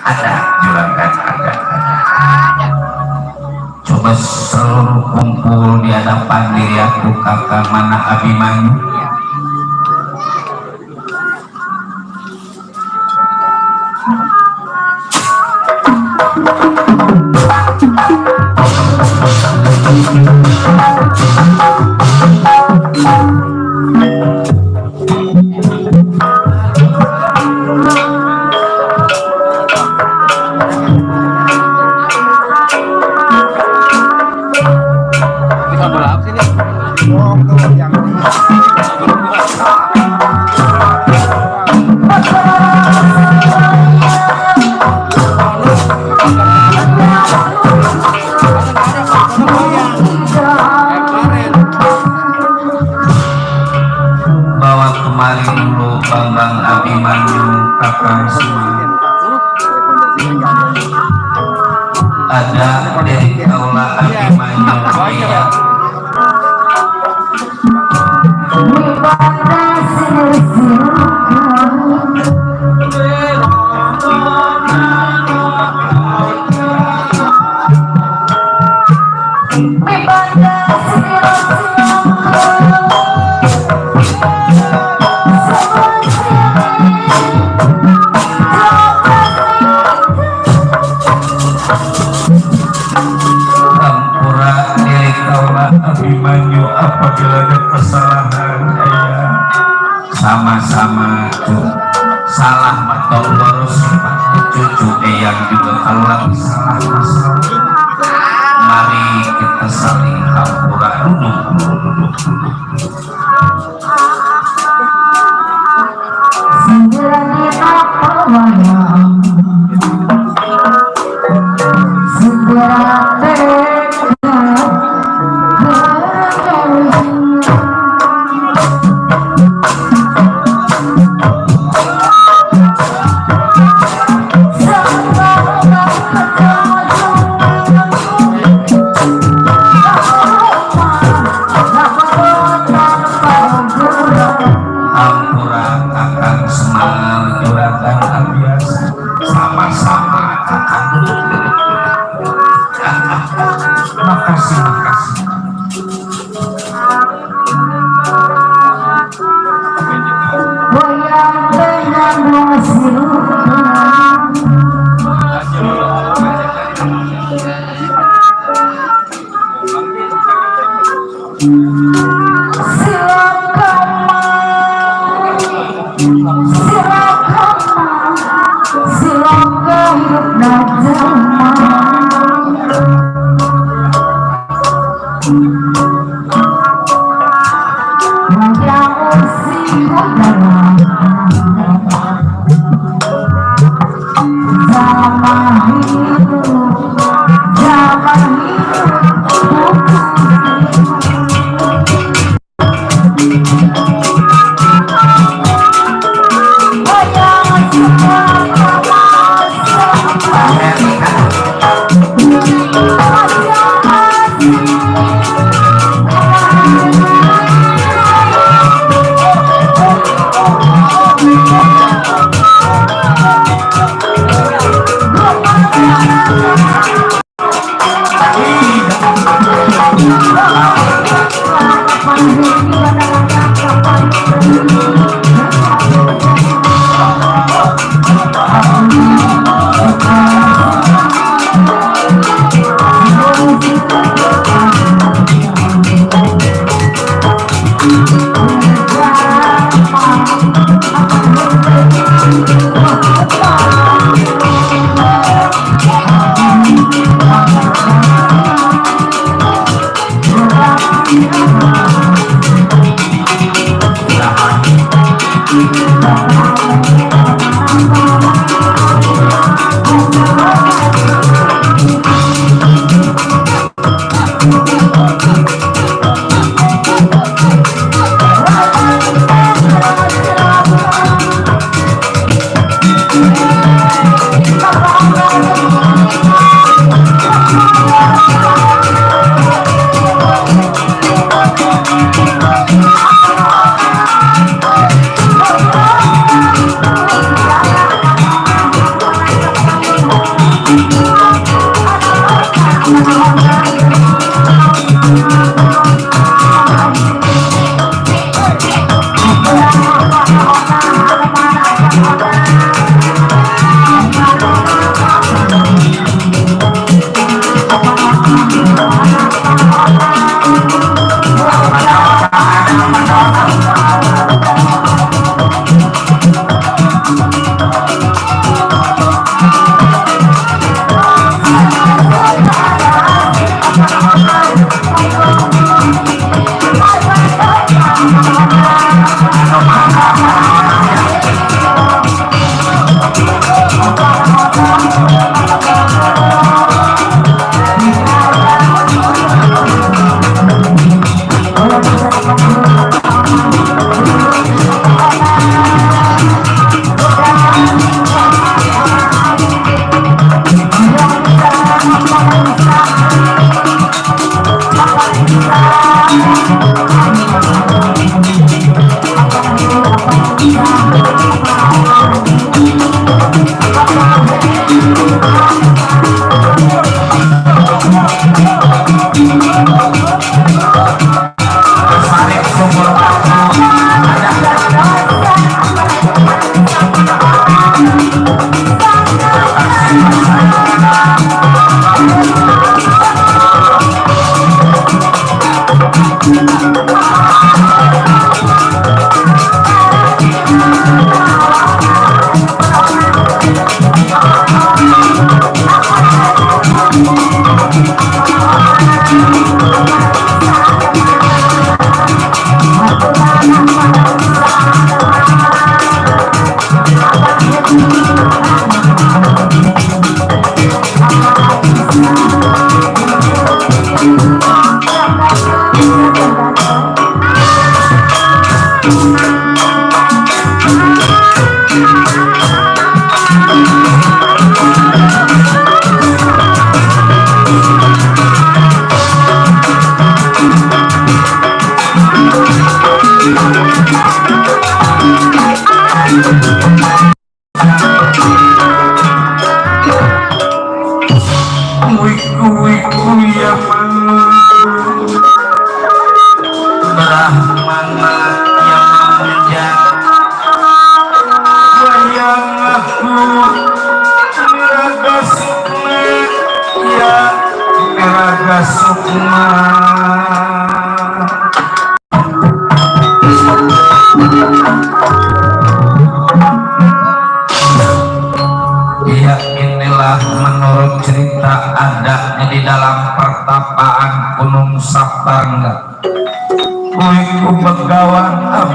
Ada juragan, ada. Coba seluruh kumpul di hadapan diri aku, kakak mana Abimanyu. Bawa kemari dulu Bambang Abimanyu kakak semua. Ada dari Kaula Abimanyu Raya. Abimanyu apabila ada kesalahan sama-sama salah atau lurus cucu eyang juga kalau lagi salah mari kita saling hampura duduk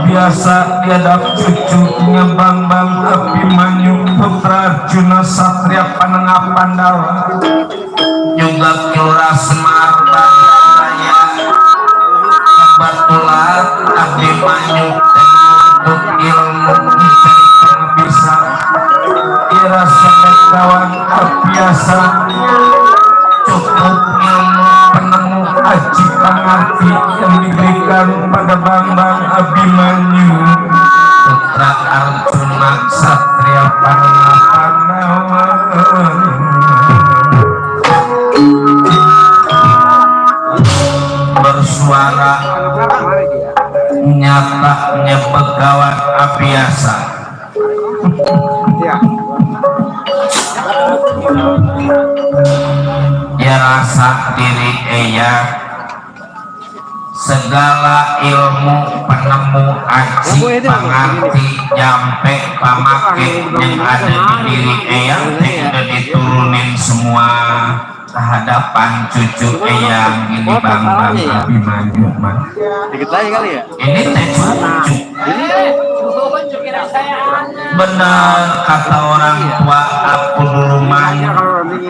biasa tiada cucunya Bambang Abimanyu putra Arjuna Satria Panengah Pandawa juga Kilora Semar Badaya kebetulan Abimanyu untuk ilmu mencari pengabisa kira kawan biasa cukup ilmu penemu aji pangarti yang diberikan pada Bambang Abimanyu putra Arjuna Satria Panengah Pandawa bersuara nyatanya Begawan Abiasa ya rasa diri segala ilmu penemu aji pangarti jampe pamake yang ada di diri sudah diturunin semua kehadapan cucu yang ini Bambang Abimanyu dikit lagi kali ya ini teh cucu benar kata orang tua aku dulu main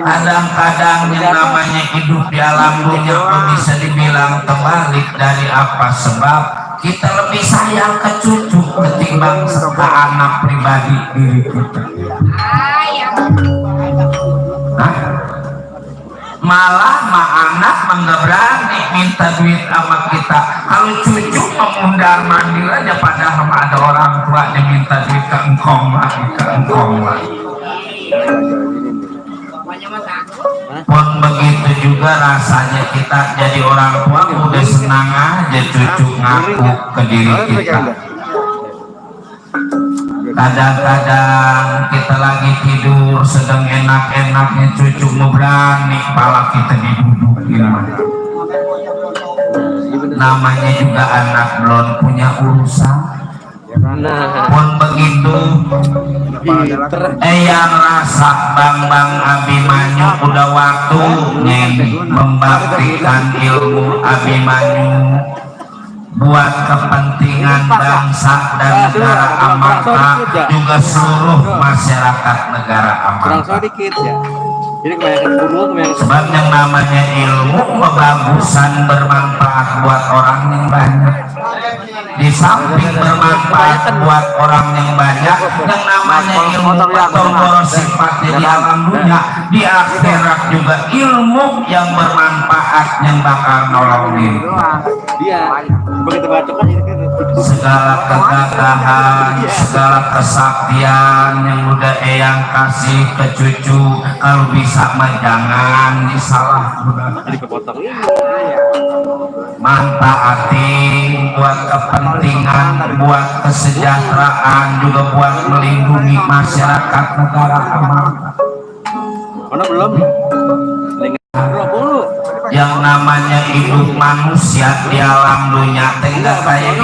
kadang-kadang yang namanya hidup di alam dunia bisa dibilang terbalik dari apa sebab kita lebih sayang ke cucu ketimbang ke anak pribadi diri kita. Malah anak nggak berani minta duit sama kita. Kalau cucu mengundar mandir aja padahal ada orang tua yang minta duit ke engkong lagi. Pun begitu juga rasanya kita jadi orang tua udah senang aja cucu ngaku ke diri kita. Kadang-kadang kita lagi tidur sedang enak-enaknya cucu mau berani kepala kita didudukin. Namanya juga anak belum punya urusan. Pun begitu yang rasa Bambang Abimanyu udah waktunya membaktikan ilmu Abimanyu buat kepentingan bangsa dan negara amarta juga seluruh masyarakat negara amarta. Sebab yang namanya ilmu kebagusan bermanfaat buat orang yang banyak. Di samping bermanfaat buat orang yang banyak, yang namanya ilmu atau sifatnya di alam dunia, di akhirat juga ilmu yang bermanfaat yang bakal nolongin. Segala kegagahan, segala kesaktian yang udah eyang kasih ke cucu, kalau bisa mah jangan disalahgunakan. Manfaati buat kepentingan, buat kesejahteraan, juga buat melindungi masyarakat negara amarta. Mana belum? Yang namanya namanya hidup manusia di alam dunia tidak kayak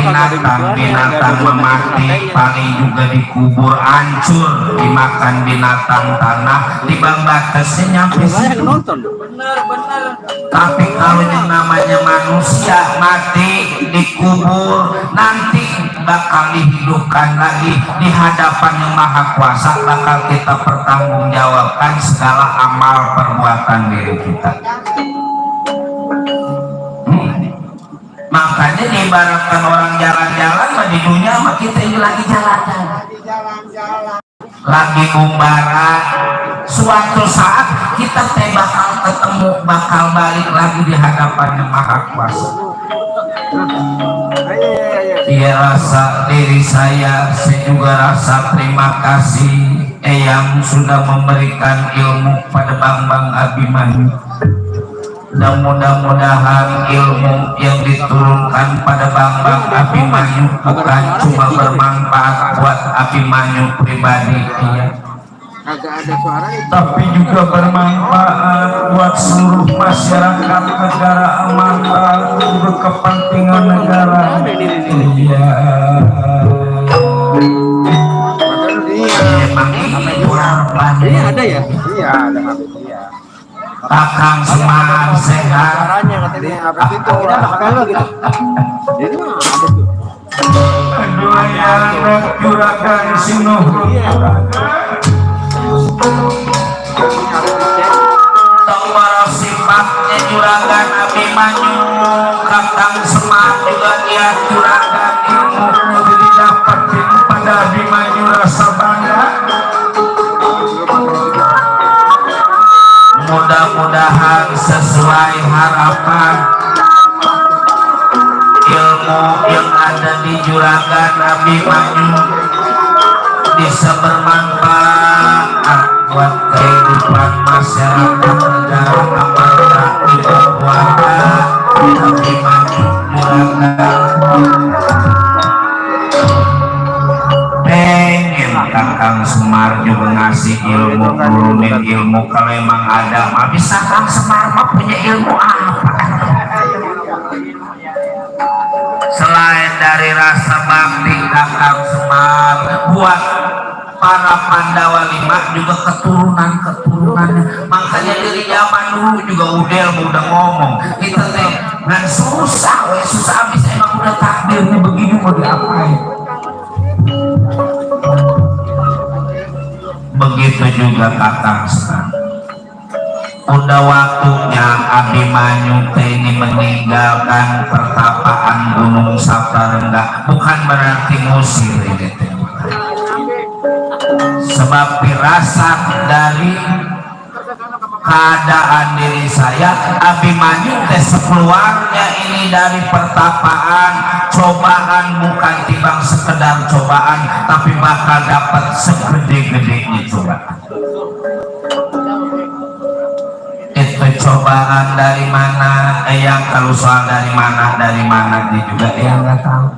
binatang memati paling juga dikubur hancur dimakan binatang tanah dibang batasnya nyampe situ. Tapi kalau yang namanya manusia mati dikubur nanti bakal dihidupkan lagi di hadapan yang maha kuasa, bakal kita pertanggungjawabkan segala amal perbuatan diri kita. Makanya diibaratkan orang jalan-jalan di dunia mah kita ini lagi jalan-jalan, lagi umbara. Suatu saat kita bakal ketemu, bakal balik lagi di hadapan yang maha kuasa. Dia rasa diri saya juga rasa terima kasih yang sudah memberikan ilmu pada Bambang Abimanyu. Dan mudah-mudahan ilmu yang diturunkan pada Bambang Abimanyu bukan cuma bermanfaat buat Abimanyu pribadi tapi juga bermanfaat buat seluruh masyarakat negara Amanta untuk kepentingan negara. Memang itu harapan. Ini ada ya? Iya, ada dia. Kakang Semar sehat. Aduh ya anak juragan sinuh Tawar sifatnya juragan Abimanyu. Kakang Semar juga dia juragan ilmu didapatin pada Abimanyu rasa bangga. Mudah-mudahan sesuai harapan ilmu yang ada di juragan Abimanyu bisa bermanfaat buat kehidupan masyarakat negara Amanta di keluarga Abimanyu juragan. Pengen Kakang Semar juga ngasih ilmu, nurunin ilmu. Kalau emang ada mah bisa Kang Semar mah punya ilmu apa selain dari rasa bakti Kakang Semar buat para Pandawa 5 juga keturunan-keturunannya. Makanya dari zaman dulu juga udah ngomong kita teh ngan susah habis emang udah takdirnya begini mau diapain. Begitu juga Kakang Semar. Udah waktunya Abimanyu ini meninggalkan pertapaan Gunung Saparengga. Bukan berarti ngusir ini, sebab firasat dari keadaan diri saya Abimanyu sekeluarnya ini dari pertapaan cobaan, bukan timbang sekedar cobaan tapi bakal dapat segede-gedenya cobaan. Itu cobaan dari mana yang kalau soal dari mana dia juga nggak tahu.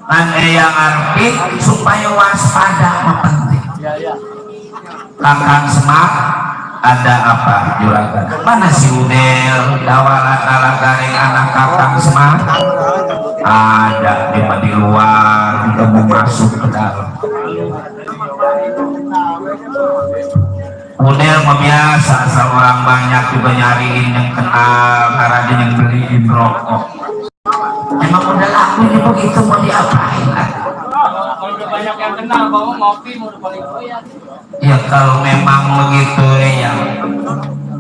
Kan yang arti supaya waspada penting. Kakang Semar ada apa juragan? Mana si Udel dawalan garing anak Kakang Semar? Ada di luar, kita mau masuk ke dalam. Udel mah biasa, sama orang banyak juga nyariin yang kenal karena dia yang beliin rokok. Emang udah laku ini begitu mau diapain lah? Kalau udah banyak yang kenal, bawa ngopi mau paling goyang. Ya kalau memang begitu ya,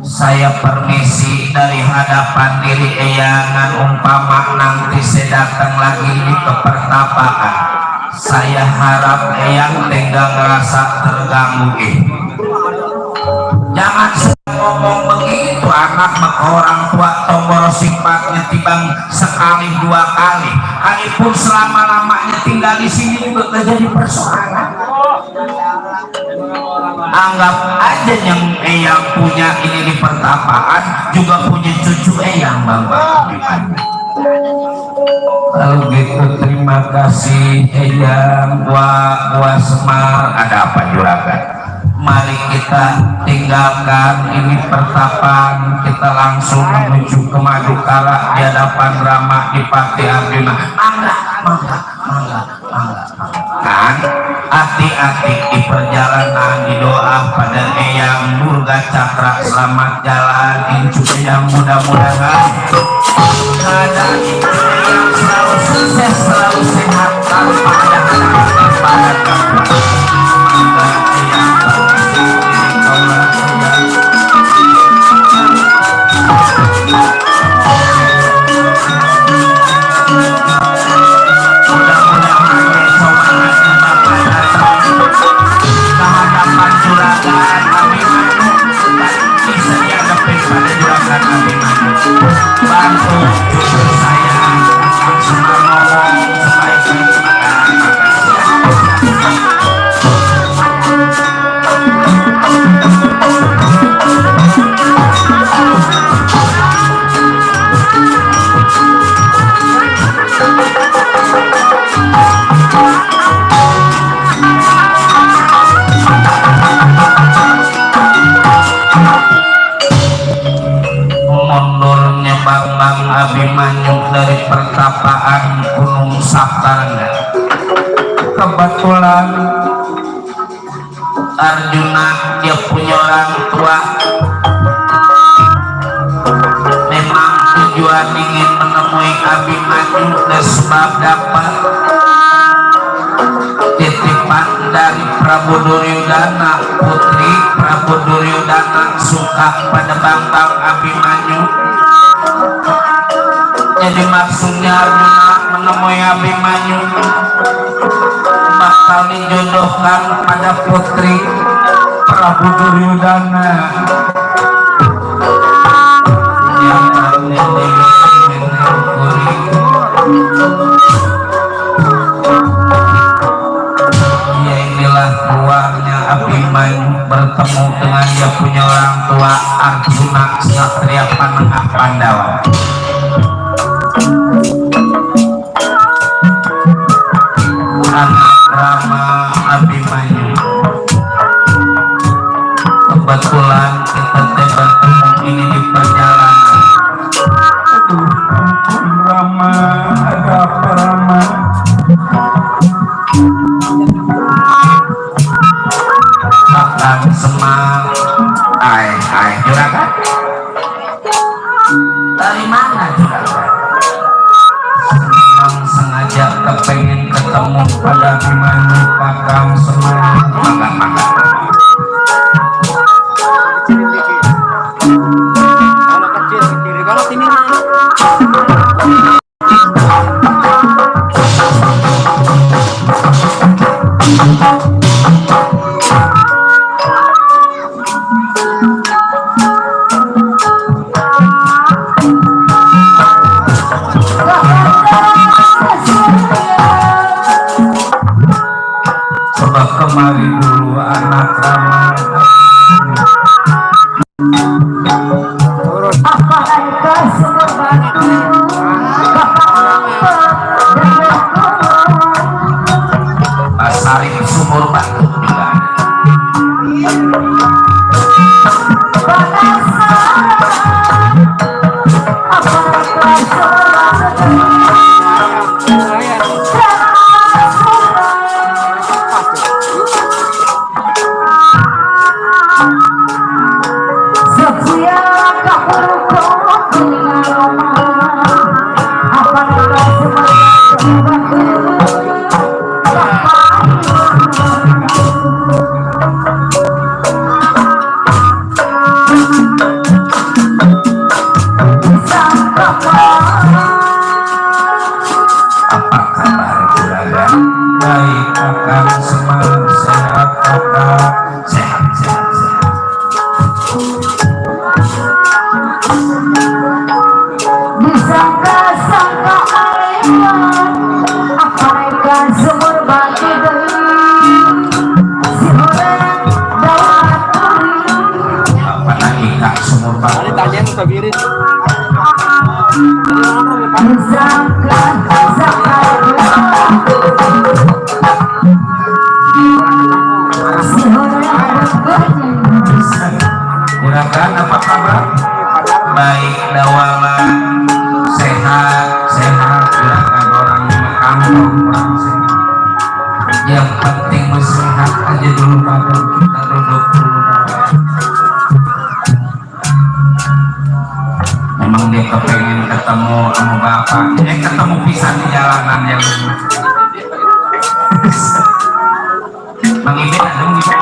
saya permisi dari hadapan diri eyangan. Umpama nanti saya datang lagi di kepertapaan, saya harap eyang tenggang ngerasa terganggu. Jangan ngomong begitu anak maka orang tua tombol sifatnya timbang sekali dua kali. Adipun selama-lamanya tinggal di sini juga terjadi persoalan. Anggap aja yang eyang punya ini di pertapaan juga punya cucu eyang Bang. Kalau gitu terima kasih eyang. Gua Semar ada apa juragan? mari kita tinggalkan ini pertapaan, kita langsung menuju ke Madukara di hadapan Rama Dipati Abdina. Mangga kan hati-hati di perjalanan, di doa pada Eyang Durga Cakra selamat jalan, incu yang mudah-mudahan ada yang selalu sukses, selalu sehat tanpa ada anak pada kamu. Bantu jujur saya akan semua ngomong sebaik-baik. Mondornya Bambang Abimanyu dari pertapaan Gunung Saparanga. Kebetulan Arjuna dia punya orang tua, memang tujuan ingin menemui Abimanyu dan sebab dapat titipan dari Prabu Duryodana. Putri Prabu Duryodana suka pada Bambang Abimanyu, jadi maksudnya Arjuna menemui Abimanyu bakal dijodohkan pada putri Prabu Duryodana yang ya inilah keluarnya Abimanyu bertemu dengan dia punya orang tua Arjuna Satria Panengah Pandawa. Anak Rama Abimanyu, kebetulan kita bertemu ini di perjalanan. Aduh, ampun Rama, ada apa Rama? Makan semang, juragan. Dari mana juragan? Memang sengaja kepengen ketemu pada Abimanyu Kakang Semang. Makan. Kalau kecil ke kiri, kalau sini coba kemari dulu anak Rama. Pasari Sumur Batu juga. Zakat juragan apa kabar? Baik dawala, sehat juragan orang kampung orang sehat. Yang penting sehat aja dulu pada kita duduk dulu. Memang dia kepengen ketemu sama bapak, ketemu pisan di jalanan ya. Bang Iben ada Bang Iben.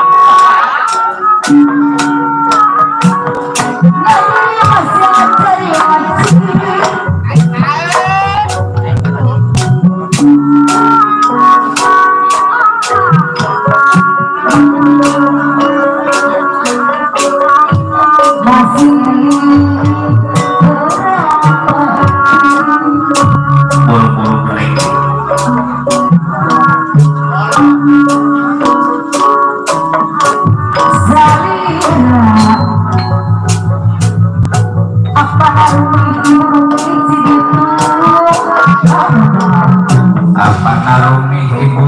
Buru-buru kering. Apa narumi ibu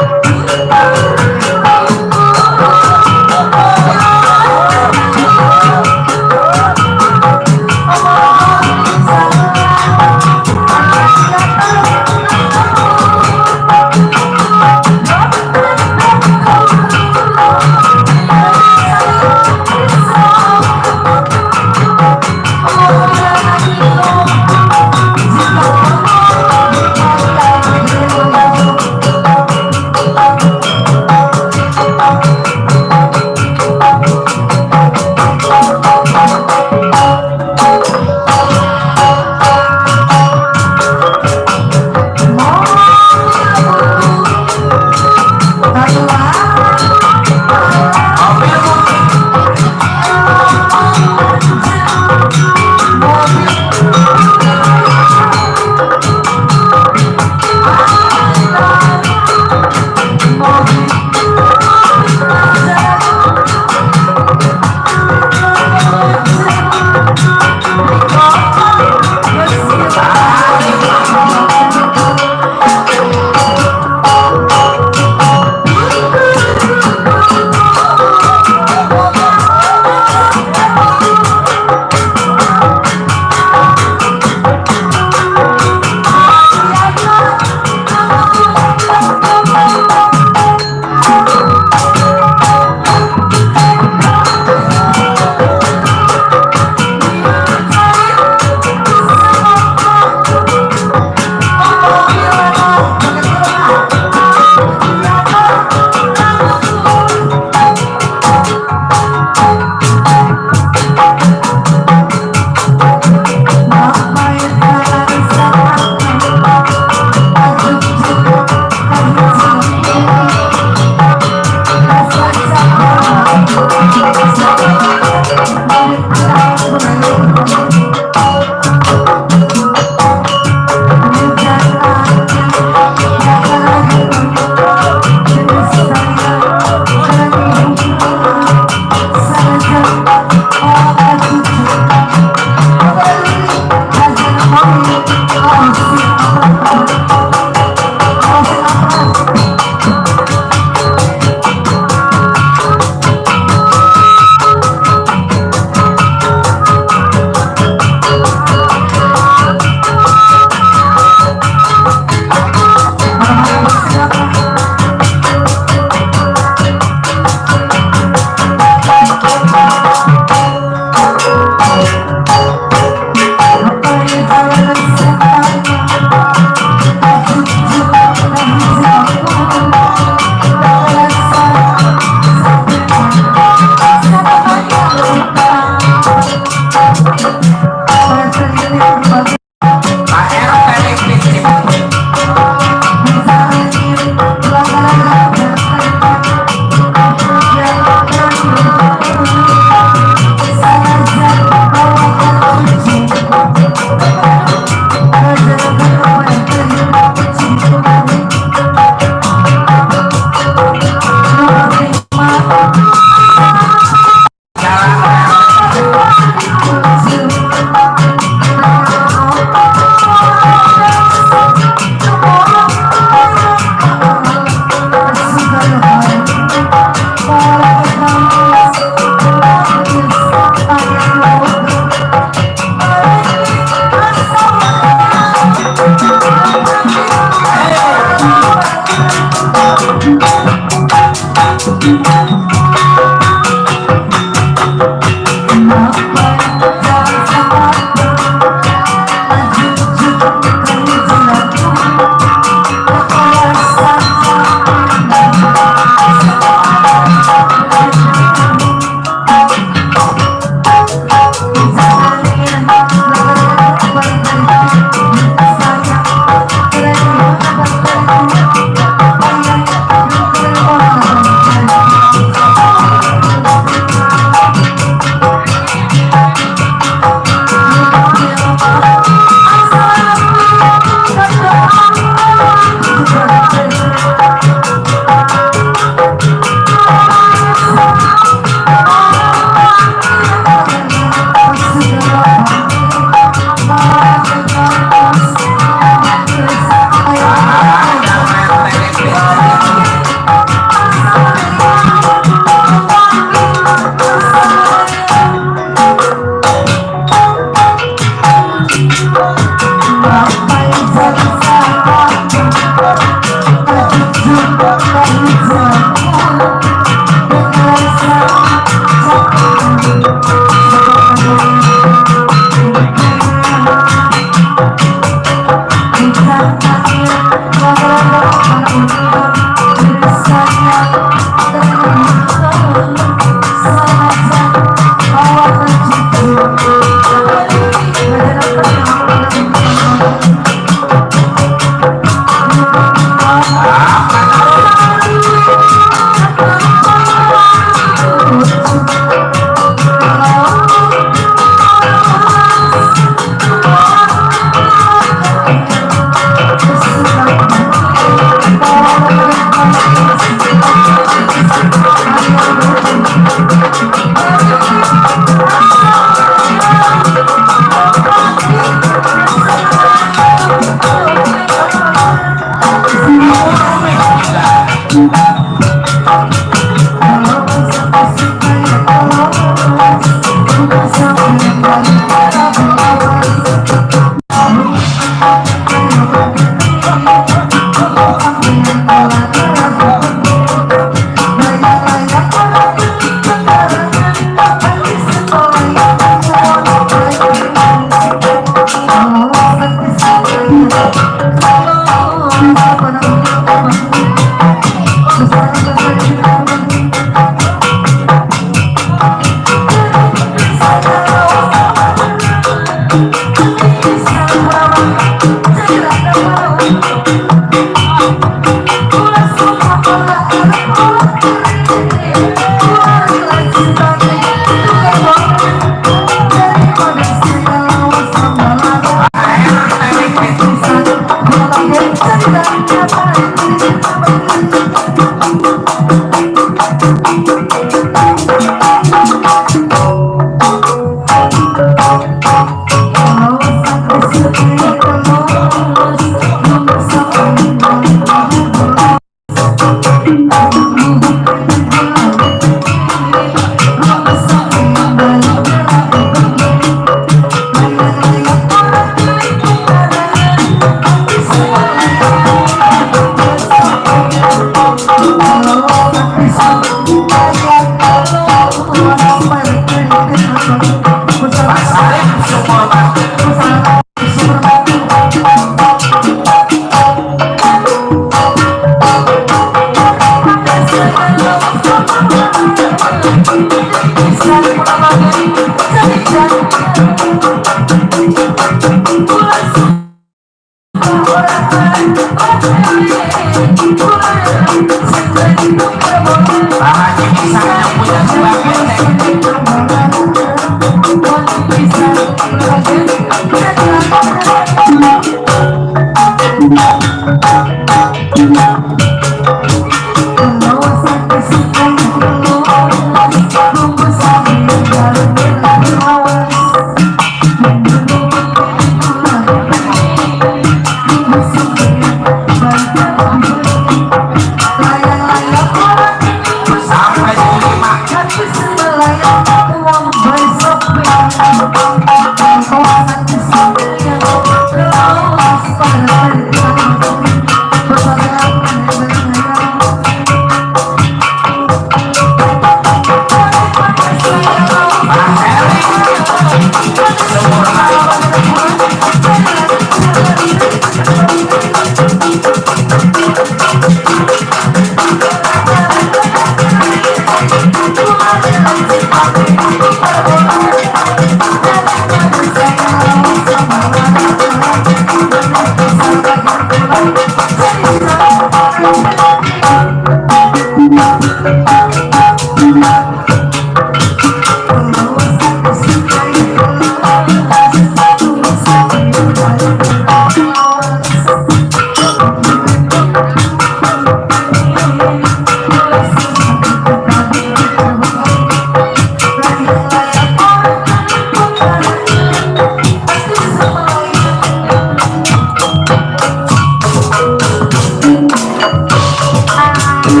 Tingah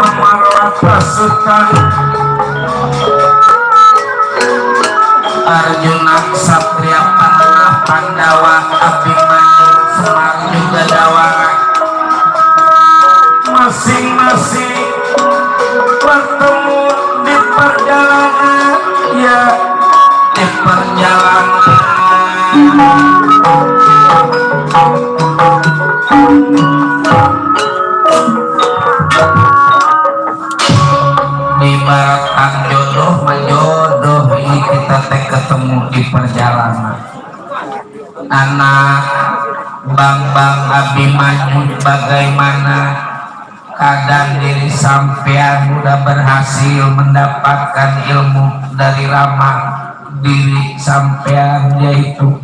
amarah pasukan Arjuna Ksatria Panah Pandawa Abimanyu Semar juga Dawara masing-masing bertemu di perjalanan ya di perjalanan ibaratkan jodoh menjodoh ini kita teh ketemu di perjalanan anak Bambang Abimanyu bagaimana keadaan diri sampean udah berhasil mendapatkan ilmu dari Rama diri sampean yaitu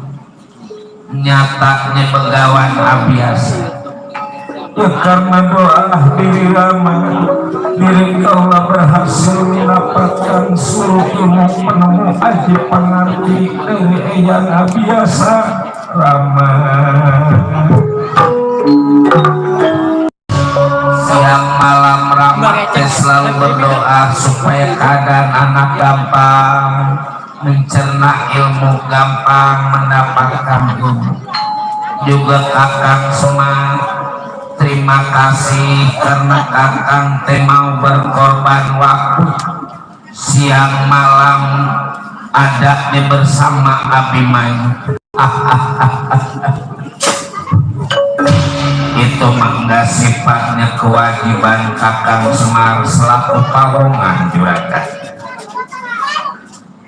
nyatanya begawan abiasa ya karena doa diri Rama diri kaulah berhasil mendapatkan seluruh ilmu penemu aji pengerti dari Eyang Abiasa Rama siang malam Rama selalu berdoa supaya keadaan anak gampang mencerna ilmu gampang mendapatkan ilmu juga Kakang Semar terima kasih karena Kakang teh mau berkorban waktu siang malam ada di bersama Abimanyu itu mangga sifatnya kewajiban Kakang Semar selaku pawongan juragan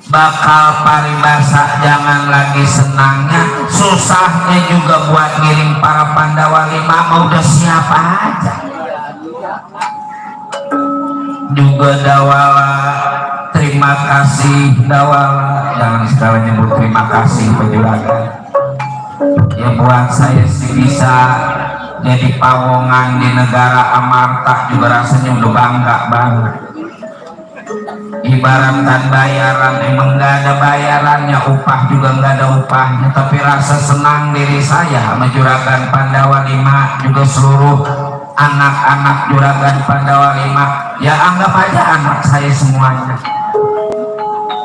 bakal paribasa jangan lagi senangnya susahnya juga buat ngirim para Pandawa 5 mau udah siapa aja juga Dawala terima kasih Dawala jangan sekali nyebut terima kasih penjelasan ya buat saya sih bisa jadi pawongan di negara Amarta juga rasanya udah bangga banget ibaratkan bayaran emang gak ada bayarannya upah juga gak ada upahnya tapi rasa senang diri saya sama Juragan Pandawa 5 juga seluruh anak-anak Juragan Pandawa 5 ya anggap aja anak saya semuanya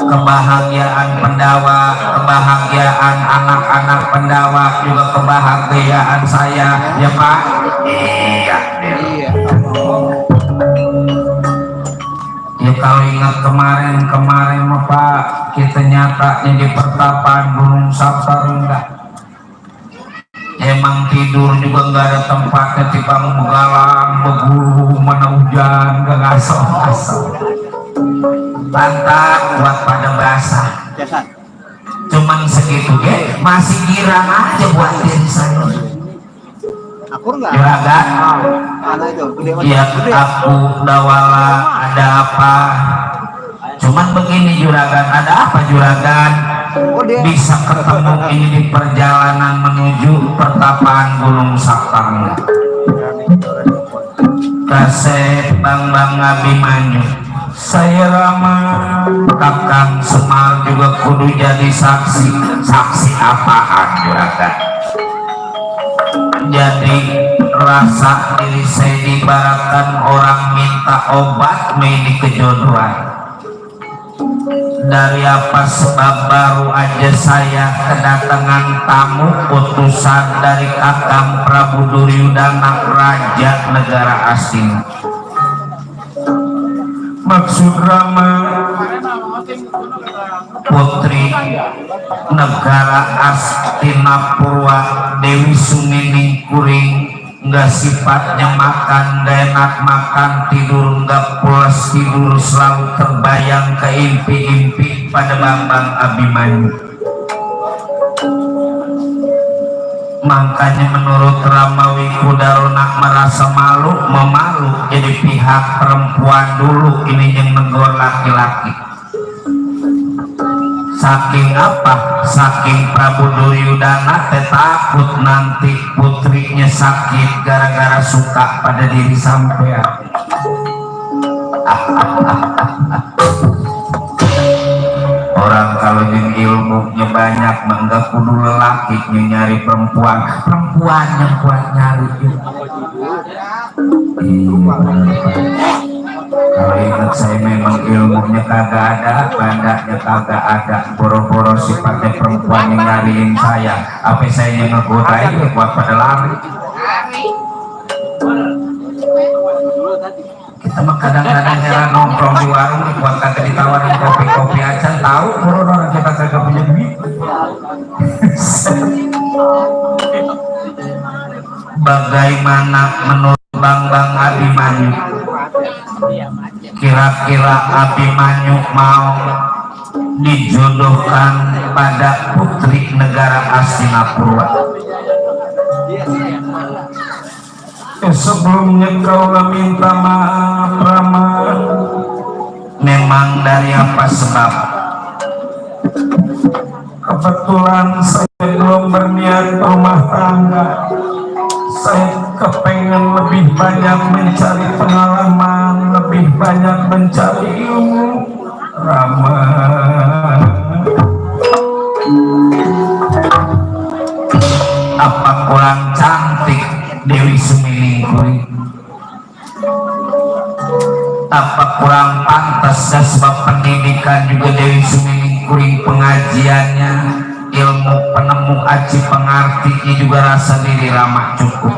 kebahagiaan Pandawa kebahagiaan anak-anak Pandawa juga kebahagiaan saya ya Pak iya ya kalau ingat kemarin mah Pak kita nyatanya di pertapaan Gunung Saptar enggak emang tidur juga enggak ada tempatnya tipang begalang beguru mana hujan gak ngasal-ngasal pantat buat pada basah cuman segitu ya masih girang aja buat diri saya akur nggak? Juragan ya aku Dawala ada apa cuman begini Juragan ada apa Juragan bisa ketemu ini di perjalanan menuju pertapaan Gunung Saptar Kasep Bambang Abimanyu saya Rama Kakang Semar juga kudu jadi saksi apaan Juragan jadi rasa diri saya dibaratkan orang minta obat medik kejodohan dari apa sebab baru aja saya kedatangan tamu utusan dari Kakang Prabu Duryudana Raja negara asing maksud Rama putri negara Astinapurwa Dewi Sumining Kuring nggak sifatnya makan gak enak makan tidur nggak pulas tidur selalu terbayang ke impi-impi pada Bambang Abimanyu makanya menurut Ramawi Kudarona merasa memalu jadi pihak perempuan dulu ini yang negor laki-laki Saking apa? Saking Prabu Duryudana takut nanti putrinya sakit gara-gara suka pada diri sampean. Orang kalau yang ilmunya banyak menggak kudu lelaki nyari perempuan yang kuat nyari kalau ingat saya memang ilmunya kagak ada, bandanya kagak ada, boro-boro sifatnya perempuan yang nyariin saya, apa saya yang ngegodain buat pada lari. Kita mah kadang-kadang heran nongkrong di warung buat kagak ditawarin kopi-kopi aja, tahu orang kita kagak punya duit. Bagaimana menurut Bang Abimanyu? Kira-kira Abimanyu mau dijodohkan pada putri negara Hastinapura? Sebelumnya kau minta maaf Rama. Memang dari apa sebab? Kebetulan saya belum berniat rumah tangga. Saya kepengen lebih banyak mencari pengalaman, lebih banyak mencari ilmu Rama. Apa kurang cantik Dewi Suminingkuring? Apa kurang pantas dan sebab pendidikan juga Dewi Suminingkuring pengajiannya, ilmu penemu aji pengartinya juga rasa diri Rama cukup.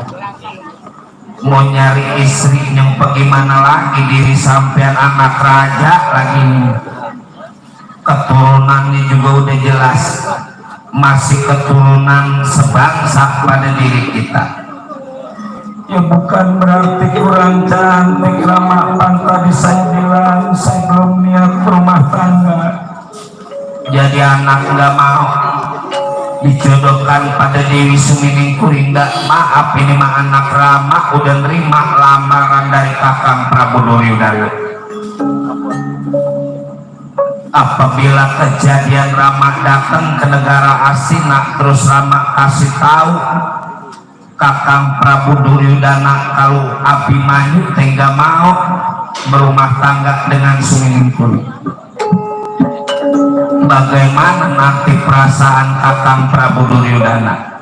Mau nyari istri yang bagaimana lagi diri sampean anak raja lagi, keturunannya juga udah jelas masih keturunan sebangsa pada diri kita. Ya bukan berarti kurang cantik Rama, tadi saya bilang saya belum niat rumah tangga. Jadi anak nggak mau dijodohkan pada Dewi Suminingkuring. Maaf, ini mah anak Rama udah nerima lamaran dari Kakang Prabu Duryudana. Apabila kejadian Rama datang ke negara Astina, terus Rama kasih tahu Kakang Prabu Duryudana kalau Abimanyu tengah mau berumah tangga dengan Suminingkuring, bagaimana nanti perasaan Kakang Prabu Duryudana?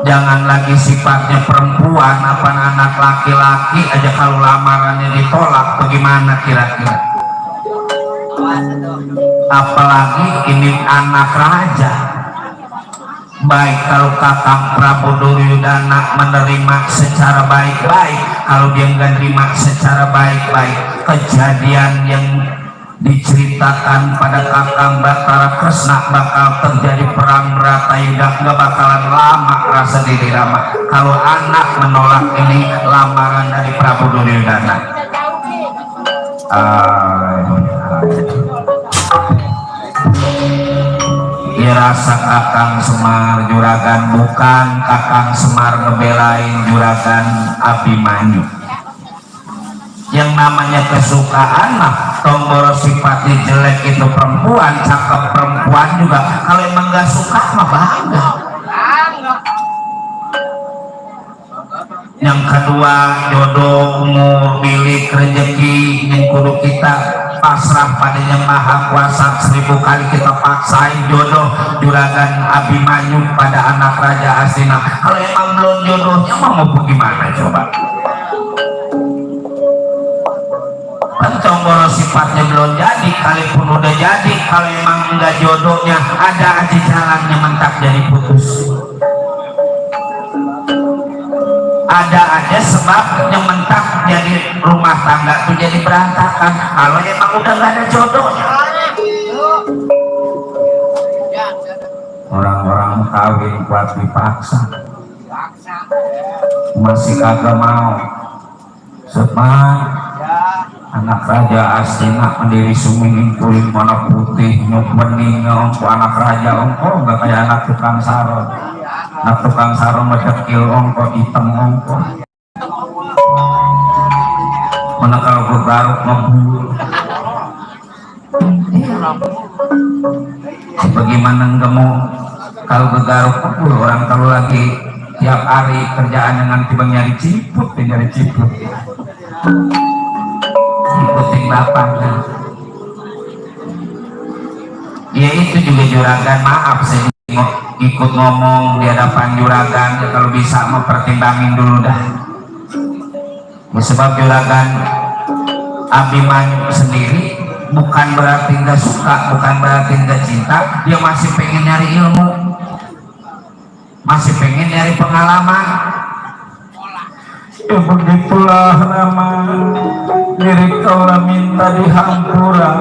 Jangan lagi sifatnya perempuan, apa anak laki-laki aja kalau lamarannya ditolak, bagaimana kira-kira? Apalagi ini anak raja. Baik kalau Kakang Prabu Duryudana menerima secara baik-baik, kalau dia nggak terima secara baik-baik, kejadian yang diceritakan pada Kakang Batara Kresna bakal terjadi perang Bratayuda, nggak bakalan lama rasa diri Rama kalau anak menolak ini lamaran dari Prabu Duryudana. Ya rasa Kakang Semar juragan, bukan Kakang Semar ngebelain juragan Abimanyu. Yang namanya kesukaan mah tombol sifatnya jelek itu perempuan, cakep perempuan juga, kalau emang gak suka mah bangga. Yang kedua, jodoh, umur, milik, rezeki yang kudu kita pasrah pada Yang Maha Kuasa. 1000 kali kita paksain jodoh juragan Abimanyu pada anak Raja Astina, kalau emang belum jodohnya mau bagaimana coba? Pencomboro sifatnya belum jadi, kalaupun udah jadi, kalau emang enggak jodohnya ada aja jalannya mentak jadi putus, ada aja sebabnya mentak jadi rumah tangga tuh jadi berantakan kalau emang udah nggak ada jodohnya. Orang-orang kawin buat dipaksa, masih kagak mau. Semua anak Raja Astina mendiri Suminingkuring mana putih nyuk bening ongko anak raja ongko nggak kayak anak tukang saron. Anak tukang saron medekil ongko hitam ongko, mana kalau bergaruk ngebul. bagaimana kamu kalau gegaruk kubur orang kalau lagi tiap hari kerjaan dengan tiba nyari ciput ikutin bapaknya. Ya itu juga juragan, maaf saya ikut ngomong di hadapan juragan, ya kalau bisa mempertimbangin dulu dah. Ya, sebab juragan Abimanyu sendiri bukan berarti nggak suka, bukan berarti nggak cinta, dia masih pengen nyari ilmu, masih pengen nyari pengalaman. Ya begitulah nama diri kau minta dihampura.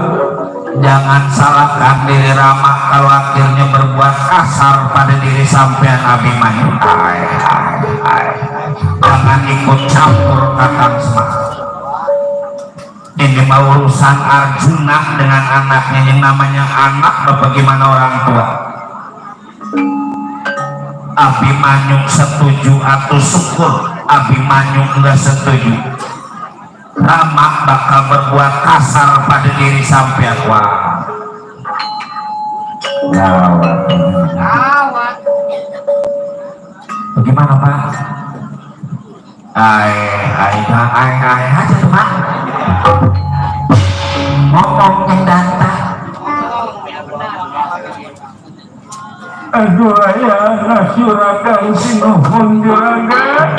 Jangan salahkan diri Rama kalau akhirnya berbuat kasar pada diri sampean Abimanyu. Jangan ikut campur Kakang Semar. Ini mau urusan Arjuna dengan anaknya, yang namanya anak bagaimana orang tua. Abimanyu setuju atau syukur Abimanyu enggak setuju, Rama bakal berbuat kasar pada diri sampean. Wah, gawat. Bagaimana Pak? Aja tuh Pak. Ngomong yang danta. Aduh ayah juragan sinuhun juragan.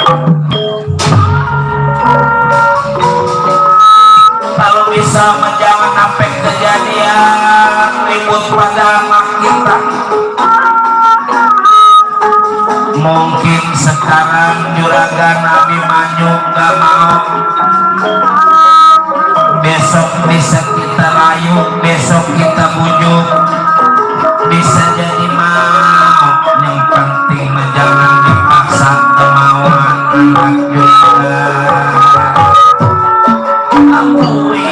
Kalau bisa jangan sampai kejadian ribut pada anak kita. Mungkin sekarang juragan Abimanyu gak mau, besok bisa kita rayu, besok kita bujuk, bisa jadi mau. Yang penting jangan dipaksa kemauan anak juga. Amui.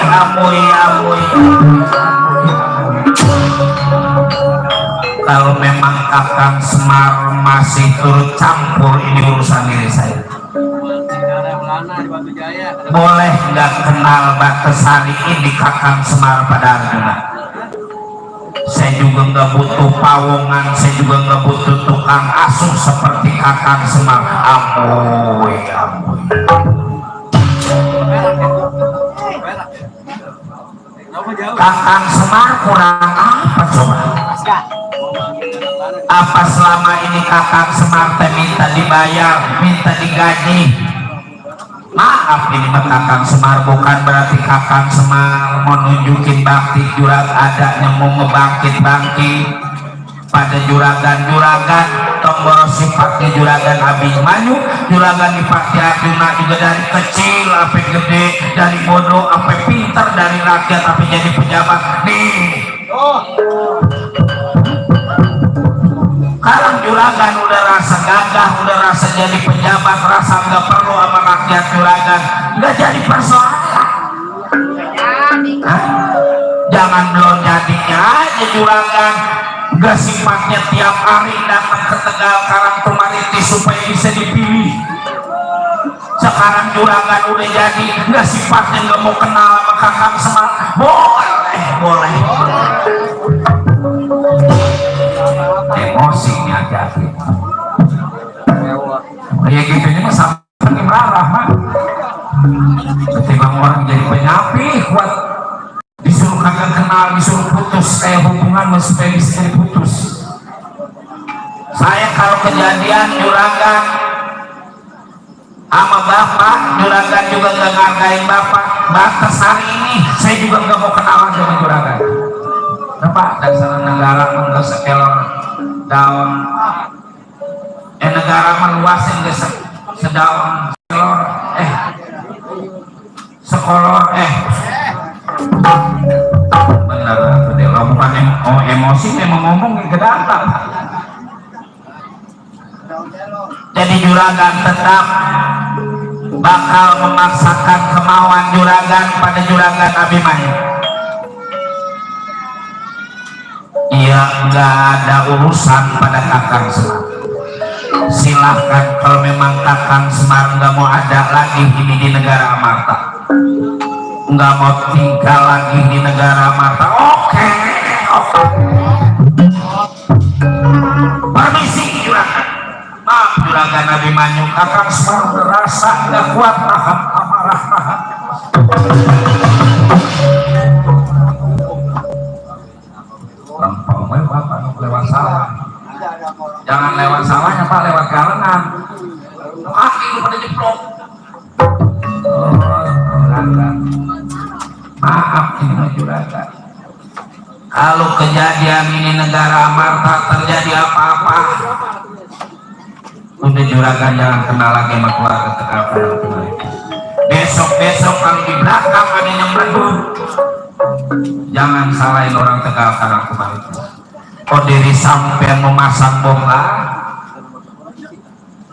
Kalau memang Kakang Semar masih turut campur ini urusan diri saya, boleh nggak kenal Batasari ini Kakang Semar pada Arjuna. Saya juga nggak butuh pawongan, saya juga nggak butuh tukang asuh seperti Kakang Semar. Amui. Kakang Semar kurang apa coba? Apa selama ini Kakang Semar minta dibayar, minta digaji? Maaf, ini mah Kakang Semar bukan berarti Kakang Semar mau nunjukin bakti jurag adanya, mau ngebangkit-bangkit pada juragan-juragan. Tombol sifatnya juragan Abimanyu, juragan Dipati Arjuna juga dari kecil sampai gede, dari bodoh sampai pintar, dari rakyat sampai jadi pejabat. Nih sekarang juragan udah rasa gagah, udah rasa jadi pejabat, rasa nggak perlu sama rakyat juragan, nggak jadi persoalan. Jangan belum jadinya aja juragan nggak sifatnya tiap hari datang ke Tegal Karangtumaritis supaya bisa dipilih. Sekarang juragan udah jadi nggak sifatnya nggak mau kenal sama Kakang Semar. Boleh. Emosinya jadi kayak gitunya mah sampai marah mah. Ketimbang orang jadi penyapi kuat, disuruh kagak kenal, disuruh putus kayak hubungan supaya bisa diputus. Saya kalau kejadian juragan sama bapak, juragan juga gak ngargain bapak. Batasari ini saya juga gak mau kenalan sama juragan. Bapak dasar negara enggak sekelor daun, negara meluasin enggak sedaun sekelor, sekolor benar tuh dia bukan emosi, memang ngomong ke dalam. Jadi juragan tetap bakal memaksakan kemauan juragan pada juragan Abimanyu. Iya, nggak ada urusan pada Kakang Semar. Silahkan kalau memang Kakang Semar nggak mau ada lagi ini di negara Amarta, nggak mau tinggal lagi di negara Amarta, oke. Permisi juragan. Maaf juragan Abimanyu, Kakang Semar merasa nggak kuat nahan amarah nahan. Lampau Bapak lewat sawah. Jangan lewat sawahnya Pak, lewat galengan. Kaki pada jeblok. Maaf ini juragan. Kalau kejadian ini negara Amarta terjadi apa-apa, udah juragan jangan kenal lagi sama keluarga Tegal Karang kemarin. Besok kalau di belakang ada yang meleduk, jangan salahin orang Tegal Karang kemarin. Kok diri sampean memasang bom lah?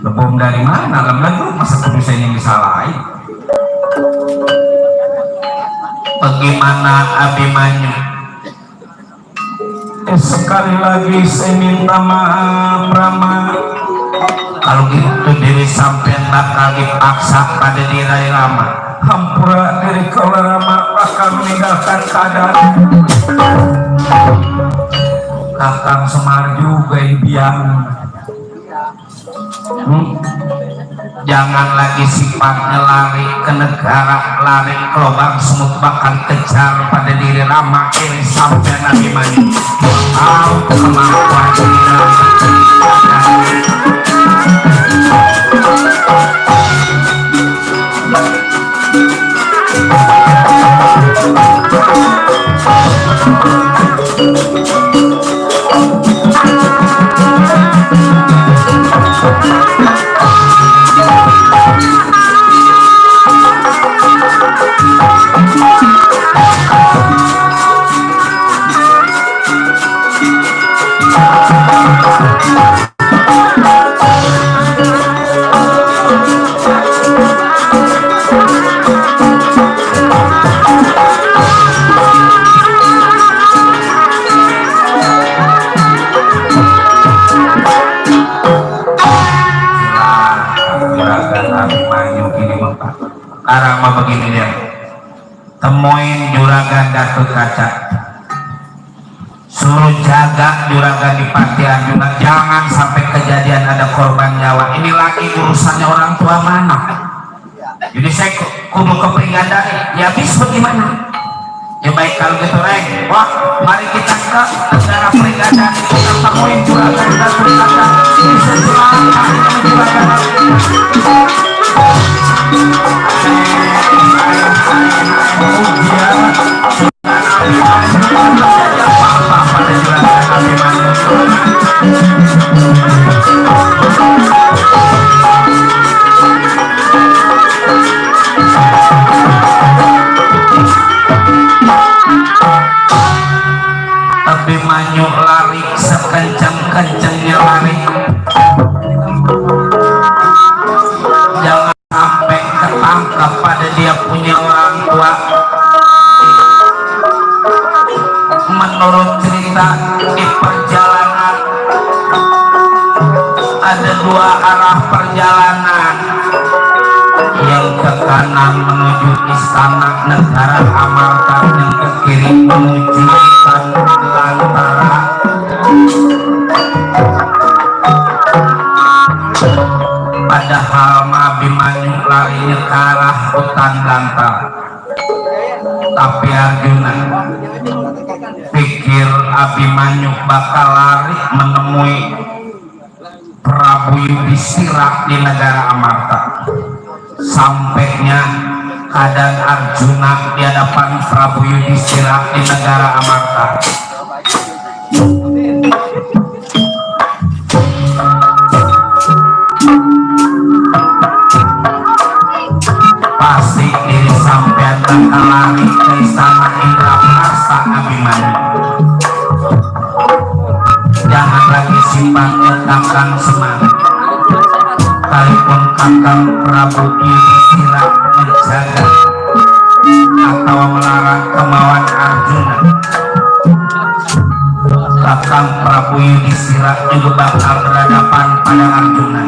Bom dari mana? Meleduk masa produsen yang disalahin? Bagaimana Abimanyu? Sekali lagi saya minta maaf Rama. Kalau gitu diri sampean bakal dipaksa pada diri Rama. Hampura diri kalau Rama bakal meninggalkan keadaan. Kakang Semar juga yang biang. Jangan lagi sifatnya lari ke negara, lari ke lubang semut, bakal kejar pada diri Rama ini sampai Nabi Mani. Tahu kemampuan diri Rama. Karama begini dia, temuin juragan Datuk Kaca, suruh jaga juragan di Panti Arjuna, jangan sampai kejadian ada korban nyawa. Ini lagi urusannya orang tua mana, jadi saya kudu keperingadani. Ya bis bagaimana? Ya baik kalau gitu Reng, wah mari kita ke negara peringadani, kita temuin juragan Datuk Kaca. Bisa selamat juragan Abimanyu lari sekencang-kencangnya lari. Jangan sampai ketangkap pada dia punya orang tua. Menurut cerita di perjalanan ada dua arah perjalanan, yang ke kanan menuju istana negara Amarta, yang ke kiri menuju hutan belantara. Padahal Abimanyu larinya ke arah hutan belantara, tapi Arjuna pikir Abimanyu bakal lari menemui Prabu Yudhistira di negara Amarta. Sampainya keadaan Arjuna di hadapan Prabu Yudhistira di negara Amarta. Pasti diri sampean bakal lari ke istana Indraprasta Abimanyu. Jangan lagi sifatnya Kakang Semar, sekalipun Kakang Prabu Yudhistira menjaga atau melarang kemauan Arjuna, Kakang Prabu Yudhistira juga bakal berhadapan pada Arjuna.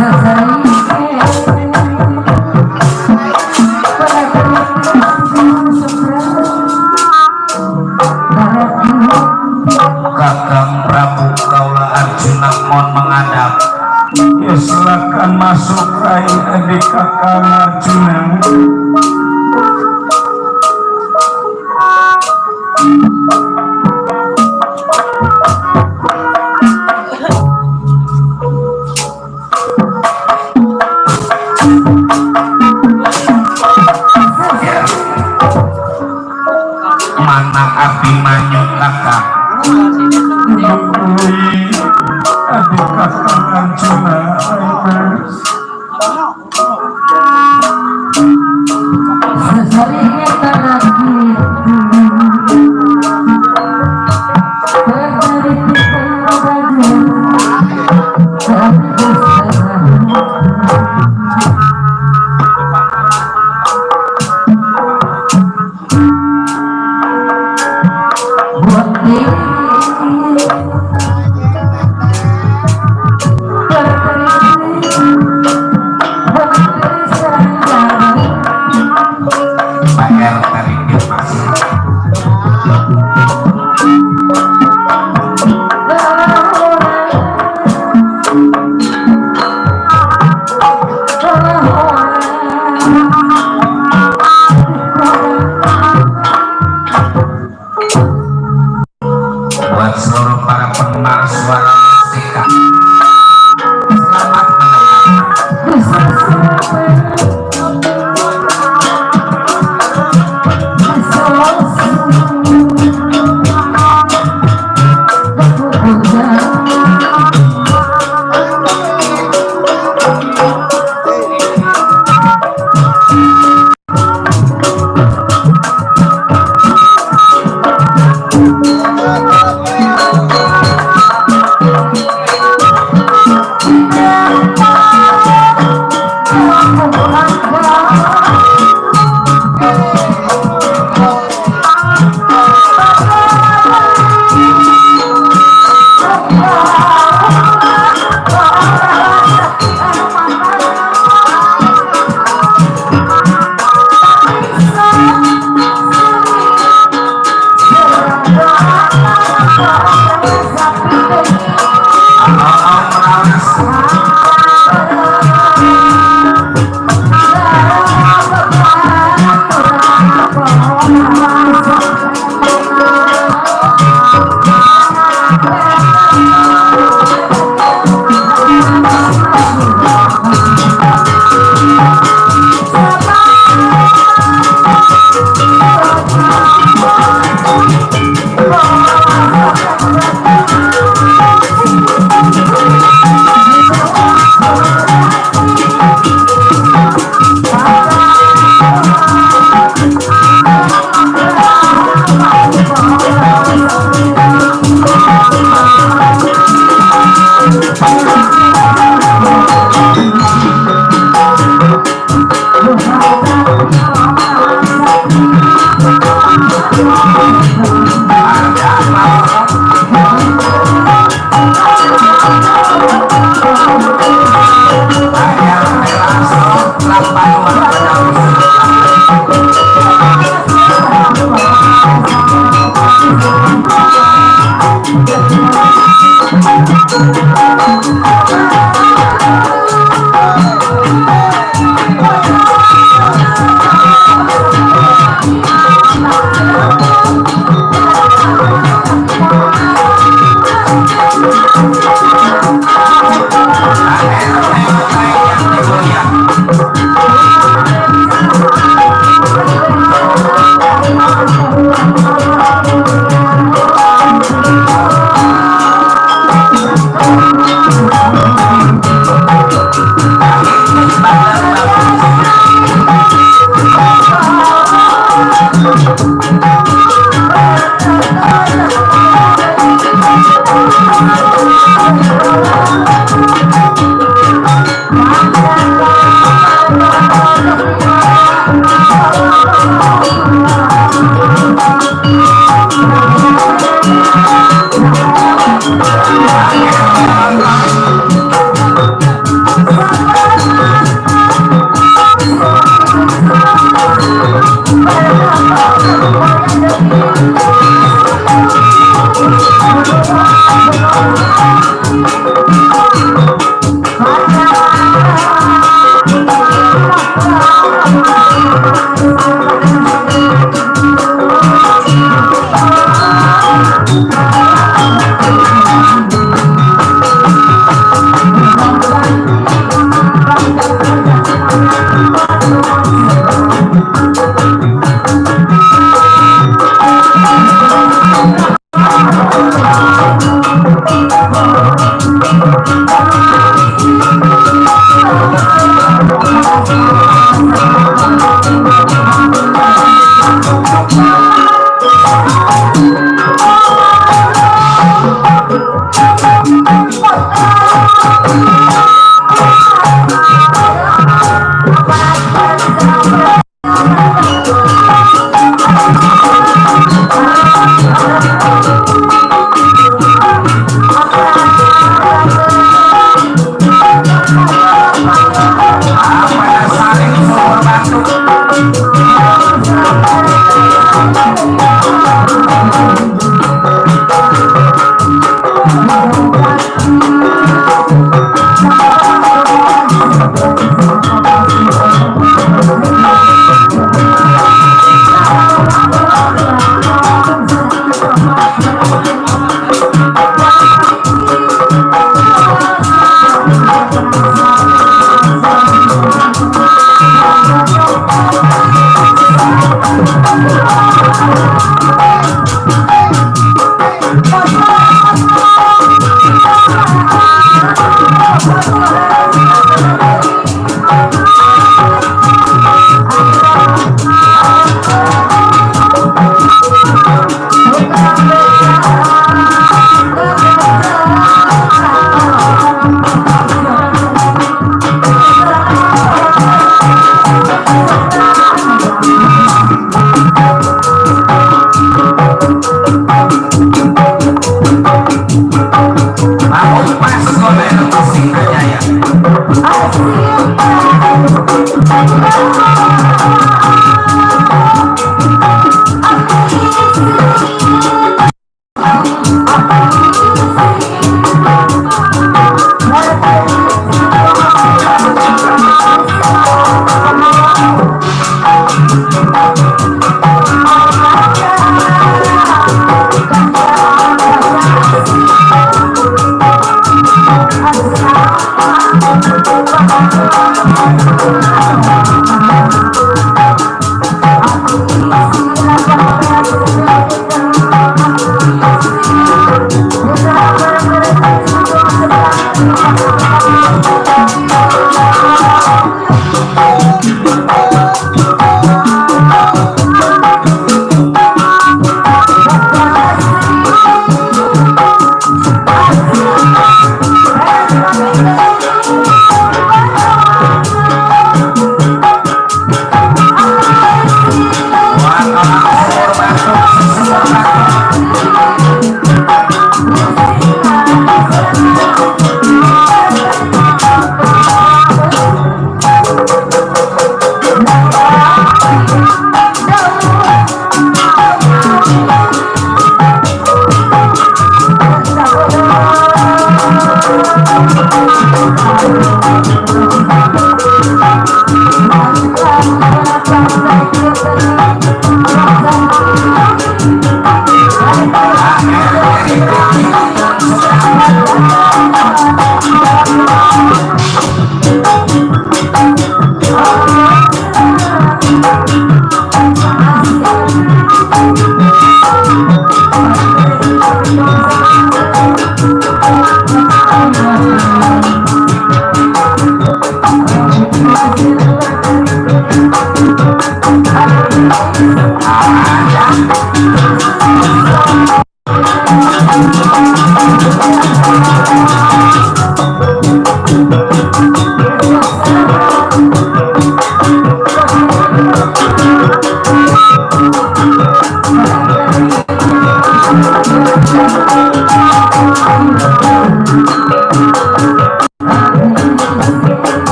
Kakang Prabu Kaula Arjuna mohon menghadap. Ya silakan masuk Rai adik Kakang Arjuna. Mana Abimanyu kakang? Mengkui adik Kakang Arjuna. Mas.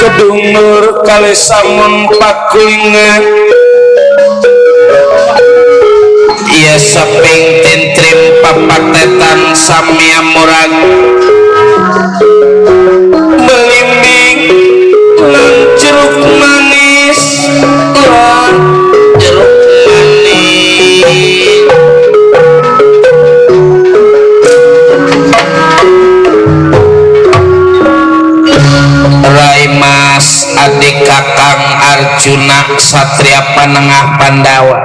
Kedungur kali samun pakulingan ia saping tintrim papatetan samia murag belimbing lan jeruk manis lan jeruk manis Raimas adik kakang Arjuna Satria Panengah Pandawa.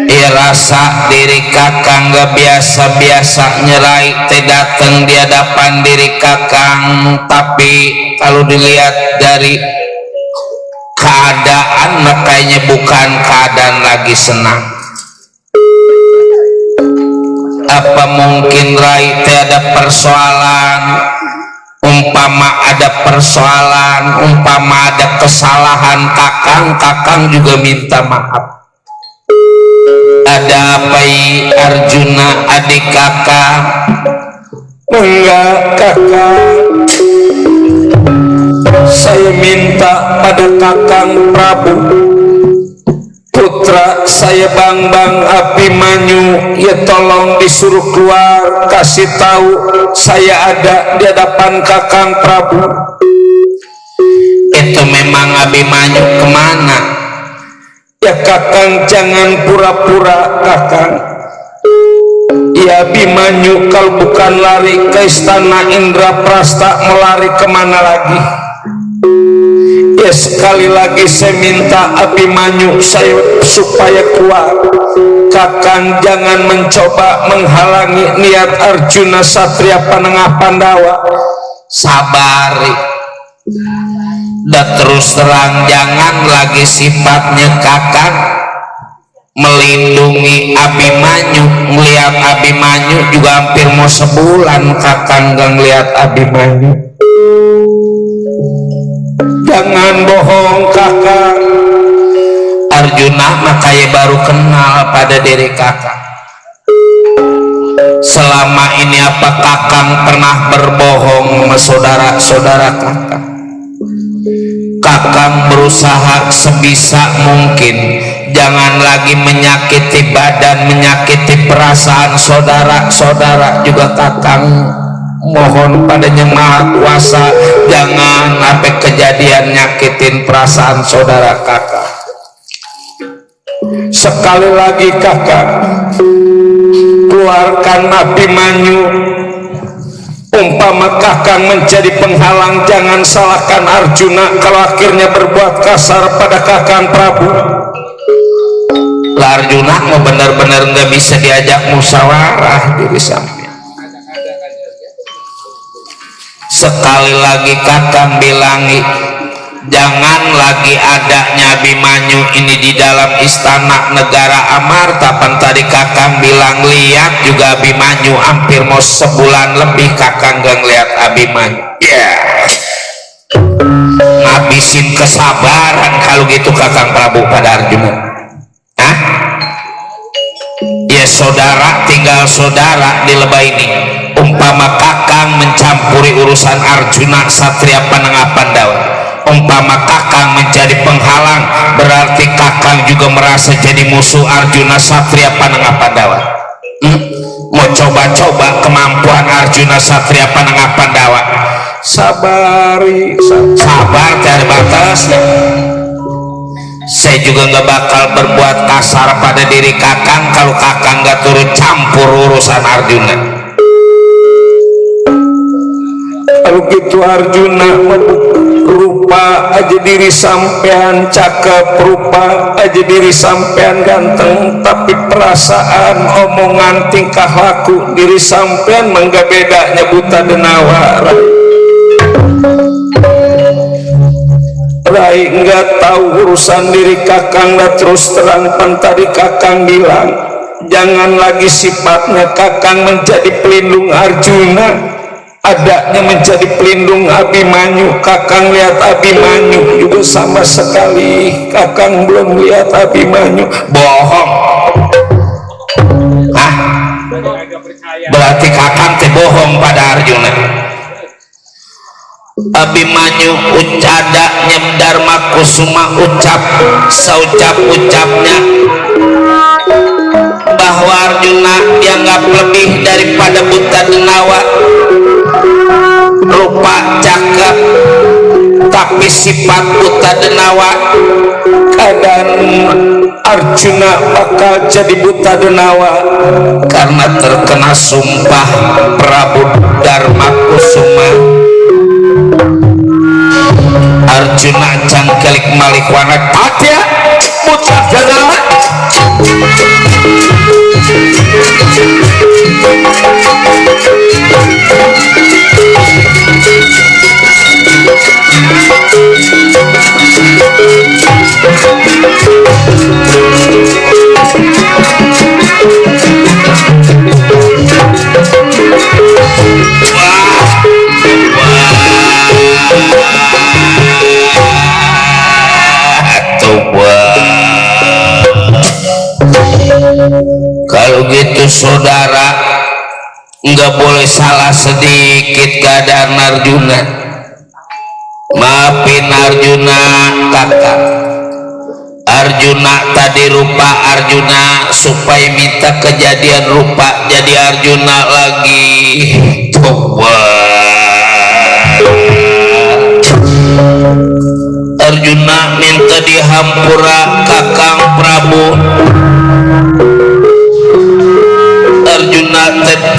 Irasa diri kakang gak biasa-biasa nyerai teh dateng di hadapan diri kakang, tapi kalau dilihat dari keadaan kayaknya bukan keadaan lagi senang. Apa mungkin Rai teh ada persoalan? Umpama ada persoalan, umpama ada kesalahan kakang juga minta maaf. Ada apa Arjuna adik kakak? Enggak kakak, saya minta pada kakang Prabu, putra saya Bambang Abimanyu, ya tolong disuruh keluar, kasih tahu saya ada di hadapan kakang Prabu. Itu memang Abimanyu kemana? Ya kakang jangan pura-pura kakang. Ya Abimanyu kalau bukan lari ke istana Indraprasta, melari kemana lagi? Ya sekali lagi saya minta Abimanyu saya supaya keluar. Kakang jangan mencoba menghalangi niat Arjuna Satria Panengah Pandawa. Sabari. Dan terus terang jangan lagi sifatnya kakang melindungi Abimanyu. Melihat Abimanyu juga hampir mau sebulan kakang gak ngeliat Abimanyu. Jangan bohong kakak. Arjuna makanya baru kenal pada diri kakak. Selama ini apa kakang pernah berbohong sama saudara-saudara kakak? Kakang berusaha sebisa mungkin jangan lagi menyakiti badan, menyakiti perasaan saudara-saudara. Juga kakang mohon padanya Maha Kuasa jangan sampai kejadian nyakitin perasaan saudara kakak. Sekali lagi kakak, keluarkan Abimanyu. Umpama kakang menjadi penghalang, jangan salahkan Arjuna kalau akhirnya berbuat kasar pada kakang Prabu. Lah Arjuna mau benar-benar nggak bisa diajak musyawarah diri samping. Sekali lagi kakang bilangi, jangan lagi adanya Abimanyu ini di dalam istana negara Amarta. Pan tadi kakang bilang lihat juga Abimanyu, hampir mau sebulan lebih kakang gak ngeliat Abimanyu. Ngabisin kesabaran kalau gitu kakang Prabu pada Arjuna. Hah? Ya saudara tinggal saudara di lebay ini. Umpama kakang mencampuri urusan Arjuna Satria Panengah Pandawa, umpama kakang menjadi penghalang, berarti kakang juga merasa jadi musuh Arjuna Satria Panengah Pandawa. Mau coba-coba kemampuan Arjuna Satria Panengah Pandawa. sabari sabar cari batasnya. Saya juga nggak bakal berbuat kasar pada diri kakang kalau kakang nggak turut campur urusan Arjuna. Kalau gitu Arjuna rupa aja diri sampean cakep, rupa aja diri sampean ganteng, tapi perasaan, omongan, tingkah laku diri sampean mangga bedanya buta denawa. Rai nggak tahu urusan diri kakang, dan terus terang pan tadi kakang bilang jangan lagi sifatnya kakang menjadi pelindung Arjuna, adanya menjadi pelindung Abimanyu. Kakang lihat Abimanyu juga sama sekali kakang belum lihat Abimanyu. Bohong. Ah, berarti kakang teh bohong pada Arjuna. Abimanyu ucada nyem Dharma Kusuma ucap saucap-ucapnya bahwa Arjuna dianggap lebih daripada buta denawa, rupa cakep, tapi sifat buta denawa. Keadaan Arjuna bakal jadi buta denawa karena terkena sumpah Prabu Dharma Kusuma. Arjuna cangkelik malik warna tatya buta denawa. Kalau gitu saudara nggak boleh salah sedikit keadaan Arjuna. Maafin Arjuna kakak. Arjuna tadi rupa Arjuna supaya minta kejadian rupa jadi Arjuna lagi. Coba Arjuna minta dihampura kakang Prabu. Arjuna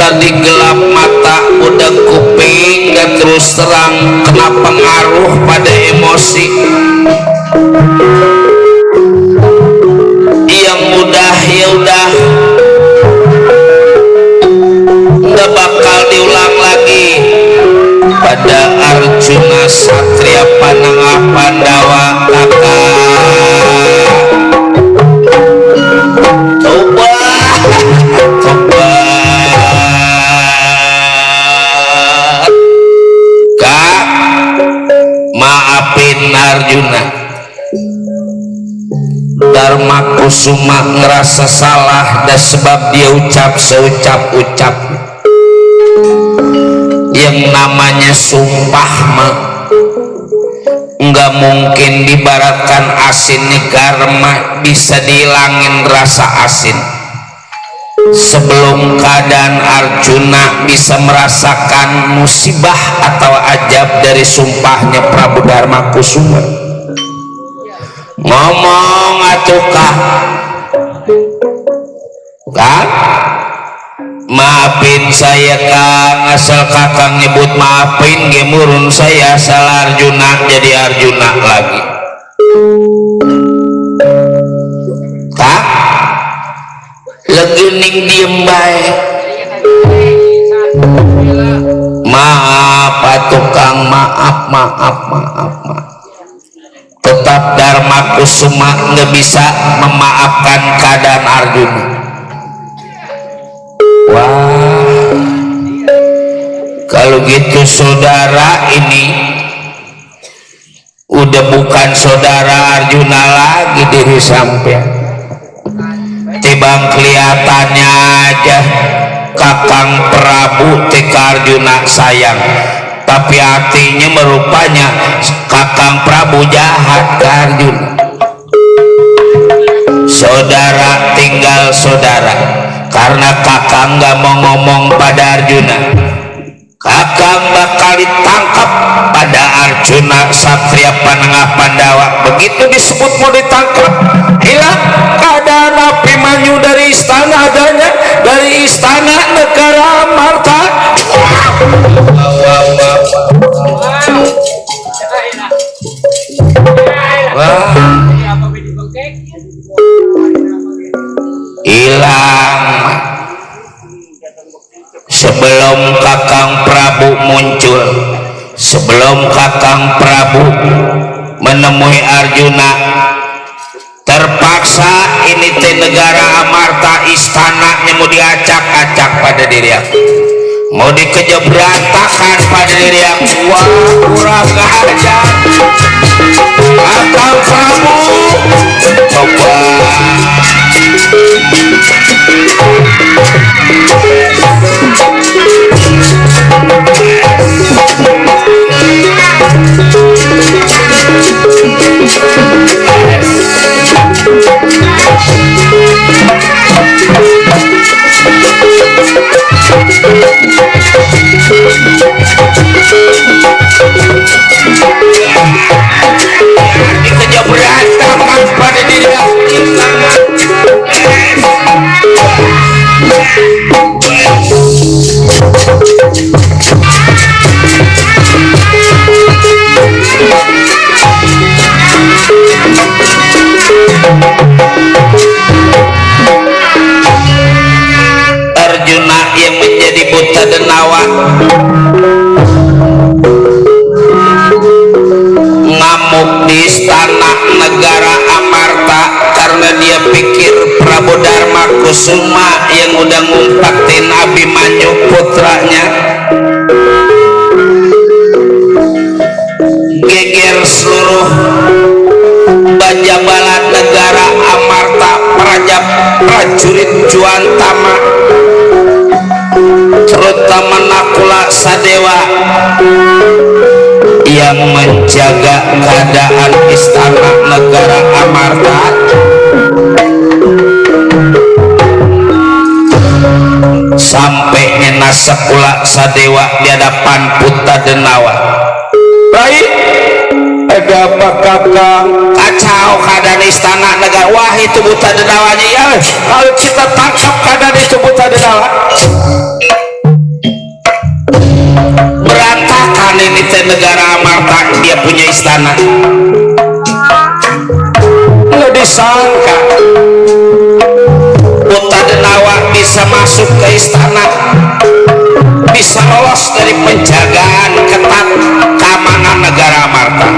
tadi gelap mata udah kuping, dan terus terang kena pengaruh pada emosi yang udah ya udah nggak bakal diulang lagi pada Arjuna Satria Pananga Pandawa kakak. Arjuna Dharma Kusuma ngerasa salah dan sebab dia ucap seucap-ucap. Yang namanya sumpah mah nggak mungkin dibaratkan asin nih, karma bisa dihilangin rasa asin. Sebelum keadaan Arjuna bisa merasakan musibah atau ajab dari sumpahnya Prabu Dharma Kusuma, ngomong atuh kang, maafin saya kang, asal kakang nyebut maafin gemurun saya salah Arjuna jadi Arjuna lagi. Kang legening diem bae. Maaf tukang, maaf. Tetap Dharma Kusuma nggak bisa memaafkan keadaan Arjuna. Wah, kalau gitu saudara ini udah bukan saudara Arjuna lagi diri sampean. Tibang kelihatannya aja kakang Prabu tika Arjuna sayang, tapi artinya merupanya kakang Prabu jahat ke Arjuna. Saudara tinggal saudara, karena kakang nggak mau ngomong pada Arjuna. Kakang bakal ditangkap pada Arjuna Satria Panengah Pandawa. Begitu disebut mau ditangkap, hilang keadaan Abimanyu dari istana, adanya dari istana negara Amarta. Wah, hilang sebelum Kakang Prabu muncul, sebelum Kakang Prabu menemui Arjuna. Terpaksa ini teh negara Amarta, istananya mau diacak-acak pada diri aku, mau dikejar berantakan pada diri aku. Wah, kurang ajar Kakang Prabu. Coba dikejar berantakan pada diri aku. Arjuna yang menjadi buta denawa ngamuk di istana negara Amarta karena dia pikir Prabu Dharma Kusuma yang udah ngumpetin Abimanyu putranya. Geger seluruh bajabalan negara Amarta, prajurit Juantama, terutama Nakula Sadewa yang menjaga keadaan istana negara Amarta. Sampai nyena Nakula Sadewa di hadapan Puta Denawa. Baik, ada apa Kakang? Kacau keadaan istana negara. Wah, itu Puta Denawanya ya. Kalau kita tangkap keadaan itu Puta Denawa, berantakan ini teh negara Amarta. Dia punya istana, nggak disangka Puta Denawa bisa masuk ke istana, bisa lolos dari penjagaan ketat keamanan negara Amarta.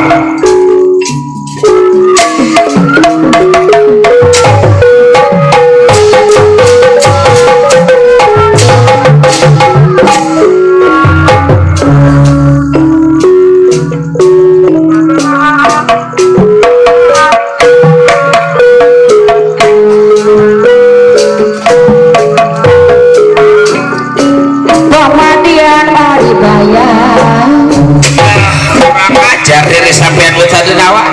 Dari sampean Puta Denawa,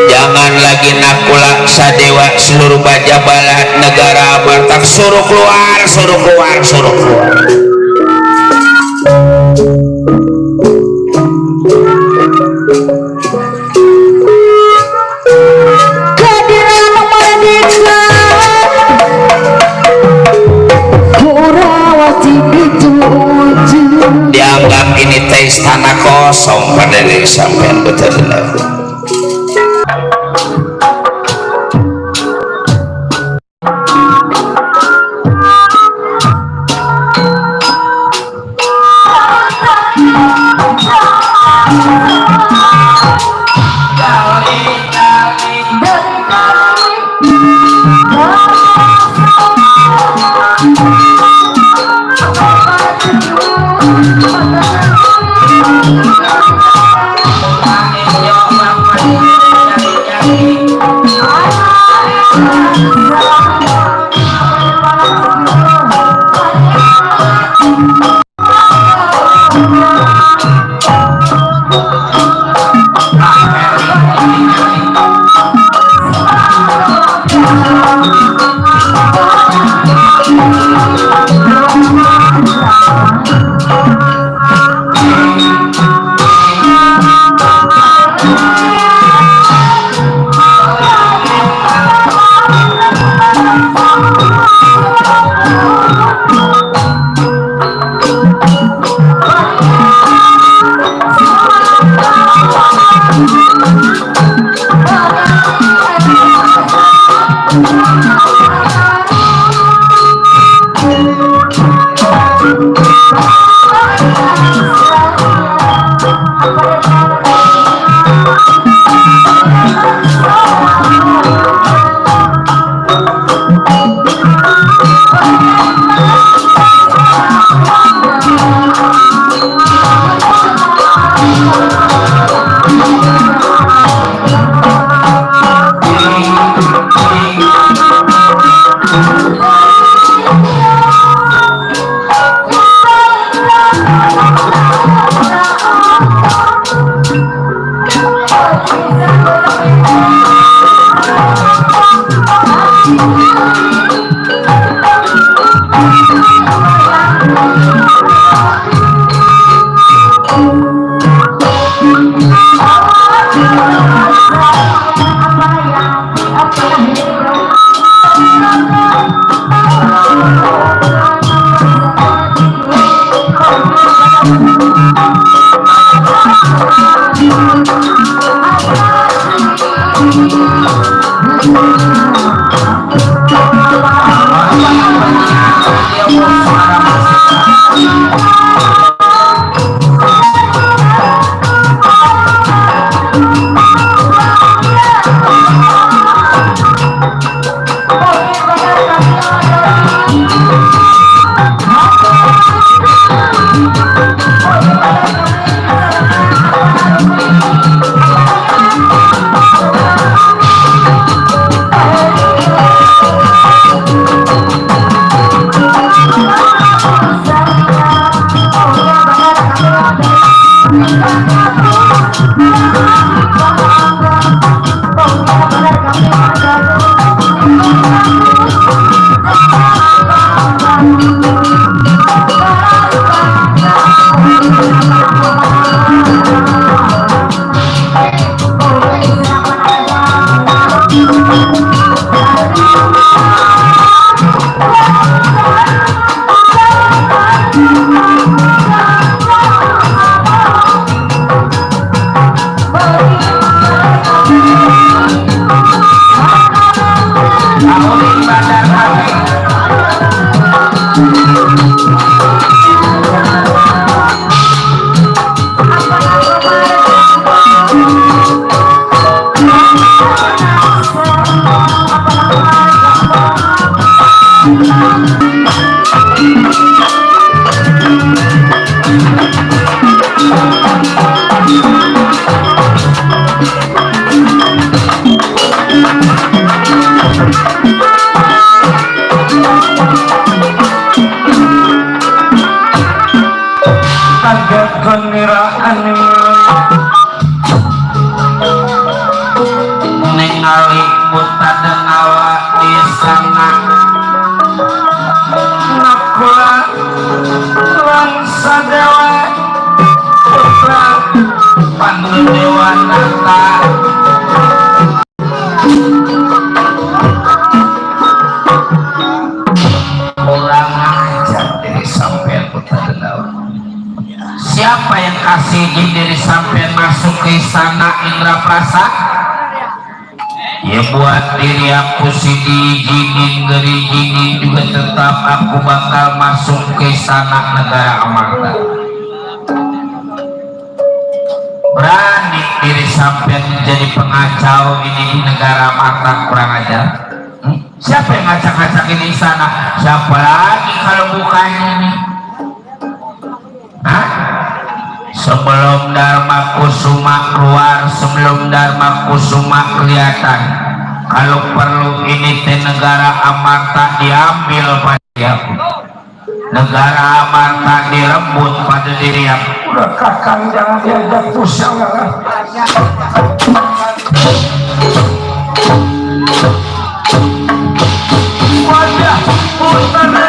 jangan lagi Nakula Sadewa, seluruh bajabalan negara Amarta suruh keluar, suruh keluar, suruh keluar. Dianggap ini teh istana kosong pada diri sampean Puta Denawa. ningali buta denawa di sana nakula langsa dewa putra pandu dewa nata ulang ajar diri sampean buta denawa. Siapa yang kasih izin diri sampean masuk ke istana Indraprasa? Ya buat diri aku si diizinin gerizinin juga tetap aku bakal masuk ke istana negara Amarta. Berani diri sampean menjadi pengacau ini di negara Amarta, kurang ajar. Siapa yang ngacak-ngacak ini istana? Siapa lagi kalau bukan ini? Hah? Sebelum Dharma Kusuma keluar, sebelum Dharma Kusuma kelihatan, kalau perlu ini teh negara Amarta diambil pada aku, negara Amarta direbut pada diri aku. Udah kakang jangan diajak pusing lah. Wajah putar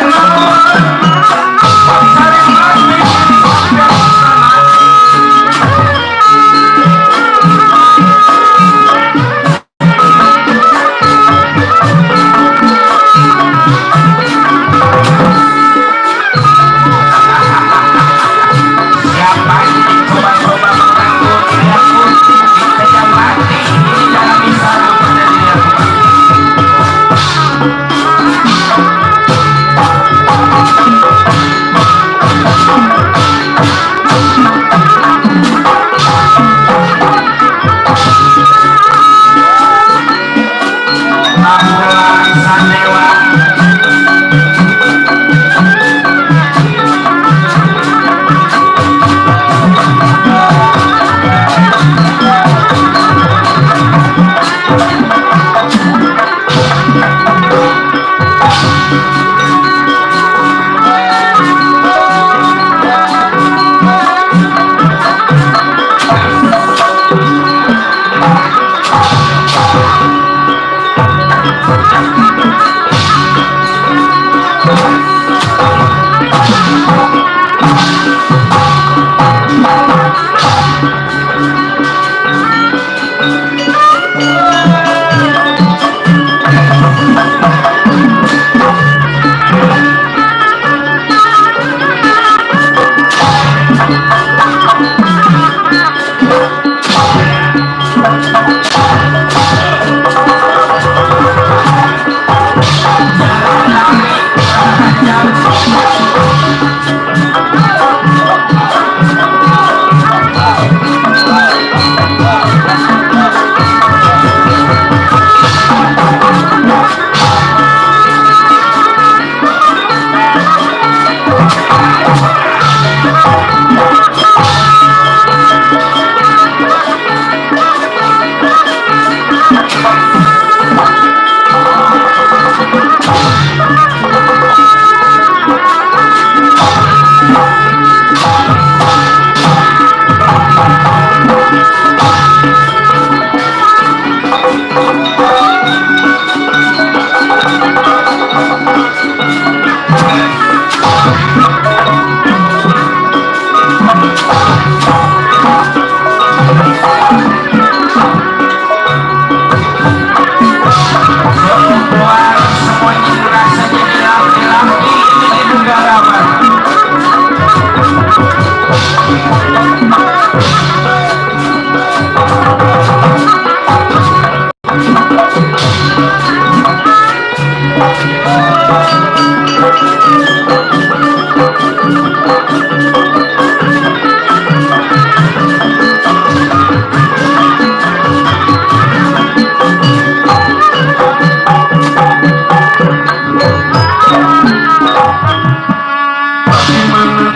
Keluar semuanya merasa jadi laki-laki di negara mah.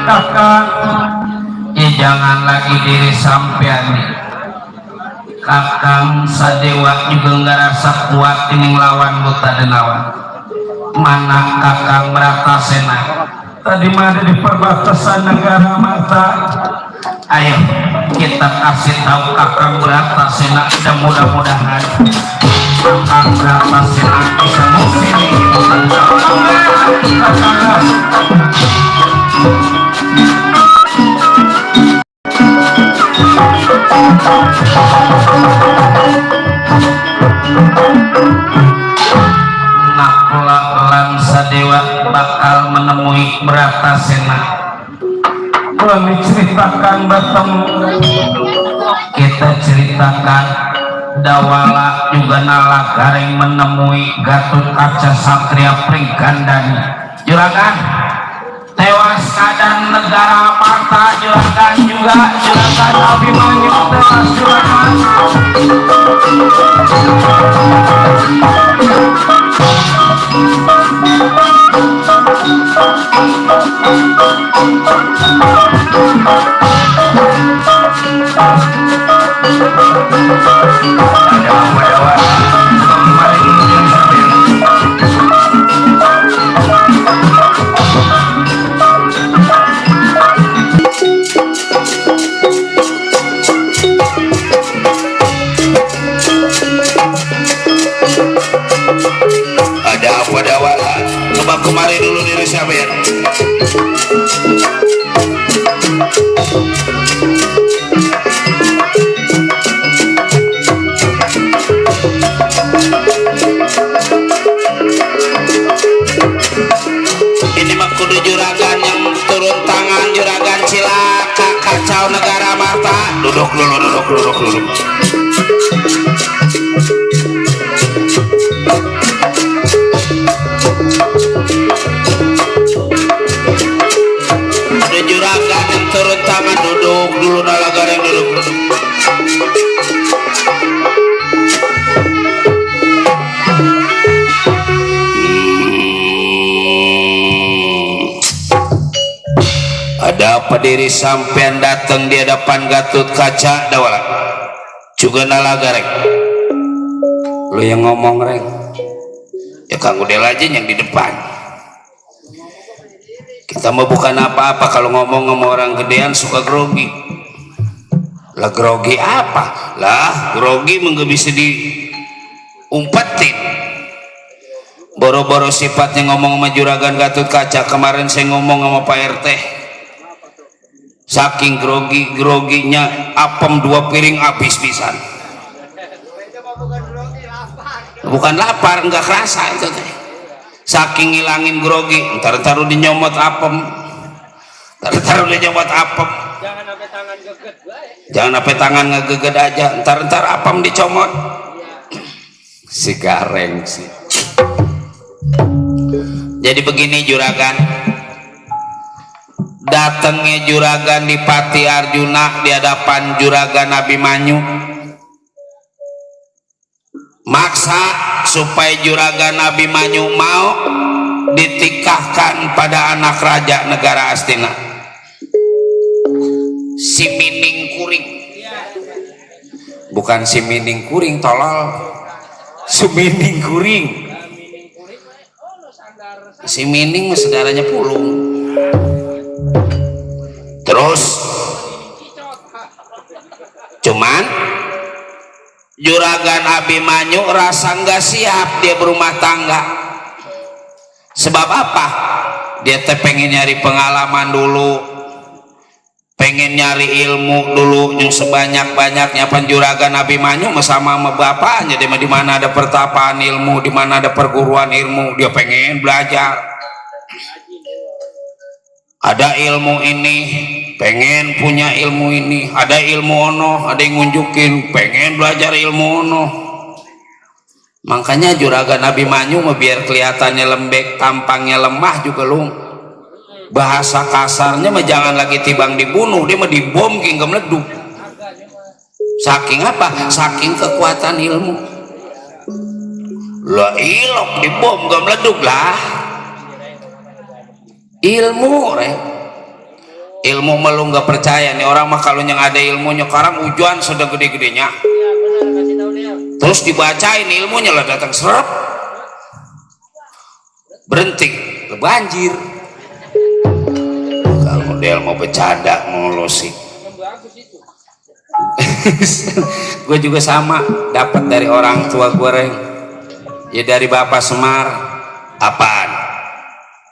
Kakak, ya jangan lagi diri sampean. Kakang sadewa juga nggak rasa kuat ini lawan buta denawan. Mana kakang Bratasena? Tadi mah ada di perbatasan negara mata. Ayo kita kasih tahu kakang Bratasena, dan mudah-mudahan kakang Bratasena bisa musim Nakula Sadewa bakal menemui Bratasena. Kami ceritakan bertemu, kita ceritakan Dawala juga Nalagaring menemui Gatot Kaca Satria Prigandani. Juragan tewas keadaan negara Parta, juragan juga juragan Abimanyu tewas juragan. Ada apa Dawala? Coba kemari dulu diri siapa ya? Ini mah kudu juragan yang turun tangan, juragan cilaka kacau negara mata. Duduk dulu, duduk. Ada juragan yang turun tangan, duduk dulu, Nalagaring duduk. Ada apa diri sampean datang di hadapan Gatot Kaca Dawala? Juga Nalagaring. Lu yang ngomong reng. Ya Kang Udel aja yang di depan. Kita mau bukan apa-apa kalau ngomong sama orang gedean suka grogi. Lah grogi apa? Lah grogi mengga bisa diumpetin. Boro-boro sifatnya ngomong sama juragan Gatot Kaca. Kemarin saya ngomong sama Pak RT. Saking groginya apem 2 piring habis pisan. Bukan lapar, enggak kerasa itu teh. Saking ngilangin grogi, ntar taruh dinyomot apem. Taruh dinyomot apem. Jangan sampai tangan ngegeged aja. Ntar apem dicomot. Si gareng sih. Jadi begini juragan. Datangnya juragan di Pati Arjuna di hadapan juragan Abimanyu, maksa supaya juragan Abimanyu mau ditikahkan pada anak raja negara Astina, si Mining Kuring. Bukan si Mining Kuring tolol, si Mining Kuring. Si Mining saudaranya Pulung. Terus cuman juragan Abimanyu rasa nggak siap dia berumah tangga. Sebab apa? Dia pengen nyari pengalaman dulu, pengen nyari ilmu dulu yang sebanyak-banyaknya penjuragan Nabi Manyu sama bapaknya di mana ada pertapaan ilmu, di mana ada perguruan ilmu, dia pengen belajar. Ada ilmu ini, pengen punya ilmu ini, ada ilmu ono, ada yang ngunjukin, pengen belajar ilmu ono. Makanya juragan Nabi Manyu biar kelihatannya lembek, tampangnya lemah juga lu. Bahasa kasarnya mah jangan lagi tibang dibunuh, dia mah dibom hingga meleduk. Saking apa? Saking kekuatan ilmu. Lah ilok dibom gak meleduk lah. Ilmu malu nggak percaya nih orang mah kalau yang ada ilmunya sekarang ujuan sudah gede-gedenya. Terus dibacain ilmunya lah datang serap. Berhenti, banjir. Model mau bercanda mulu sih. Gue juga sama dapat dari orang tua gue ya dari Bapak Semar. Apaan?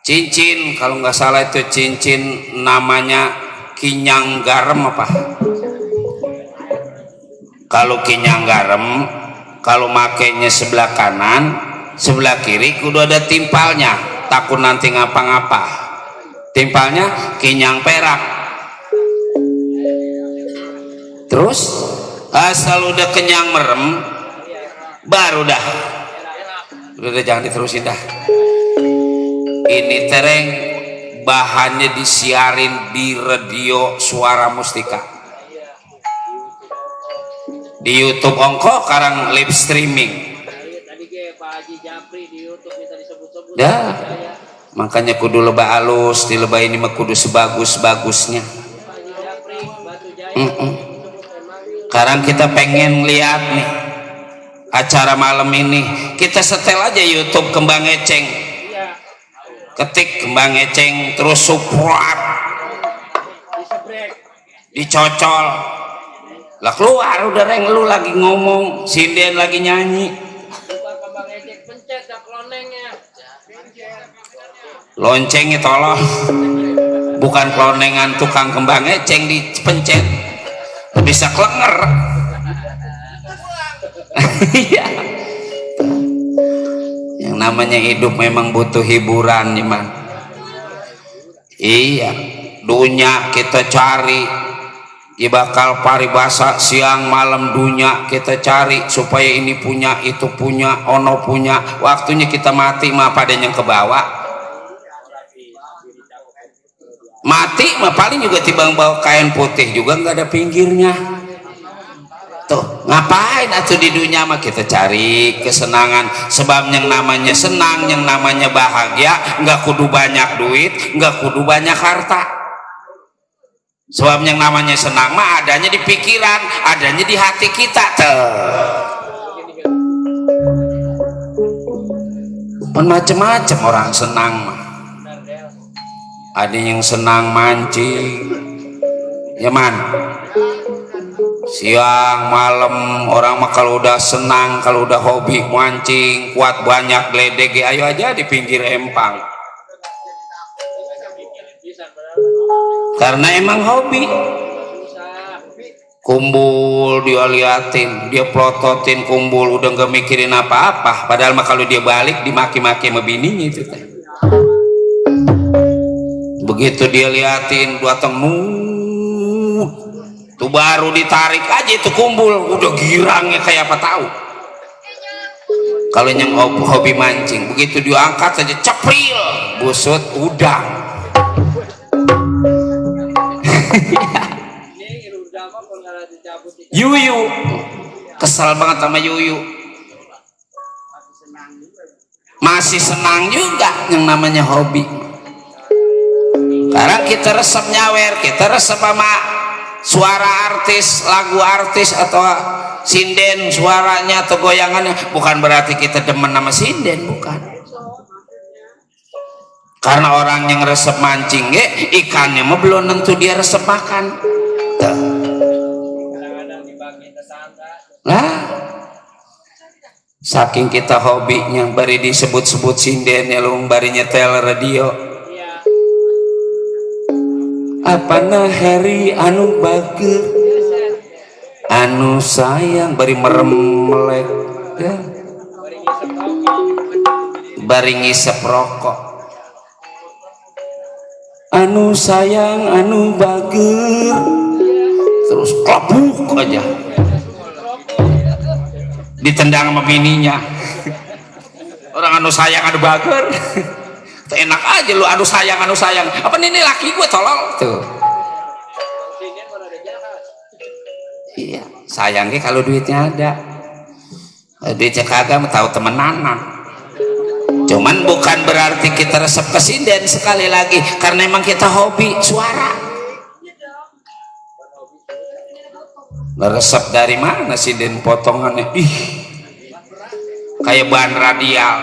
Cincin, kalau nggak salah itu cincin namanya kinyang garam apa? Kalau kinyang garam, kalau makainya sebelah kanan, sebelah kiri kudu ada timpalnya, takut nanti ngapa-ngapa. Timpalnya kinyang perak. Terus asal udah kenyang merem baru dah udah jangan diterusin dah. Ini tereng bahannya disiarin di radio Suara Mustika di YouTube ongko karang live streaming dah. Makanya kudu lebah halus di lebah ini mah kudu sebagus-bagusnya. Sekarang kita pengen lihat nih acara malam ini, kita setel aja YouTube Kembang Eceng, ketik Kembang Eceng terus subscribe, dicocol lah keluar udah reng lu lagi ngomong, sinden lagi nyanyi. Loncengnya tolong bukan klonengan tukang kembang eceng dipencet bisa klenger. Iya, yang namanya hidup memang butuh hiburan nih man. Iya, dunia kita cari ya bakal paribasa siang malam dunia kita cari supaya ini punya itu punya ono punya. Waktunya kita mati mah pada yang kebawa. Mati mah paling juga tibang bawa kain putih juga nggak ada pinggirnya. Tuh ngapain atuh di dunia mah kita cari kesenangan. Sebab yang namanya senang, yang namanya bahagia nggak kudu banyak duit, nggak kudu banyak harta. Sebab yang namanya senang mah adanya di pikiran, adanya di hati kita tuh. Macam-macam orang senang mah. Ada yang senang mancing ya man, siang malam orang mah kalau udah senang, kalau udah hobi mancing kuat banyak geledek ayo aja di pinggir empang karena emang hobi. Kumbul dia liatin, dia plototin kumbul udah gak mikirin apa-apa, padahal mah kalau dia balik dimaki-maki sama bininya itu teh. Begitu dia liatin dua temu tuh baru ditarik aja itu kumbul udah girangnya kayak apa tahu. Kalau yang hobi mancing begitu diangkat aja cepril busut udang. Yuyu kesal banget sama Yuyu, masih senang juga yang namanya hobi. Karena kita resep nyawer, kita resep sama suara artis, lagu artis atau sinden suaranya atau goyangannya, bukan berarti kita demen sama sinden, bukan. Karena orang yang resep mancing ikannya mah belum tentu dia resep makan. Nah, saking kita hobinya bari disebut-sebut sinden ya lu bari nyetel radio. apana hari anu bager anu sayang bari merem melek ya. Bari ngisep rokok anu sayang anu bager terus klabuk aja ditendang sama bininya. Orang anu sayang anu bager enak aja lu anu sayang apa ini laki gue tolol tuh. Iya sayangnya kalau duitnya ada, duitnya kagak tahu temenanan. Cuman bukan berarti kita resep ke sinden sekali lagi karena emang kita hobi suara. Resep dari mana sinden potongannya kayak bahan radial.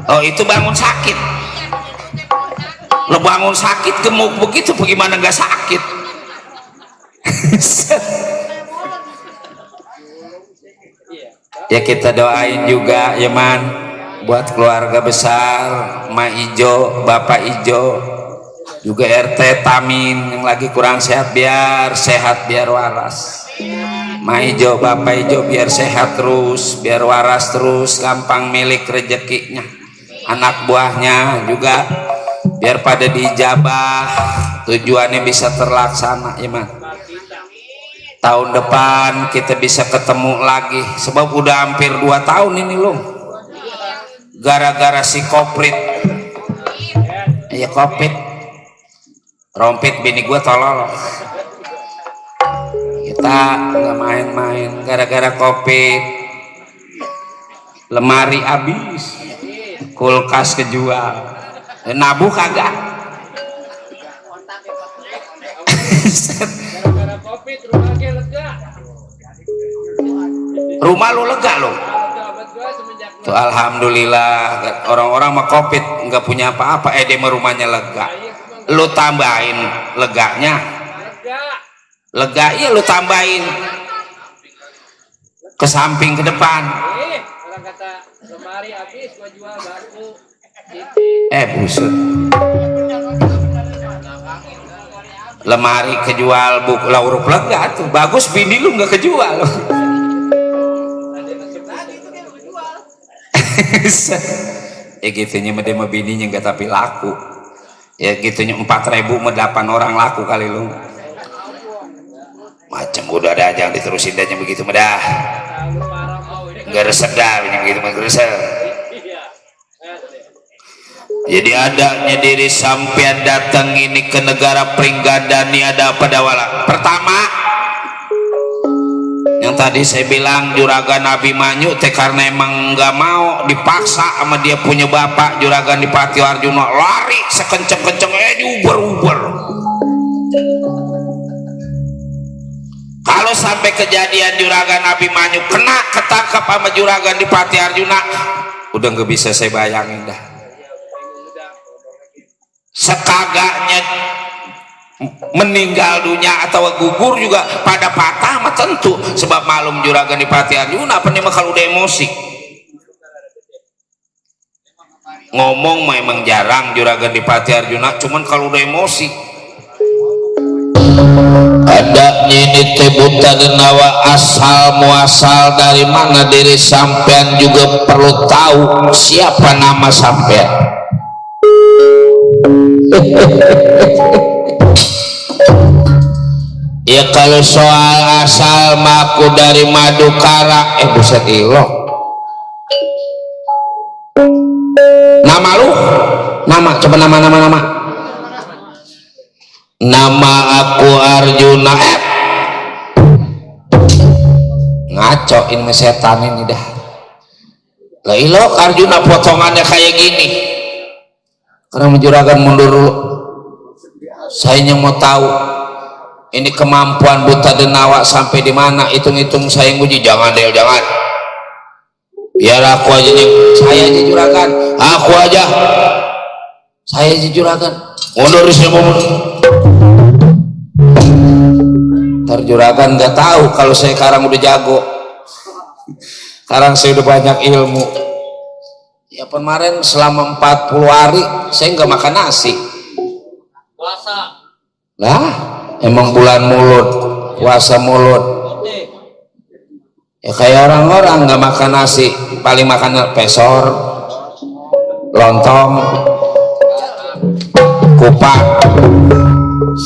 Oh itu bangun sakit. Lo bangun sakit gemuk begitu bagaimana nggak sakit? Ya kita doain juga ya man buat keluarga besar Ma Ijo, Bapak Ijo juga RT Tamin yang lagi kurang sehat biar sehat biar waras. Ma Ijo, Bapak Ijo biar sehat terus biar waras terus gampang milik rezekinya. Anak buahnya juga biar pada dijabah tujuannya bisa terlaksana ya man. Tahun depan kita bisa ketemu lagi sebab udah hampir 2 tahun ini loh gara-gara si koprit ya kopit rompit bini gue tolol kita nggak main-main gara-gara kopit lemari habis kulkas kejual nabuh kagak. Rumah lu lega lo tuh alhamdulillah orang-orang mah covid nggak punya apa-apa dia rumahnya lega lu tambahin leganya lega iya lu tambahin ke samping ke depan orang kata lemari habis gua jual baku buset lemari kejual buku huruf lega tuh bagus bini lu nggak kejual ya gitunya mede sama bininya nggak tapi laku ya gitunya 4.000 sama 8 orang laku kali lu macam udah ada aja yang diterusin aja begitu medah nggak resep dah begitu mah resep. Jadi adanya diri sampean datang ini ke negara Pringgandani ada apa dawala? Pertama yang tadi saya bilang Juragan Abimanyu teh karena emang nggak mau dipaksa sama dia punya bapak Juragan Dipati Arjuna lari sekenceng-kenceng diuber-uber. Kalau sampai kejadian Juragan Abimanyu kena ketangkap sama Juragan Dipati Arjuna udah nggak bisa saya bayangin dah. Sekagaknya meninggal dunia atau gugur juga pada patah mah tentu sebab malum Juragan Dipati Arjuna apa nih kalau udah emosi ngomong memang jarang Juragan Dipati Arjuna cuman kalau udah emosi ada ini tebuta denawa asal muasal dari mana diri sampean juga perlu tahu siapa nama sampean. Ya kalau soal asal maku dari Madukara buset ilo nama lu nama coba nama aku Arjuna ngaco ini setan ini dah lah ilo Arjuna potongannya kayak gini karena Juragan mundur dulu saya yang mau tahu ini kemampuan buta denawa sampai di mana hitung-hitung saya nguji jangan Del jangan biar aku aja nih saya aja Juragan aku aja saya aja Juragan mundur ntar Juragan nggak tahu kalau saya sekarang udah jago sekarang saya udah banyak ilmu ya kemarin selama 40 hari saya nggak makan nasi Puasa. Lah, emang bulan mulut, puasa mulut. Ya kayak orang-orang nggak makan nasi, paling makan pesor, lontong, kupat,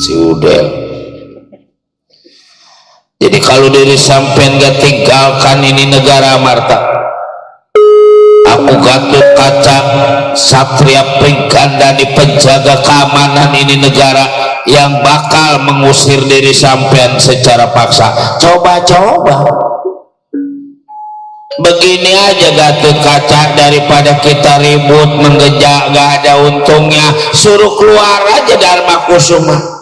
si udel. Jadi kalau diri sampean gak tinggalkan ini negara Marta, aku Gatot Kaca, Satria Pinggandani, penjaga keamanan ini negara yang bakal mengusir diri sampean secara paksa. Coba-coba begini aja Gatot Kaca, daripada kita ribut menggejak gak ada untungnya, suruh keluar aja Dharma Kusuma.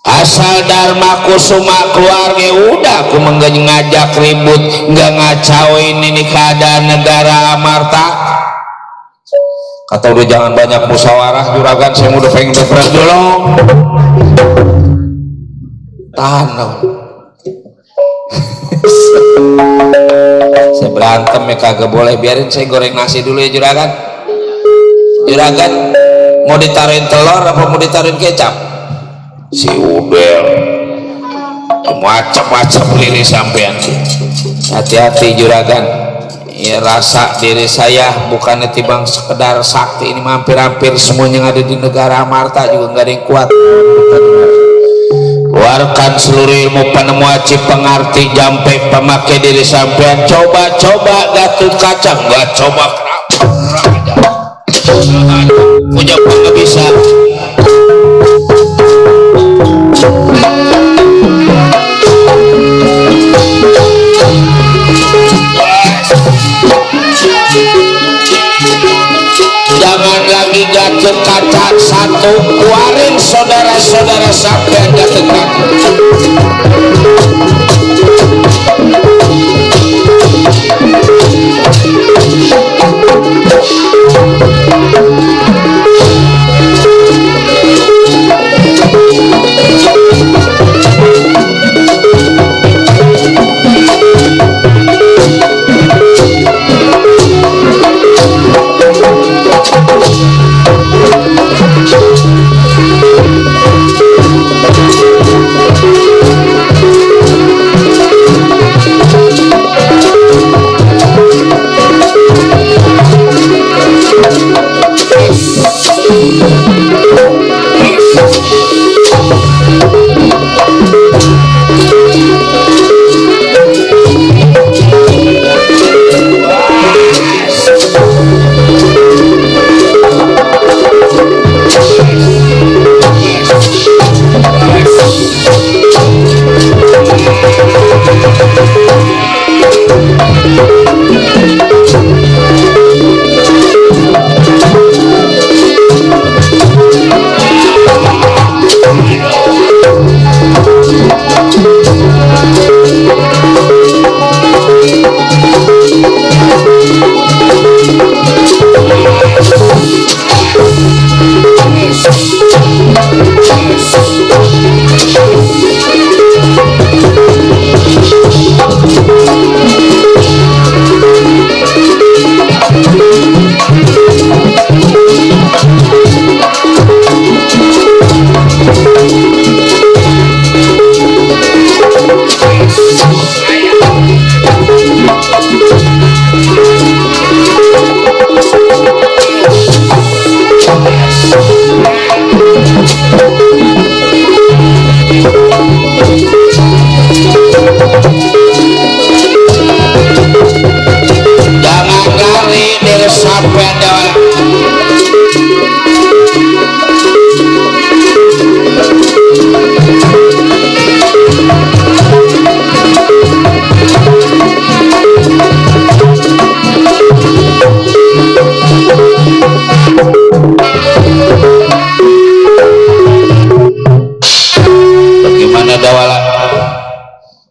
Asal Dharma Kusuma keluar ya udah, aku ngajak ribut nggak ngacauin ini keadaan negara Amarta. Kata udah jangan banyak musyawarah juragan, saya udah pengen berperan dulu. Tahan dong. Saya berantem ya kagak boleh, biarin saya goreng nasi dulu ya juragan. Juragan mau ditaruhin telur apa mau ditaruhin kecap? Si udel macam-macam diri sampean. Hati-hati juragan ya, rasa diri saya bukannya timbang sekedar sakti, ini hampir-hampir semuanya yang ada di negara Amarta juga nggak ada yang kuat. Keluarkan seluruh ilmu penemu aci pengerti jampe pemakai diri sampean. Coba-coba Gatot Kaca, nggak coba kenapa punya nggak bisa. Jangan lagi Gatot Kaca satu, keluarin saudara-saudara sampean Gatot Kaca.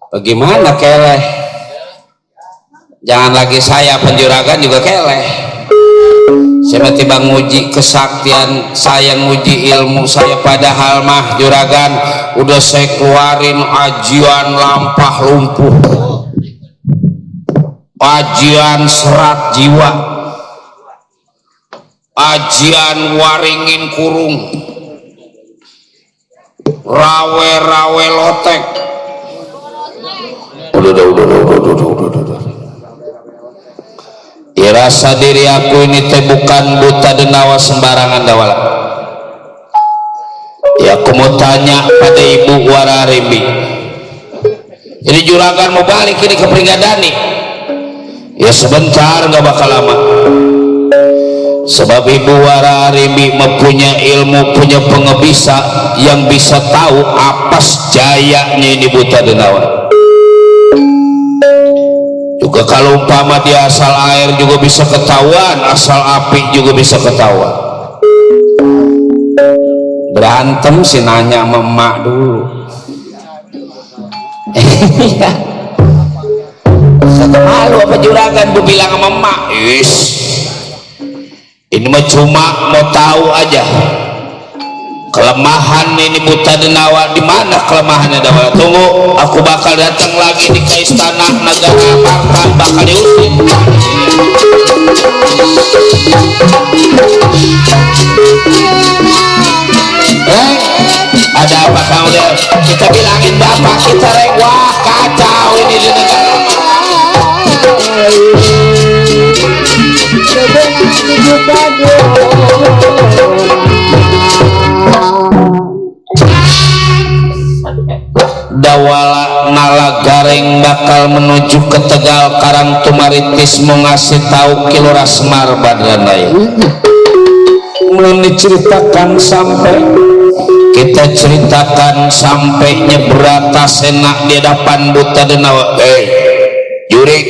Bagaimana keleh? Jangan lagi saya penjuragan juga keleh. Saya tiba nguji kesaktian saya, nguji ilmu saya, padahal mah juragan udah saya keluarin ajian lampah lumpuh, ajian serat jiwa, ajian waringin kurung rawe-rawe lotek. Udah. Ya rasa diri aku ini teh bukan buta denawa sembarangan dawala. Ya aku mau tanya pada Ibu Wararimbi. Jadi juragan mau balik ini ke Pringgadani. Ya sebentar, nggak bakal lama. Sebab Ibu Wararimbi mempunyai ilmu, punya pengebisa yang bisa tahu apa jayanya ini buta denawa. Juga kalau umpama dia asal air juga bisa ketahuan, asal api juga bisa ketahuan. Berantem sih nanya sama emak dulu. Kata malu apa juragan gue bilang sama emak. Ini mah cuma mau tahu aja kelemahan ini buta denawa. Di mana kelemahannya dawala? Tunggu, aku bakal datang lagi di ke istana negara Marta, bakal diusir. Ada apa kamu deh? Kita bilangin bapak kita reng. Wah kacau ini di negara. Dawala Nalagareng bakal menuju ke Tegal Karang Tumaritis mau ngasih tahu Kilora Semar Badranaya. Mulai diceritakan sampai kita ceritakan sampai nyebrata senak di hadapan buta denawa. Jurik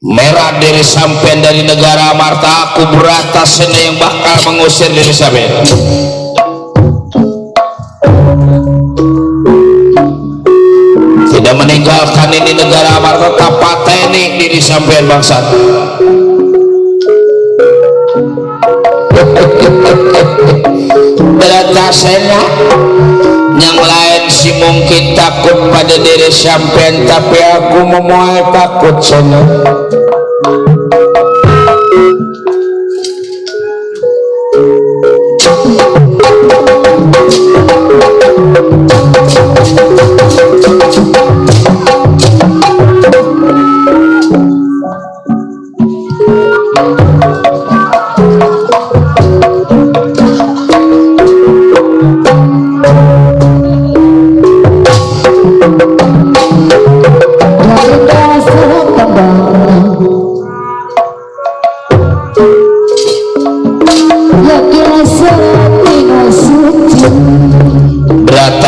merah diri sampean dari negara Marta, aku berata sena yang bakal mengusir diri sampean. Tidak meninggalkan ini negara Marta, tapateni diri sampean bangsat. Berata sena yang lain si mungkin takut pada diri sampean, tapi aku memuai takut sana.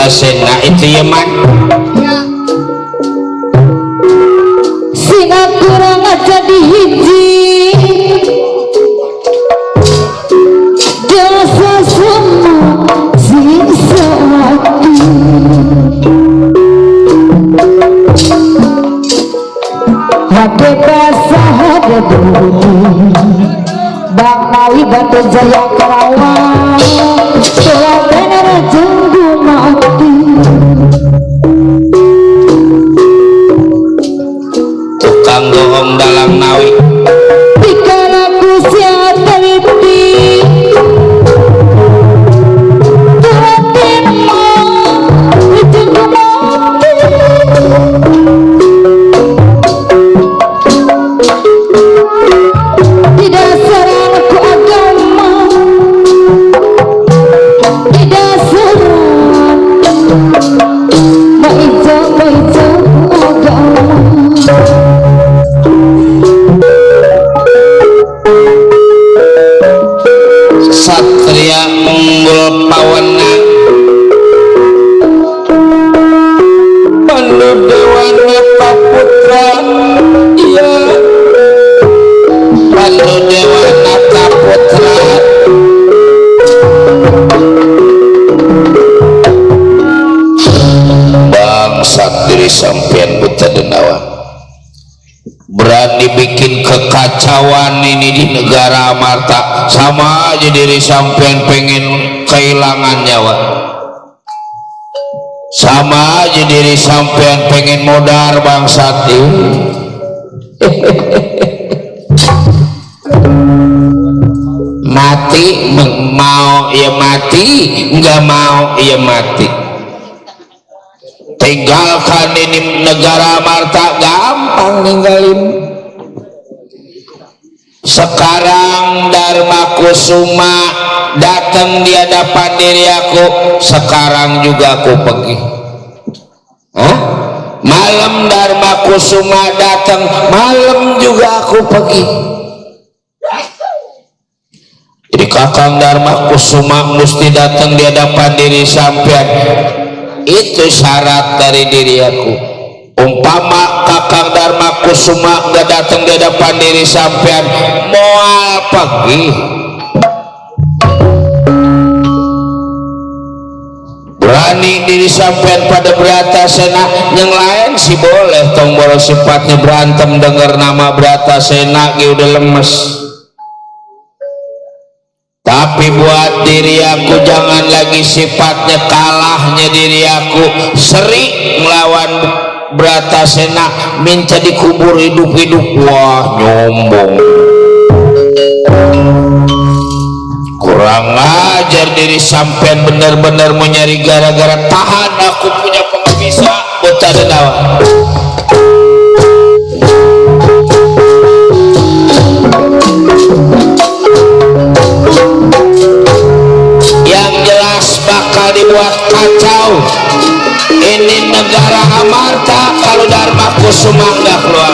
Sena itu ya man Singapura nggak jadi hiji jasa semua sisa waktu hati basah ada bumi Bang Mawi Batu Jaya Karawang telah benar jenggu mati tukang gohong dalam nawi bikin aku siap teliti tuatin mau jenggu mati tidak serang ku agama tidak serang baik agama Satria Unggul Pawana Pandu Dewana Paputra iya Pandu Dewana Paputra bangsat diri sampean buta denawa berani bikin kekacauan ini di negara Marta, sama aja diri sampean pengen kehilangan nyawa, sama aja diri sampean pengen modar bangsat ini. Nah mati, mau ia mati, nggak mau ia mati. Tinggalkan ini negara Marta, gampang ninggalin. Sekarang Dharma Kusuma datang di hadapan diri aku, sekarang juga aku pergi. Hah? Malam Dharma Kusuma datang, malam juga aku pergi. Jadi Kakang Dharma Kusuma mesti datang di hadapan diri sampean. Itu syarat dari diri aku. Umpama Kakang Dharma Kusuma gak datang di hadapan diri sampean, moal pergi. Berani diri sampean pada Bratasena, yang lain sih boleh tong boros sifatnya berantem dengar nama Bratasena udah lemes. Tapi buat diri aku jangan lagi sifatnya kalahnya diri aku sering melawan Bratasena, minta dikubur hidup-hidup. Wah, nyombong, kurang ajar diri sampean, bener-bener mau nyari gara-gara. Tahan, aku punya pengabisa buta denawa. Yang jelas bakal dibuat kacau ini negara Amarta kalau Dharma Kusuma nggak keluar.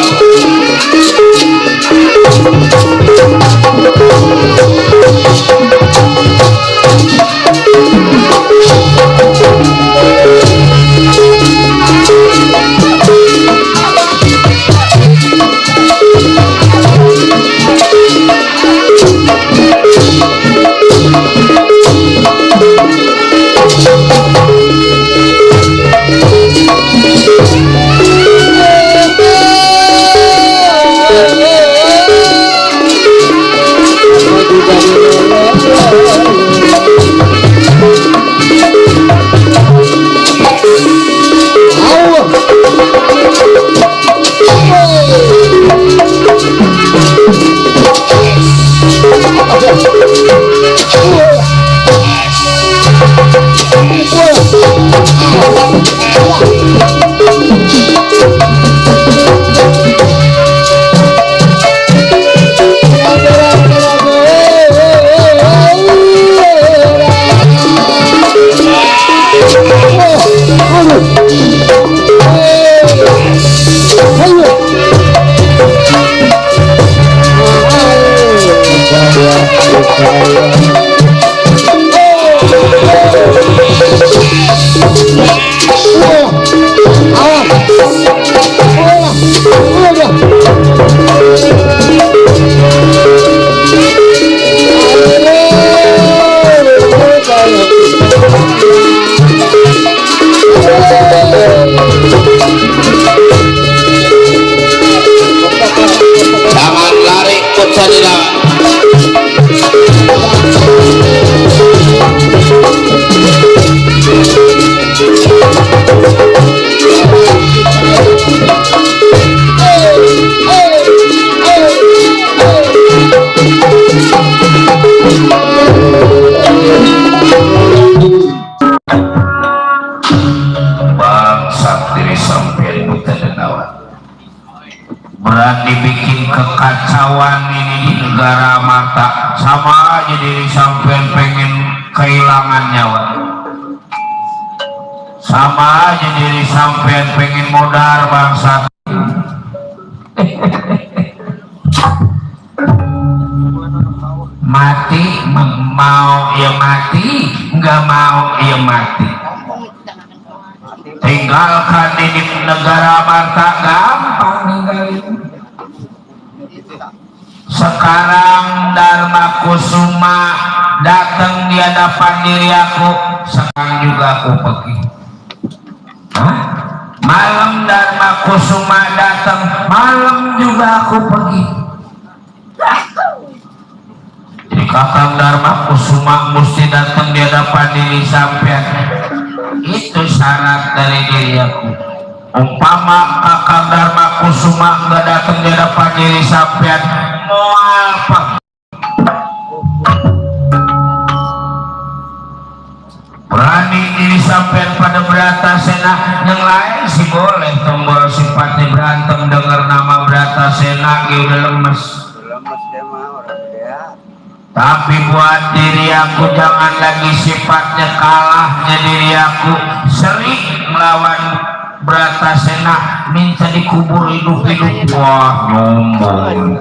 Jangan lari putar di lawan. Berani bikin kekacauan ini di negara Marta, sama aja diri sampean pengen kehilangan nyawa, sama aja diri sampean pengen modar bangsa. Mati, mau ya mati, nggak mau ya mati. Tinggalkan ini negara Marta, gampang ninggalin. Sekarang Dharma Kusuma datang di hadapan diri aku, sekarang juga aku pergi. Hah? Malam Dharma Kusuma datang, malam juga aku pergi. Jadi Kakang Dharma Kusuma mesti datang di hadapan diri sampean. Itu syarat dari diri aku. Umpama Kakang Dharma Kusuma nggak datang di hadapan diri sampean, mau apa? berani diri sampean pada Bratasena yang lain sih boleh tombol sifatnya berantem dengar nama Bratasena gitu udah lemes tapi buat diri aku jangan lagi sifatnya kalahnya diri aku sering melawan Bratasena minta dikubur hidup-hidup wah nyombong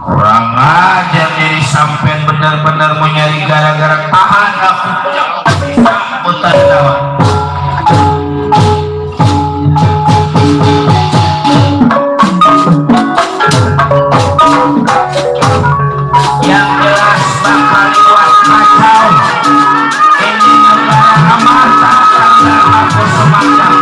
kurang ajar diri sampean benar-benar mau nyari gara-gara tahan aku sambutan dawa yang jelas bakal lewat kacau ini negara mata karena aku semacam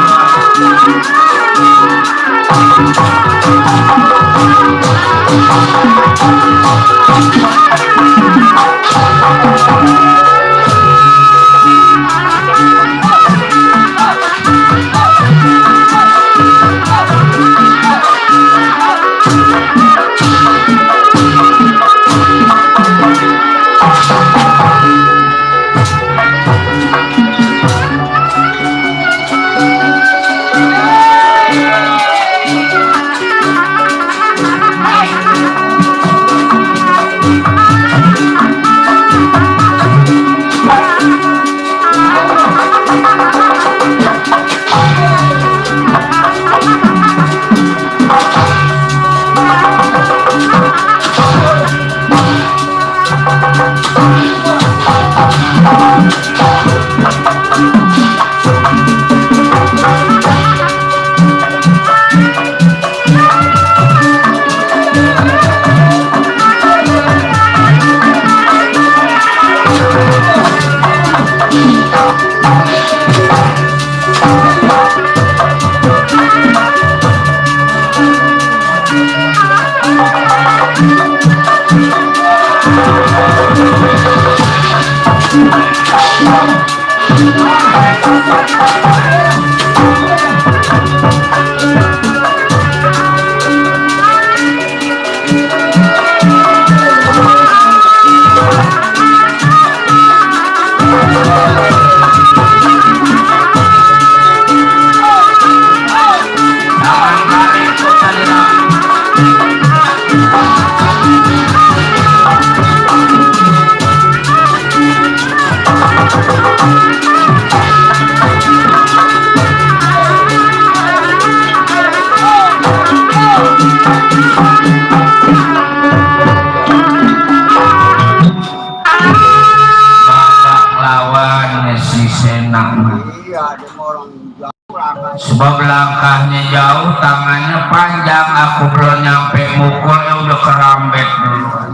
sebab langkahnya jauh tangannya panjang aku belum nyampe mukul ya udah kerambet duluan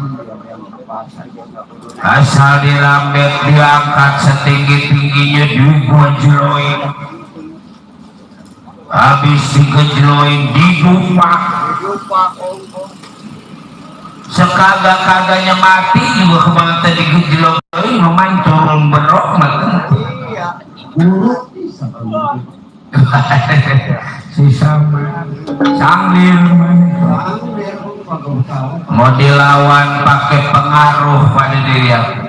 asal dirambet diangkat setinggi-tingginya digojloin habis digojloin didupak sekagak-kagaknya mati juga kebangta digojloin memang turun berok si sama sambil mau dilawan pakai pengaruh pada diri aku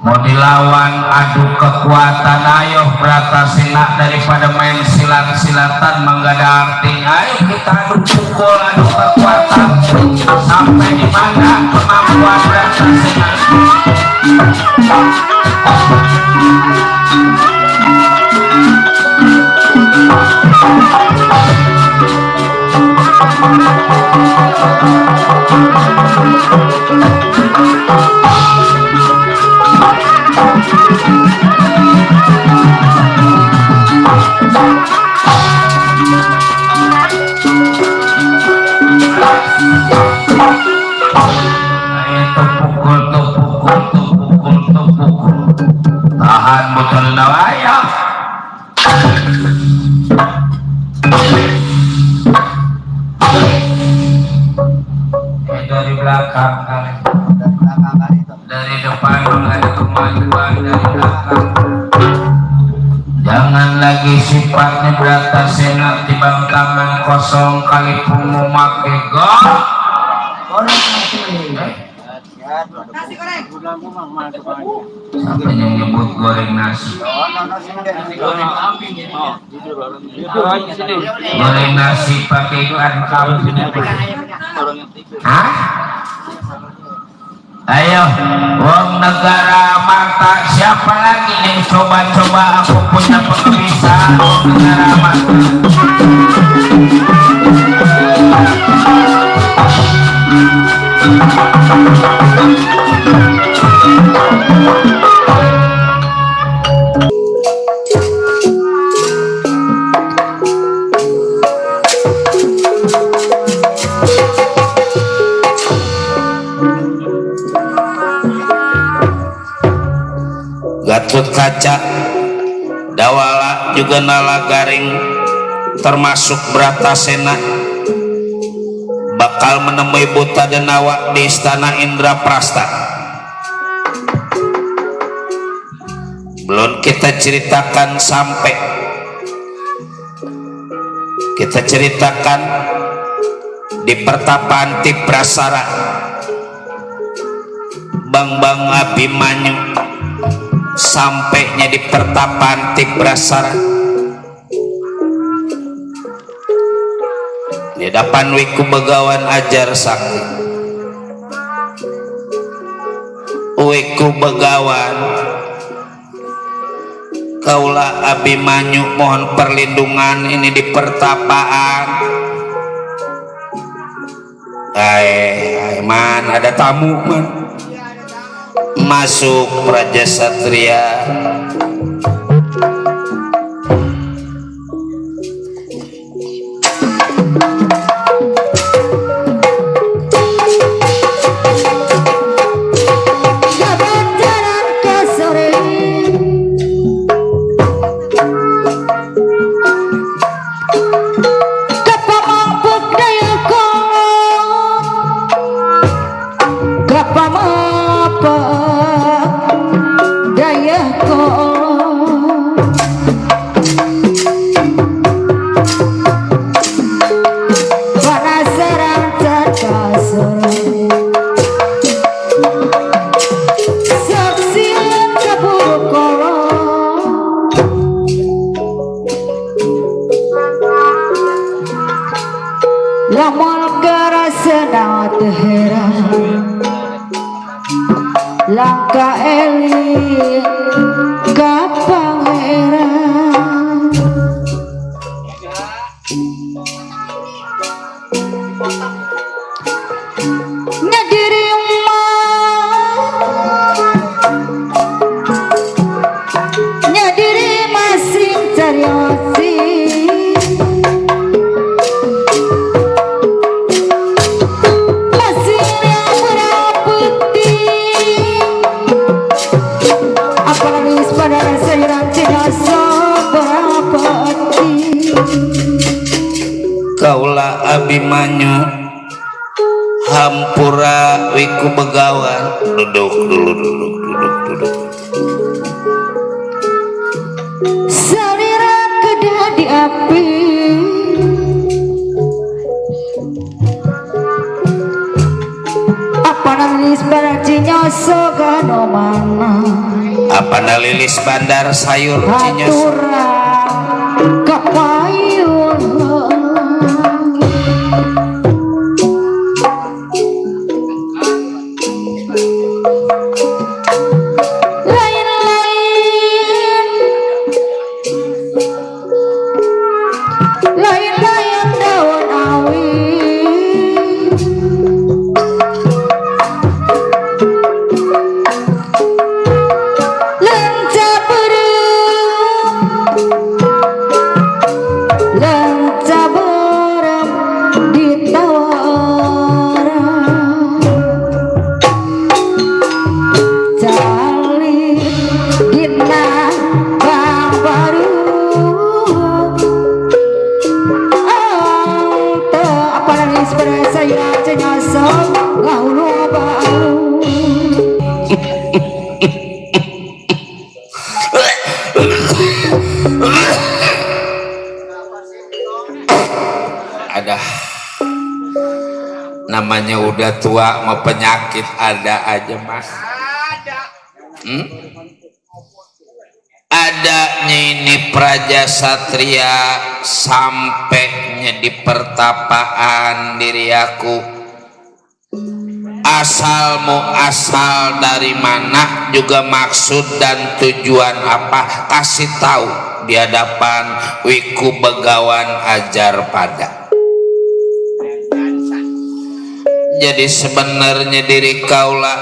mau dilawan adu kekuatan ayo Bratasena daripada main silat-silatan enggak ada artinya ayo kita adu pukul adu kekuatan sampai di mana kemampuan Bratasena tahan betul nawaya dari belakang kali dari depan ada kemajuan dari belakang jangan lagi sifatnya Bratasena tibang tangan kosong kali pungu make gol Sampai yang nyebut goreng nasi. Goreng nasi pakai ikan kambing. Hah? Ayo, wong negara mata siapa lagi yang coba-coba aku punya pengemisah wong negara mata. Gatot Kaca Dawala juga Nalagaring termasuk Bratasena bakal menemui Buta Denawa di Istana Indraprasta. Belum kita ceritakan sampai kita ceritakan di pertapaan Tiprasara Bang Abimanyu sampainya di pertapaan Tiprasara di depan Wiku Begawan ajar sakti. Wiku Begawan kaula Abimanyu mohon perlindungan ini di pertapaan. Man ada tamu man. Masuk Praja Satria. Langka eli kapang era nyadiri nyadiri masing cariosi kaula Abimanyu hampura Wiku Begawan duduk salira kedah di api apa nalis baraci nyoso gano mana apa nalilis bandar sayur cinyos haturang kapayun lain-lain daun awi lenca berem ditawara cali dina bang baru apa nangis berasa ya cenyoso ngahulu baru ada namanya udah tua mau penyakit ada aja mas. Ada. adanya ini praja satria sampainya di pertapaan diri aku. Asalmu asal dari mana, juga maksud dan tujuan apa, kasih tahu di hadapan wiku begawan ajar pada. Jadi sebenarnya diri kaula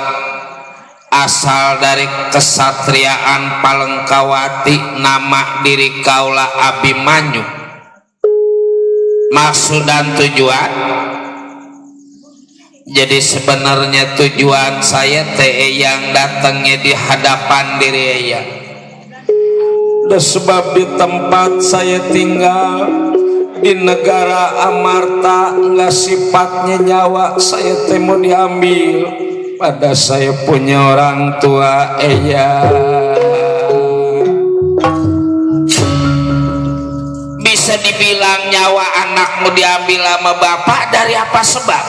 asal dari kesatriaan Palengkawati, nama diri kaula Abimanyu. Maksud dan tujuan, jadi sebenarnya tujuan saya teh yang datangnya di hadapan diri eyang. Dan sebab di tempat saya tinggal di negara Amarta nggak sifatnya nyawa saya teh mau diambil, pada saya punya orang tua bisa dibilang nyawa anakmu diambil sama bapak dari apa sebab?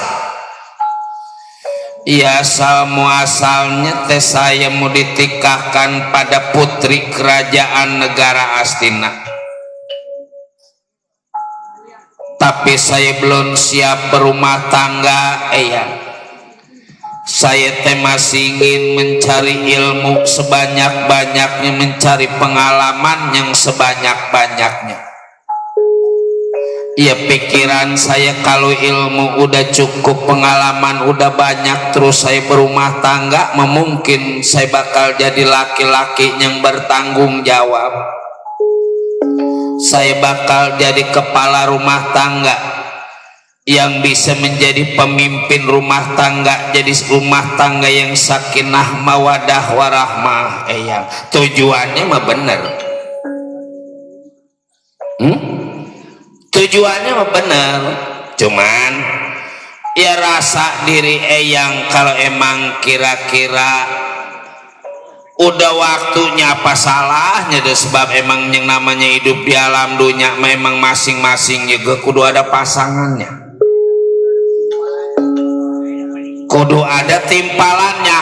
Ya asal muasalnya teh saya mau ditikahkan pada putri kerajaan negara Astina, tapi saya belum siap berumah tangga Saya teh masih ingin mencari ilmu sebanyak-banyaknya, mencari pengalaman yang sebanyak-banyaknya. Ya pikiran saya kalau ilmu udah cukup, pengalaman udah banyak, terus saya berumah tangga, mungkin saya bakal jadi laki-laki yang bertanggung jawab. Saya bakal jadi kepala rumah tangga yang bisa menjadi pemimpin rumah tangga, jadi rumah tangga yang sakinah mawadah warahmah. Tujuannya mah bener, tujuannya mah bener, cuman ya rasa diri eyang kalau emang kira-kira udah waktunya apa salahnya deh, sebab emang yang namanya hidup di alam dunia memang masing-masing juga kudu ada pasangannya, kudu ada timpalannya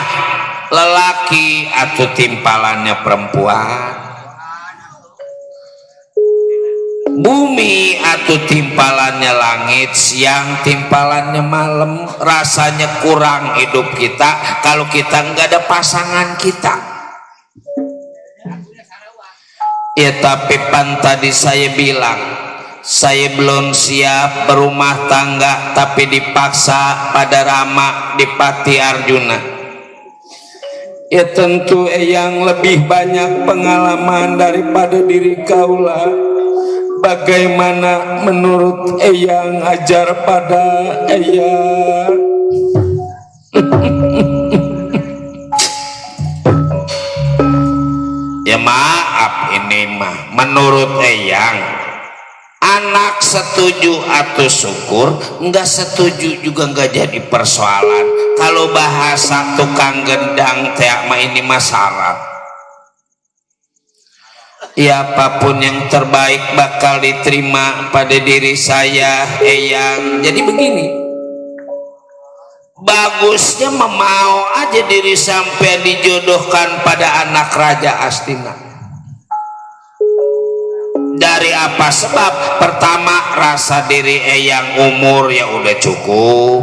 lelaki atau timpalannya perempuan, bumi atau timpalannya langit, siang timpalannya malam. Rasanya kurang hidup kita kalau kita nggak ada pasangan kita. Ya tapi pan tadi saya bilang saya belum siap berumah tangga, tapi dipaksa pada Rama di Pati Arjuna. Ya tentu yang lebih banyak pengalaman daripada diri kaula. Bagaimana menurut eyang ajar pada eyang? Ya maaf ini mah menurut eyang, anak setuju atau syukur, enggak setuju juga enggak jadi persoalan. Kalau bahasa tukang gendang teh mah ini masalah. Ya apapun yang terbaik bakal diterima pada diri saya eyang. Jadi begini, bagusnya mau aja diri sampai dijodohkan pada anak Raja Astina. Dari apa sebab? Pertama, rasa diri eyang umur ya udah cukup.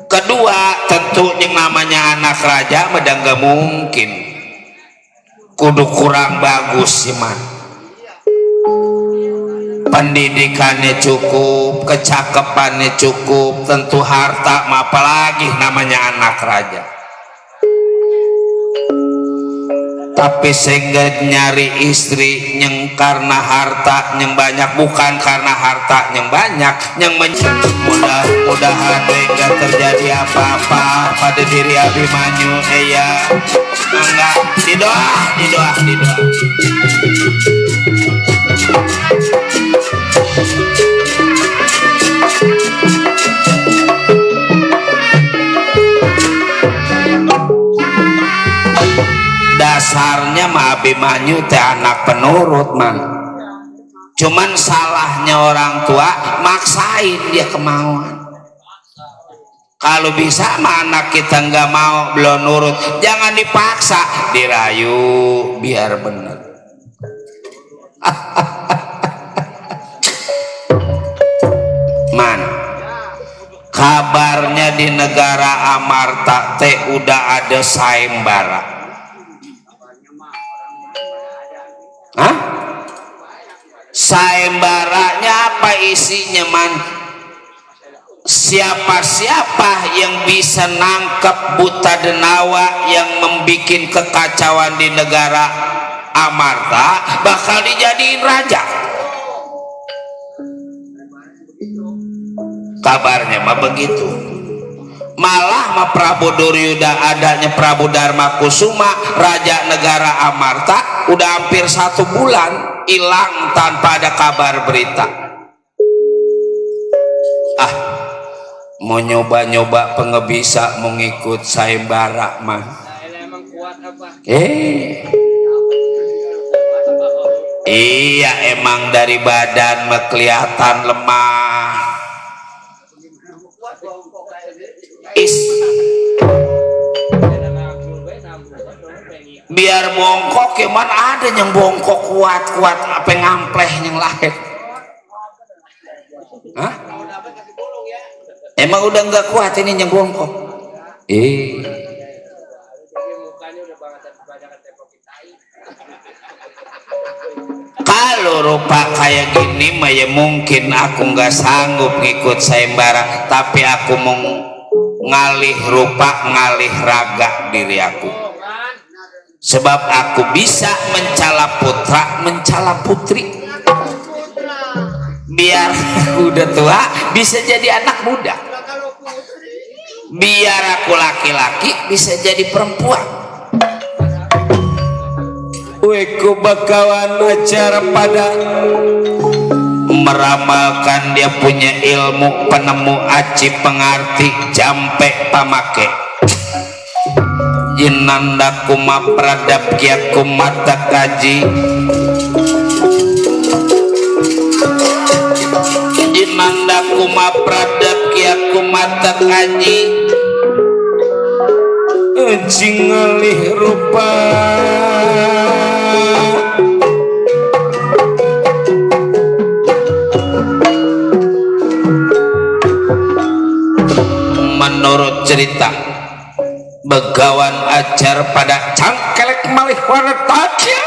Kedua, tentu yang namanya anak raja medang gak mungkin kudu kurang bagus sih man. Pendidikannya cukup, kecakapannya cukup, tentu harta mah apalagi namanya anak raja. Tapi sehingga nyari istri yang karena harta yang banyak, bukan karena harta yang banyak, yang mudah-mudahan enggak terjadi apa-apa pada diri Abimanyu. Enggak, didoa. Dasarnya mah Abimanyu teh anak penurut man, cuman salahnya orang tua maksain dia kemauan. Kalau bisa mah anak kita nggak mau belum nurut, jangan dipaksa, dirayu biar bener. Man, kabarnya di negara Amarta teh udah ada sayembara. Hah? Sayembaranya apa isinya, man? Siapa-siapa yang bisa nangkep buta denawa yang membikin kekacauan di negara Amarta bakal dijadiin raja. Kabarnya mah begitu. Malah mah Prabu Duryuda adanya Prabu Dharma Kusuma, raja negara Amarta, udah hampir 1 bulan hilang tanpa ada kabar berita. Ah, mau nyoba-nyoba pengebisa mau ngikut sayembara mah. Iya, emang dari badan mah kelihatan lemah. Biar bongkok ya, mana ada yang bongkok kuat-kuat apa ngampleh yang lain. Hah? Emang udah nggak kuat ini yang bongkok? Kalau rupa kayak gini mah ya mungkin aku nggak sanggup ngikut sayembara, tapi aku mau ngalih rupa, ngalih raga diri aku, sebab aku bisa mencala putra, mencala putri, biar udah tua bisa jadi anak muda, biar aku laki-laki bisa jadi perempuan. Weku bakawan ajar pada meramalkan dia punya ilmu, penemu aci pengarti jampe pamake jinanda kuma pradap kia kumata kaji jinanda kuma pradap kia kumata kaji jingalih rupa menurut cerita begawan ajar pada cangkelek malih warna tajam.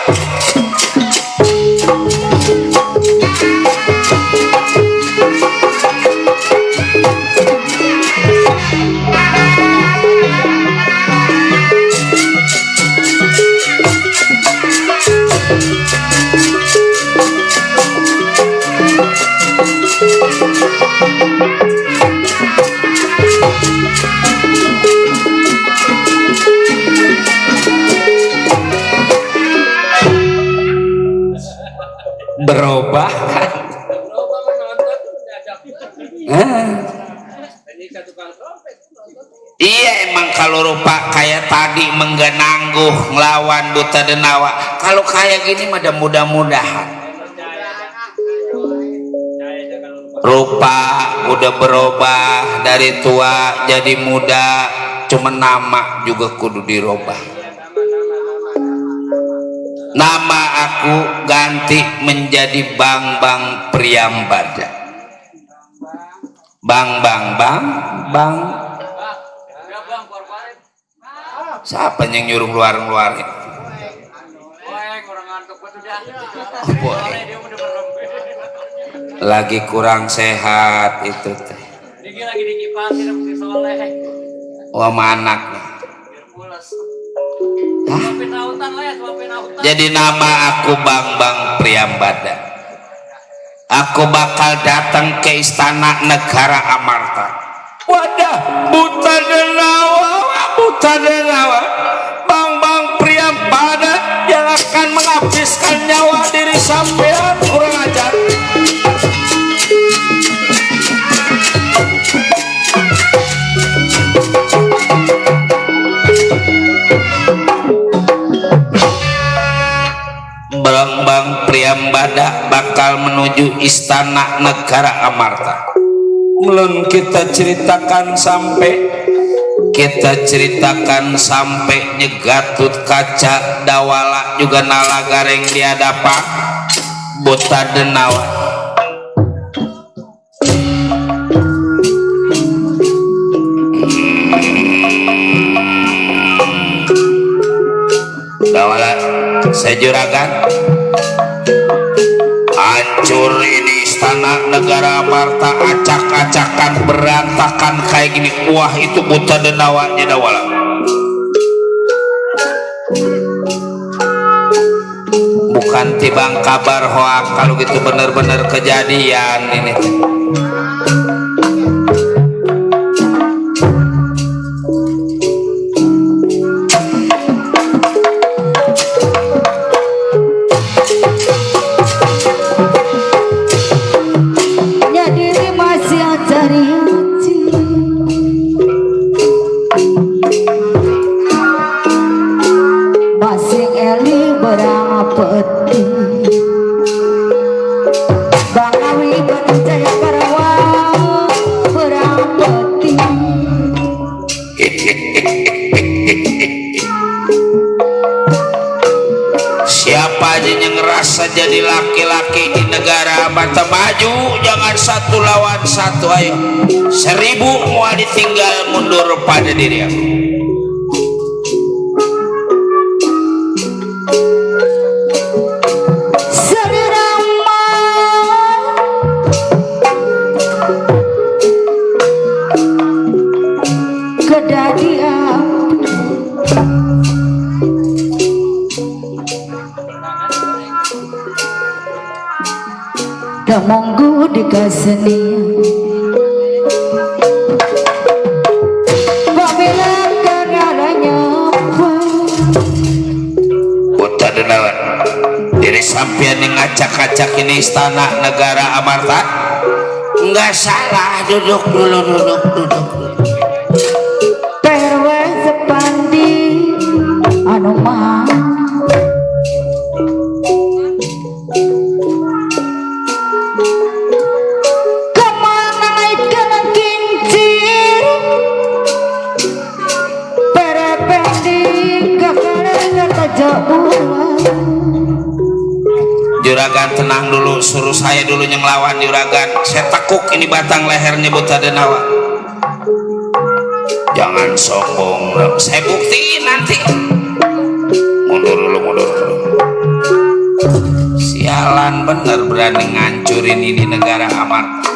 Berubah iya, emang kalau rupa kayak tadi menggenangguh ngelawan buta denawa, kalau kayak gini mudah-mudahan rupa udah berubah dari tua jadi muda, cuma nama juga kudu dirubah. Nama aku ganti menjadi Bang Bang Priambada. Bang. Siapa yang nyuruh luar-luarin? Lagi kurang sehat itu teh. Wah, anak. Jadi nama aku Bang Bang Priambada. Aku bakal datang ke istana negara Amarta. Wadah, buta denawa, Bang Bang Priambada yang akan menghabiskan nyawa diri sampean, kurang ajar. Bang Priambada bakal menuju istana negara Amarta. Melun kita ceritakan sampai nyegatut kaca dawala juga nalagareng diadapa buta denawa. Dawala saya juragan hancur ini istana negara Amarta, acak-acakan berantakan kayak gini. Wah itu buta denawanya dawala. Bukan tibang kabar hoak kalau gitu, bener-bener kejadian ini. Siapa aja yang ngerasa jadi laki-laki di negara Amarta, maju, jangan satu lawan satu, ayo 1000 mau ditinggal mundur pada diri aku. Monggo dikaseni pamela karalanya buta denawan diri sampean yang ngacak-acak ini istana negara Amarta. Enggak salah, duduk dulu. perwe sepandi anu mah juragan tenang dulu, suruh saya dulu yang lawan juragan. Saya tekuk ini batang lehernya buta denawa. Jangan sombong, saya buktiin nanti. Mundur dulu. Sialan bener berani ngancurin ini negara Amarta.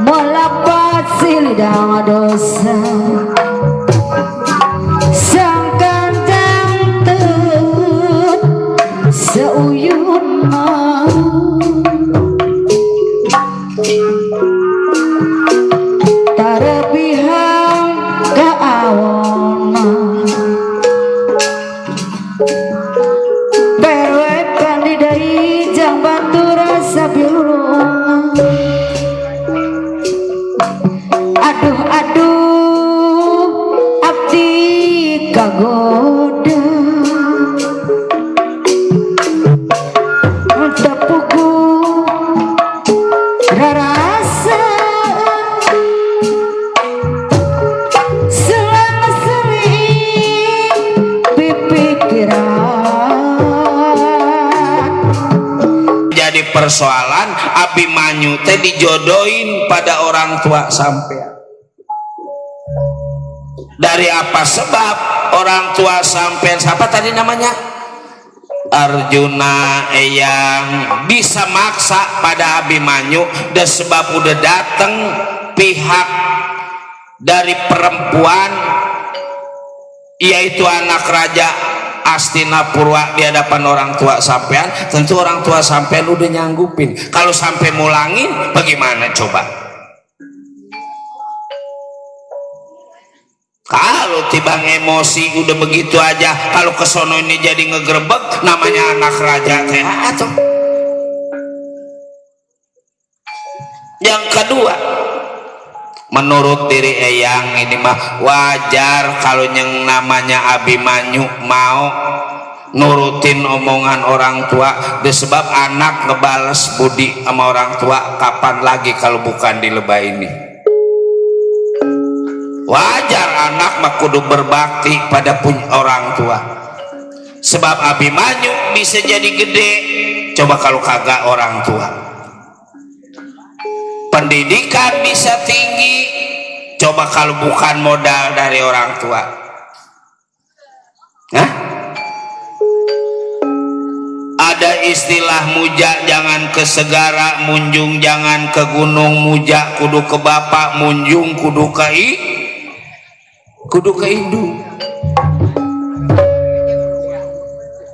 melapat silidang dosa sangkan jangtut seuyun tarebihang kaawon perwe pandidai jang batur sabiru. Aduh abdi kagoda tepuku rarasa selama sering pipikiran. Jadi persoalan Abimanyu teh dijodohin pada orang tua sampean. Dari apa sebab orang tua sampean, siapa tadi namanya? Arjuna yang bisa maksa pada Abimanyu, dan sebab udah dateng pihak dari perempuan yaitu anak raja Astinapura di hadapan orang tua sampean. Tentu orang tua sampean udah nyanggupin. Kalau sampai mulangin bagaimana coba? Kalau tiba emosi udah begitu aja, kalau kesono ini jadi ngegerebek, namanya anak raja teh atau. Yang kedua, menurut diri eyang ini mah wajar kalau yang namanya Abimanyu mau nurutin omongan orang tua. Sebab anak ngebales budi sama orang tua kapan lagi kalau bukan di lebay ini. Wajar anak mah kudu berbakti pada orang tua. Sebab Abimanyu bisa jadi gede coba kalau kagak orang tua. Pendidikan bisa tinggi coba kalau bukan modal dari orang tua. Hah? Ada istilah muja jangan ke segara, munjung jangan ke gunung, muja kudu ke bapak, munjung kudu ke indung.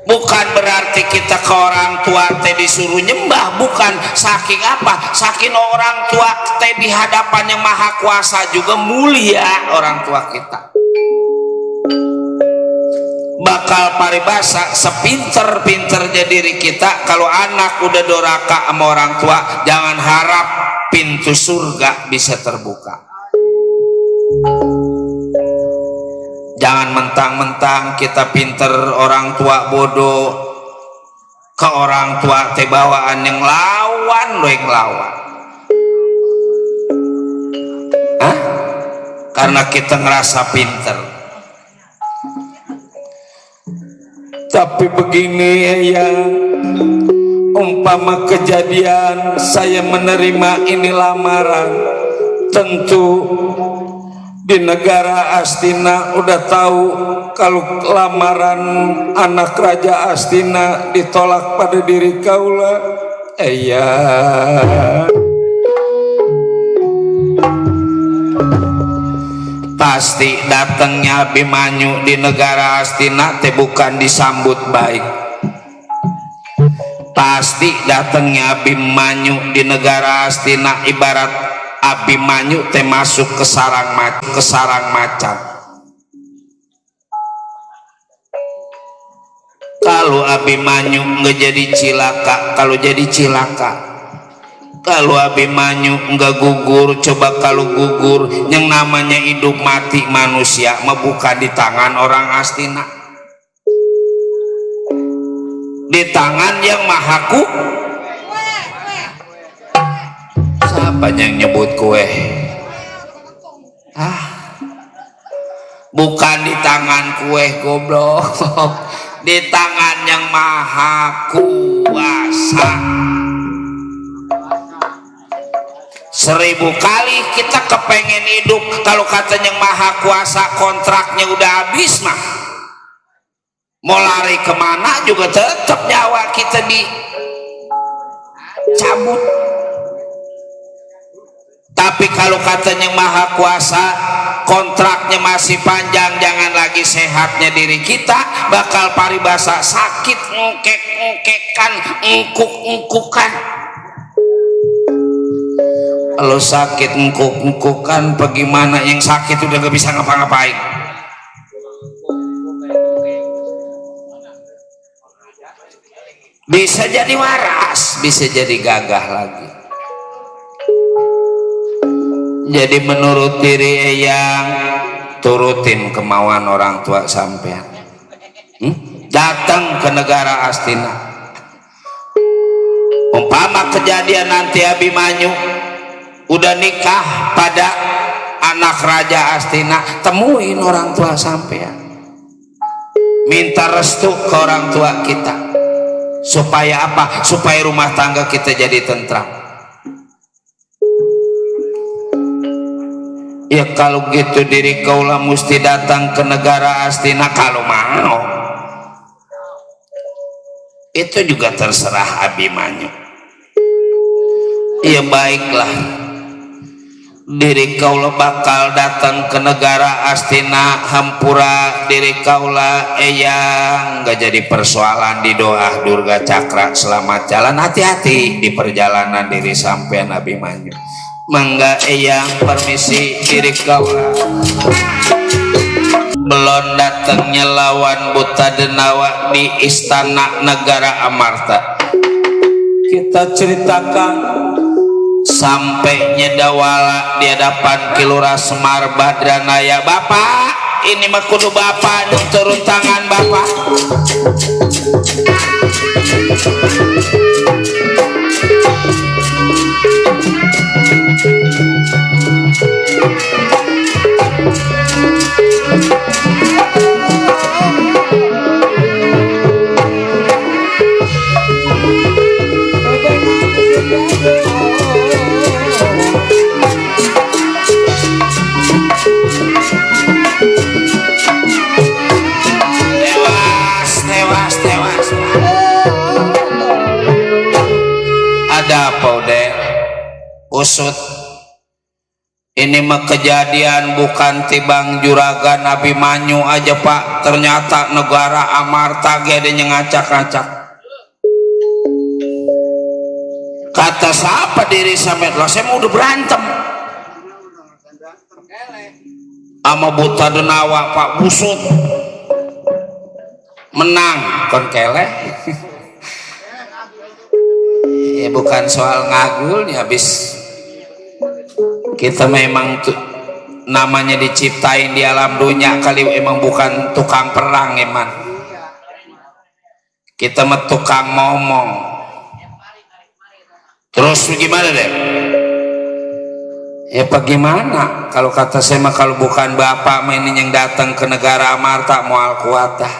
Bukan berarti kita ke orang tua teh disuruh nyembah, bukan. Saking apa? Saking orang tua teh di hadapan yang maha kuasa juga mulia orang tua kita. Bakal paribasa sepinter-pinternya diri kita, kalau anak udah doraka sama orang tua, jangan harap pintu surga bisa terbuka. Jangan mentang-mentang kita pinter orang tua bodoh, ke orang tua teh bawaan yang lawan lo yang lawan. Hah? Karena kita ngerasa pinter. Tapi begini ya, umpama kejadian saya menerima ini lamaran, tentu di negara Astina udah tahu kalau lamaran anak Raja Astina ditolak pada diri kaula. Pasti datangnya Abimanyu di negara Astina teh bukan disambut baik. Pasti datangnya Abimanyu di negara Astina ibarat Abimanyu teh masuk ke sarang macan. Kalau Abimanyu nggak jadi cilaka, kalau jadi cilaka. Kalau Abimanyu nggak gugur, coba kalau gugur, yang namanya hidup mati manusia mah bukan di tangan orang Astina, di tangan yang maha siapa yang nyebut kue? Bukan di tangan kue goblok, di tangan yang maha kuasa. 1000 kali kita kepengen hidup, kalau katanya yang maha kuasa kontraknya udah habis mah mau lari kemana juga tetap nyawa kita dicabut. Tapi kalau katanya yang maha kuasa kontraknya masih panjang, jangan lagi sehatnya diri kita, bakal paribasa sakit ngekek-ngekekan, ngkuk-ngkukan. Kalau sakit ngkuk-ngkukan bagaimana, yang sakit udah gak bisa ngapa-ngapain. Bisa jadi waras, bisa jadi gagah lagi. Jadi menurut diri yang turutin kemauan orang tua sampean. Datang ke negara Astina. Umpama kejadian nanti Abimanyu udah nikah pada anak Raja Astina, temuin orang tua sampean, minta restu ke orang tua kita. Supaya apa? Supaya rumah tangga kita jadi tentram. Ya kalau gitu diri kaulah mesti datang ke negara Astina kalau mau. Itu juga terserah Abimanyu. Ya baiklah, diri kaulah bakal datang ke negara Astina, hampura diri kaulah eyang gak jadi persoalan di doa Durga Cakra. Selamat jalan, hati-hati di perjalanan diri sampean Abimanyu. Mangga eyang permisi diri kaulah belum datangnya lawan buta denawa di istana negara Amarta. Kita ceritakan sampainya Dawala di hadapan Kilura Semar Badranaya. Bapak, ini mah kudu bapak turun tangan bapak. tewas. Ada apa deh usut? Ini mah kejadian bukan tibang juragan Abimanyu aja Pak, ternyata negara Amarta gede ngacak-ngacak. Kata siapa diri sampai lah saya mau udah berantem sama buta denawa Pak Busut, menang kon kele. Ya bukan soal ngagul ya, habis kita memang namanya diciptain di alam dunia kali emang bukan tukang perang eman, kita mah tukang ngomong. Terus gimana deh? Ya bagaimana kalau kata saya mah kalau bukan bapak ini yang datang ke negara Amarta moal kuatah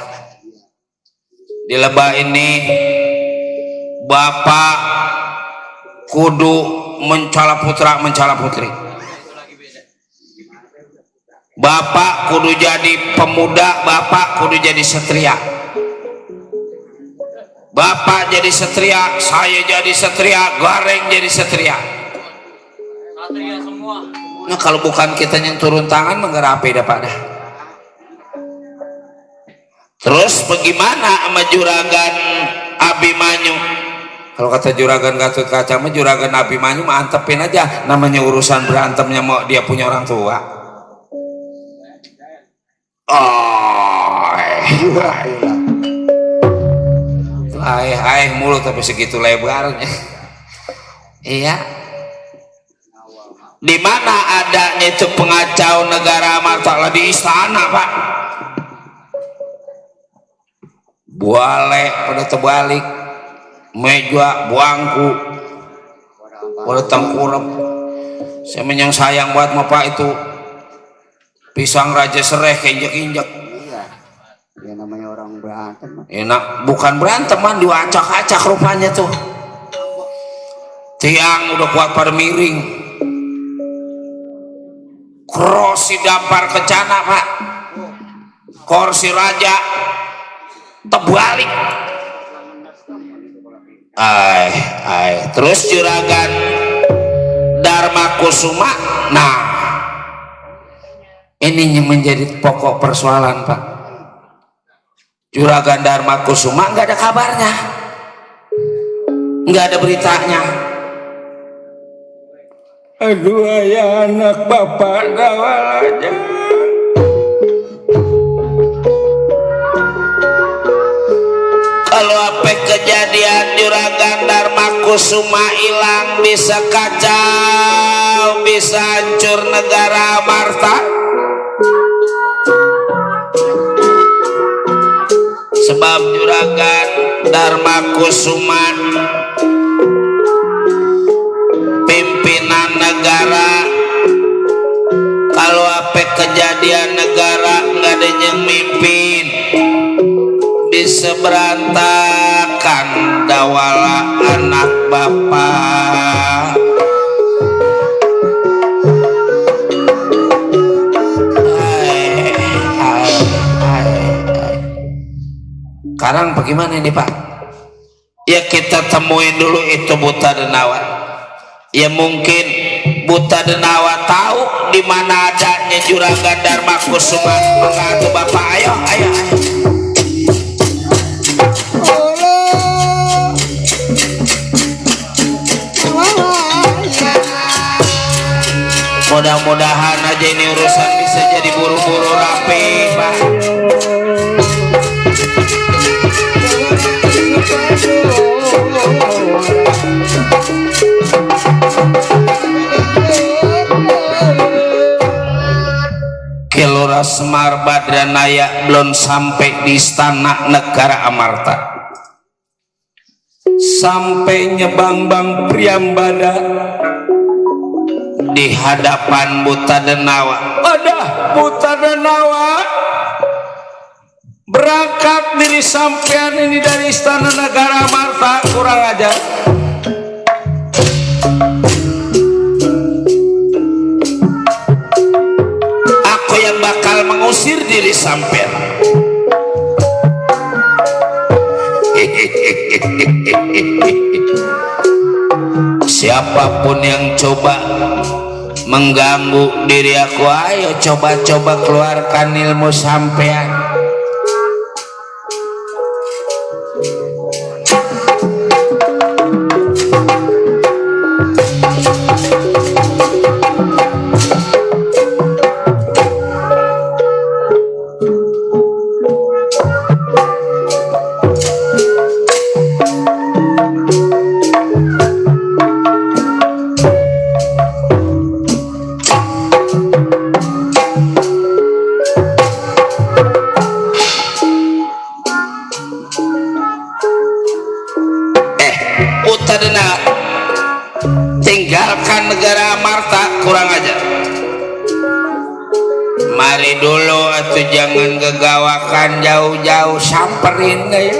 di lebah ini, bapak kudu mencala putra mencala putri, bapak kudu jadi pemuda, bapak kudu jadi satria, bapak jadi satria, saya jadi satria, Gareng jadi satria. Satria semua. Nah kalau bukan kita yang turun tangan menggerapi dapat dah. Terus bagaimana sama juragan Abimanyu? Kalau kata juragan Gatot Kaca mah juragan Abimanyu mah antepin aja, namanya urusan berantemnya mau dia punya orang tua. Mulut tapi segitu lebarnya. Iya. Di mana adanya itu pengacau negara Amarta lah di istana Pak. Buale pada terbalik, meja buangku pada tengkurap. Saya menyang sayang buat Bapak itu pisang raja sereh keinjek-injek. Iya. Ya namanya orang berantem. Enak bukan berantem man, diacak-acak rupanya tuh. Tiang udah kuat pada miring. Kursi dampar kecana Pak, kursi raja terbalik. Terus juragan Dharma Kusuma, nah ini yang menjadi pokok persoalan Pak. Juragan Dharma Kusuma nggak ada kabarnya, nggak ada beritanya. Aduh ya anak bapak dawal aja. Kalau apa kejadian juragan Dharma Kusuma hilang, bisa kacau, bisa hancur negara Amarta. Sebab juragan Dharma Kusuma pimpinan negara, kalau apa kejadian negara nggak ada yang mimpin, bisa berantakan dawala anak bapak. Sekarang bagaimana ini Pak? Ya kita temuin dulu itu buta denawa. Ya mungkin buta denawa tahu di mana adanya juragan Dharma Kusuma mengadu bapak. Ayo. Mudah-mudahan aja ini urusan bisa jadi buru-buru rapi Pak. Kelurahan Kaula Semar Badranaya belum sampai di istana negara Amarta, sampai Nyebangbang Priambada di hadapan Butadenawa. Ada Butadenawa berangkat dari sampean ini dari istana negara Amarta, kurang aja. Aku yang bakal mengusir diri sampean. Siapapun yang coba mengganggu diri aku, ayo coba-coba keluarkan ilmu sampean. Tinggalkan negara Amarta, kurang aja. Mari dulu atuh, jangan gegawakan jauh-jauh, samperin deh.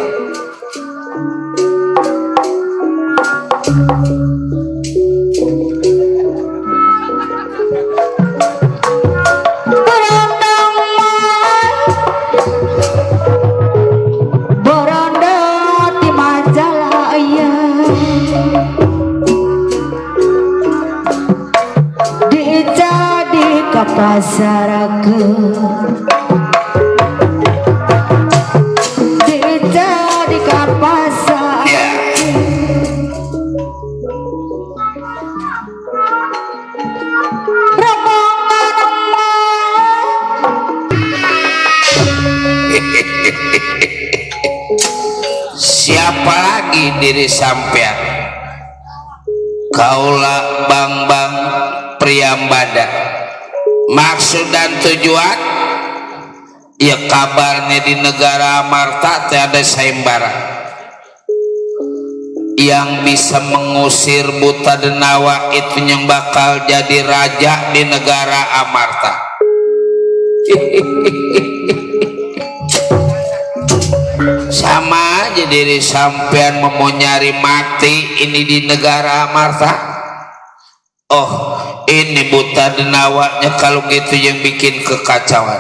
Pasaraku dijadi ka pasar, siapa lagi diri sampean? Kaula Bambang Priambada. Maksud dan tujuan ya kabarnya di negara Amarta tiada sayembara yang bisa mengusir Butadenawa, itu yang bakal jadi raja di negara Amarta. Sama aja diri sampean mau nyari mati ini di negara Amarta. Oh, ini Butadenawanya kalau gitu yang bikin kekacauan.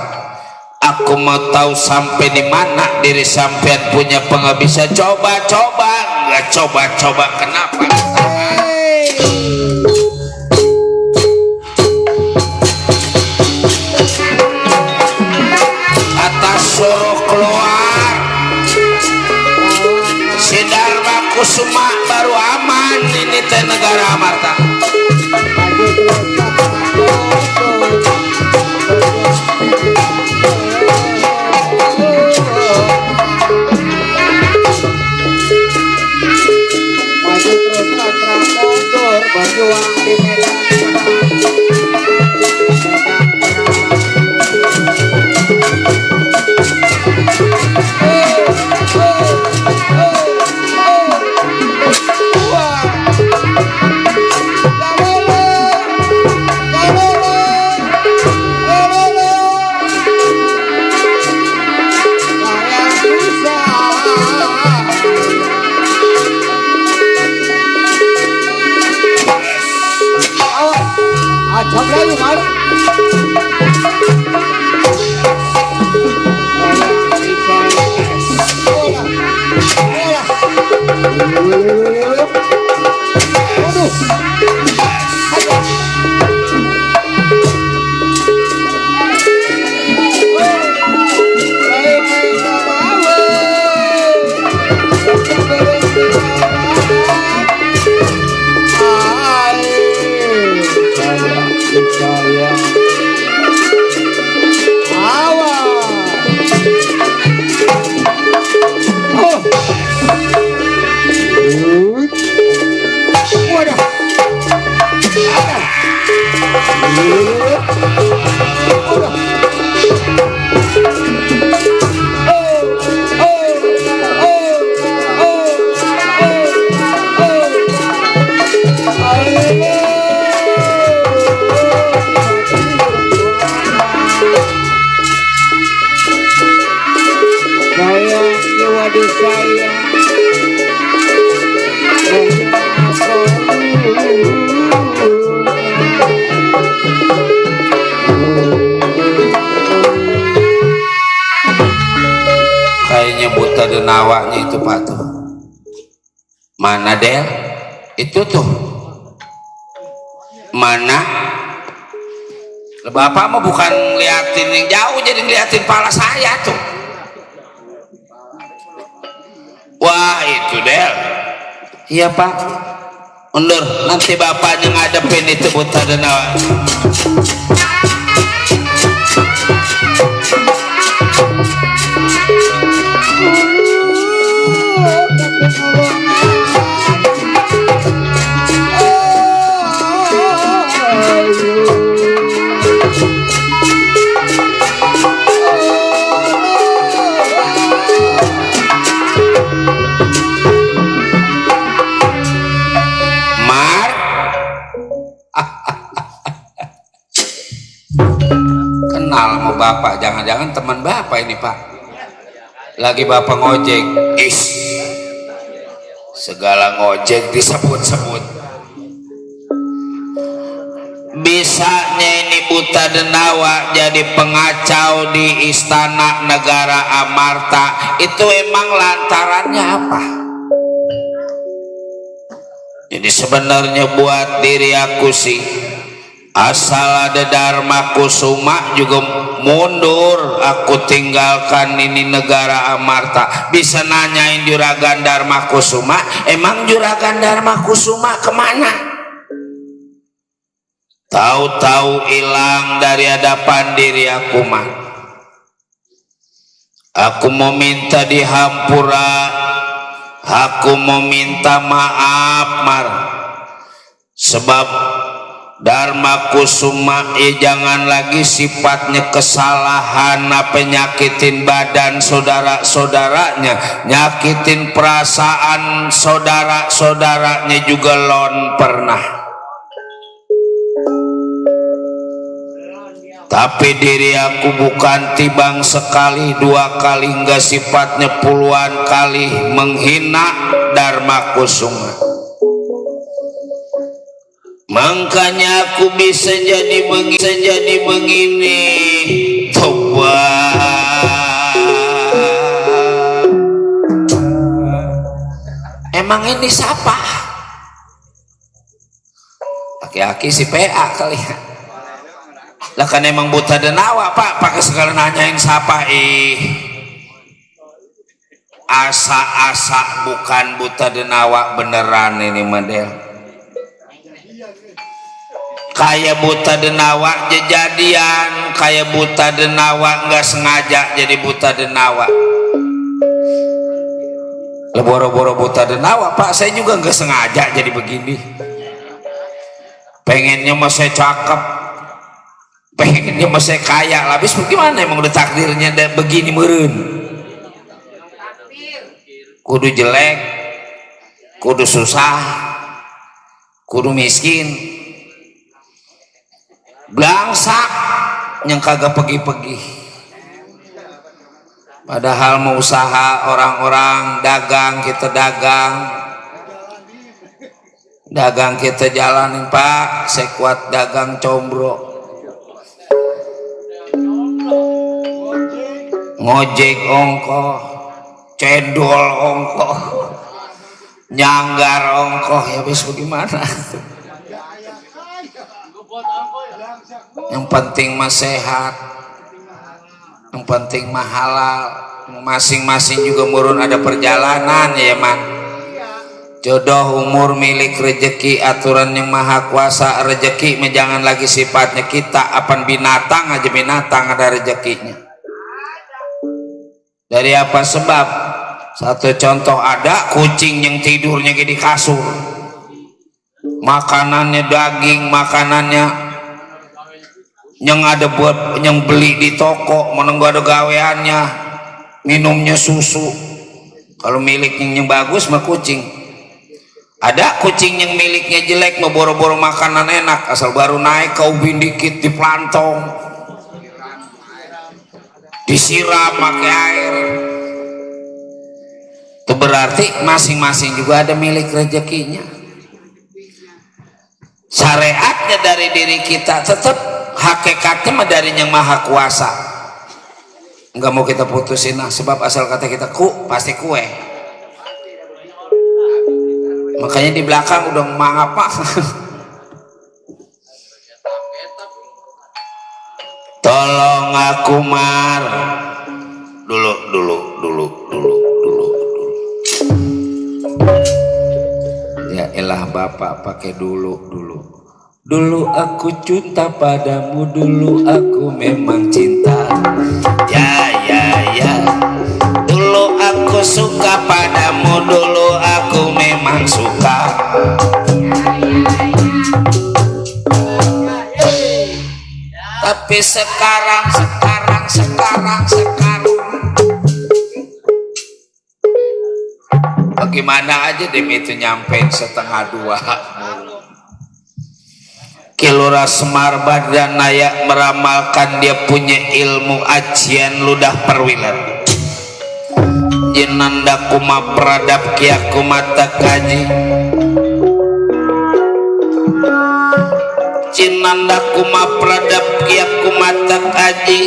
Aku mau tahu sampai di mana diri sampean punya pengabisa. Coba-coba, nggak coba-coba, kenapa? Atas suruh keluar, si Dharma Kusuma baru aman ini teh negara Amarta. Maju terus tantra mundur, berjuang di medan saya disayang kayaknya buta denawanya itu Pak tuh. Mana Del? Itu tuh. Mana? Bapak mah bukan ngeliatin yang jauh, jadi ngeliatin pala saya tuh. Wah itu Del. Iya Pak. Undur, nanti bapaknya ngadepin itu buta denawa. Kenal sama bapak, jangan-jangan teman bapak ini Pak. Lagi bapak ngojek, segala ngojek disebut-sebut. Bisanya ini buta denawa jadi pengacau di istana negara Amarta, itu emang lantarannya apa? Jadi sebenarnya buat diri aku sih, asal ada Dharma Kusuma juga mundur aku tinggalkan ini negara Amarta. Bisa nanyain Juragan Dharma Kusuma, emang Juragan Dharma Kusuma kemana? Tahu-tahu hilang dari hadapan diri aku mah. Aku mau minta dihampura, aku mau minta maaf Mar, sebab Dharma Kusuma jangan lagi sifatnya kesalahan, penyakitin badan saudara-saudaranya, nyakitin perasaan saudara-saudaranya juga lon pernah. Tapi diri aku bukan tibang sekali dua kali, enggak sifatnya puluhan kali menghina Dharma Kusuma. Makanya aku bisa jadi begini. Tobat. Emang ini siapa? Aki-aki si PA kali ya. Lah kan emang buta denawa Pak, pakai segala nanyain siapa asa-asa bukan buta denawa beneran ini model. Kayak buta denawa jejadian, kayak buta denawa nggak sengaja jadi buta denawa. Lah boro-boro buta denawa Pak, saya juga nggak sengaja jadi begini. Pengennya mah saya cakep, pengennya mah saya kaya, habis bagaimana emang udah takdirnya begini meureun. Kudu jelek, kudu susah, kudu miskin, blangsak yang kagak pergi-pergi. Padahal mau usaha orang-orang dagang, kita dagang kita jalanin Pak, saya kuat dagang combro, ngojek ongkoh, cendol ongkoh, nyanggar ongkoh, ya bis bagaimana. Yang penting mah sehat, yang penting mah halal. Masing-masing juga murun ada perjalanan ya man. Jodoh umur milik rezeki, aturan yang maha kuasa. Rezeki jangan lagi sifatnya kita, apan binatang aja, binatang ada rezekinya. Dari apa sebab? Satu contoh, ada kucing yang tidurnya di kasur, makanannya daging, makanannya yang ada buat yang beli di toko, menunggu ada gaweannya, minumnya susu. Kalau miliknya yang bagus mah kucing. Ada kucing yang miliknya jelek, mau boro-boro makanan enak, asal baru naik ke ubin dikit dipelantong, disiram pakai air. berarti masing-masing juga ada milik rezekinya. Syariatnya dari diri kita, tetap hakikatnya mah dari yang maha kuasa. Enggak mau kita putusin lah, sebab asal kata kita ku pasti kue. Makanya di belakang udah apa? Tolong aku Mar. Dulu. Ya elah bapak pakai dulu. Dulu aku cinta padamu, dulu aku memang cinta. Ya. Dulu aku suka padamu, dulu aku memang suka. Tapi sekarang bagaimana aja Dem itu nyampe 1:30. Kilura Semar Badranaya meramalkan dia punya ilmu ajian ludah perwilan. Jinanda kuma peradap kiaku mata kaji. Jinanda kuma peradap kiaku mata kaji.